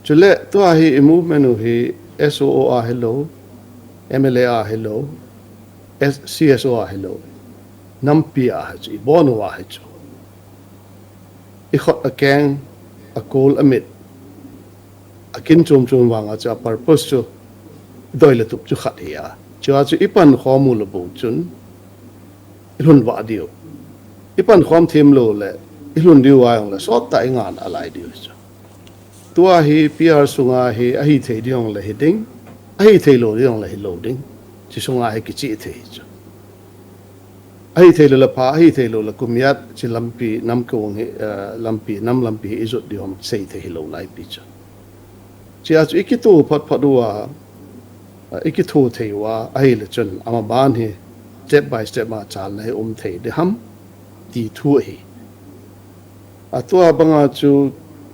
Chuleh, tua hi, i movement u hi, S O O a hilou, M L A a hilou, S-, C S O a hilou, nampi a hi chu, ibon uva hi chu. Ikhut akeng, akol amit, akin chom chom vang a chu a purpose chu, doi le tup chu khat hi a. Chua chu ipankhom u lou bou chun, ilhun vah diu. Ipankhom thim lou leh, ilhun diu a jongleh, sot tah ingan alai diu chu. Tua hi P R sunga hi ahithei ding jongleh hiding, ahithei lou ding jongleh hilou ding. Chi sunga hi kichih thei chu. Ahithei lou leh pha, ahithei lou leh kum ijat, chi lampi, nam kong hi, eh, lampi, nam lampi hi ijot ding ham sei thei hilou naipi chu. Chua chu ikitho phat phat uva, eh, ikitho thei uva, ahileh chun, amaban hi, step by step ma chalna hi um thei ding ham, ti thu ahi. A tua banga chu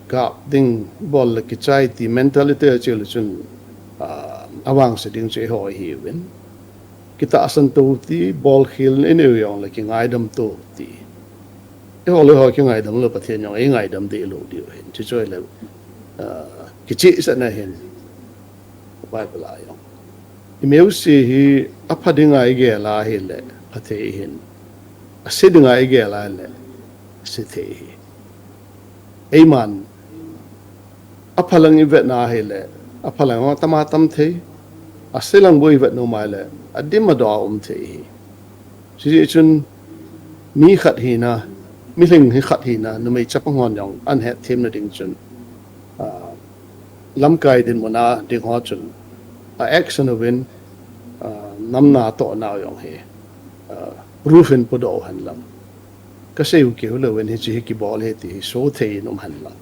kap ding bol le kichai ti mentality a chil chun, ah, avangse ding chu eiho ihiuvin. Kitahsan to ti, bolkhel nei neiu jongle kingaidam to ti. Eiho le eiho kingaidam le Pathen jong eingaidam deh lou diu ahin. Chuche le, ah, kichehsahna ahin. Bible a jong. Imeu si hi apha dinga igel a ahile, pha thei ahin. Ase dinga igel a ahile, ase thei ahi. Eiman, apha lang ivetna ahile, apha lang atama tam thei, ase lang bou ivet nom a ahile, adim adoh a um thei ahi. Chuti chun, mi khat hina, mi lhing hi khat hina, numei chapang hon jong, ahin hetthemna ding chun, ah, lamkai dinmun a ding ho chun, a action uvin, ah, namna tohna u jong hi, ah, proof in podoh u hen lang. Kasei u keu louvin hiche hi kibol ahi ti hi so thei in um hen lang.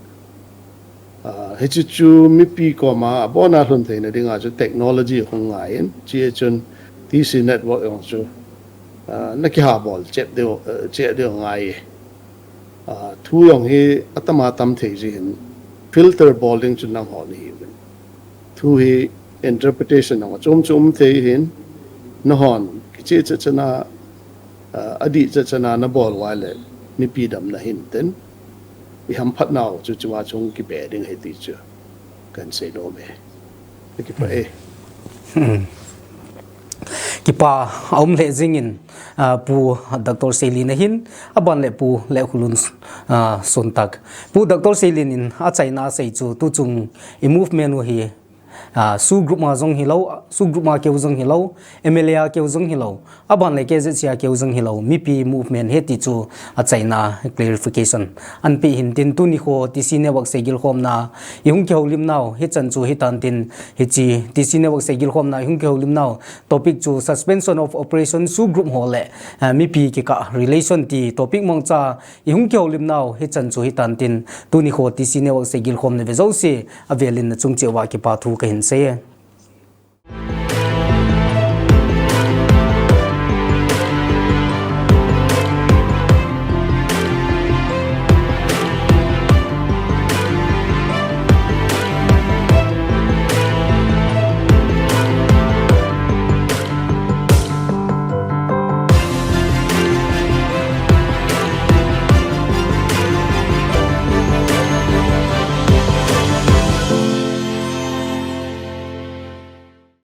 Ah, hiche chu mipi koma, abona lhun theina dinga chu technology hung ngai in, chuche chun T C network jong chu, ah, nakihabol chep diu, eh, chep diu ngai e. Ah, thu jong hi atama tam thei jeh hin filter bol ding chu nangho nahiuvin. Thu hi interpretation jong achom chom thei ahin, nahon kicheh cheh cheh na, ah, adih cheh cheh na nabol uva ahile mipi damna ahin tin, ihamphat nau chu chunga chung kipe ding ahi ti chu kahin seinom e. Kakipah e. Hmm. Kipa aum lheh jingin, ah, Pu Doctor Seilin ahin, aban le Pu Lekholun, ah, Sontak. Pu Doctor Seilin in achaina asei chu tuchung i movement u hi, ah, SoO group ma jong hilou, SoO group ma keu jong hilou, M L A a keu jong hilou, aban le K Z C a keu jong hilou, mipi movement ahi ti chu achaina clarification ahin pe ahin tin tuni kho T C network seigilkhomna ihung kihoulim nau hichan chu hitan tin hiche T C network seigilkhomna ihung kihoulim nau topic chu suspension of operation SoO group ho le, ah, mipi kikah relation ti topic mongcha ihung kihoulim nau hichan chu hitan tin tuni kho T C network seigilkhomna ve jouse avelin nachung cheh uva kipa thu kahin sei e.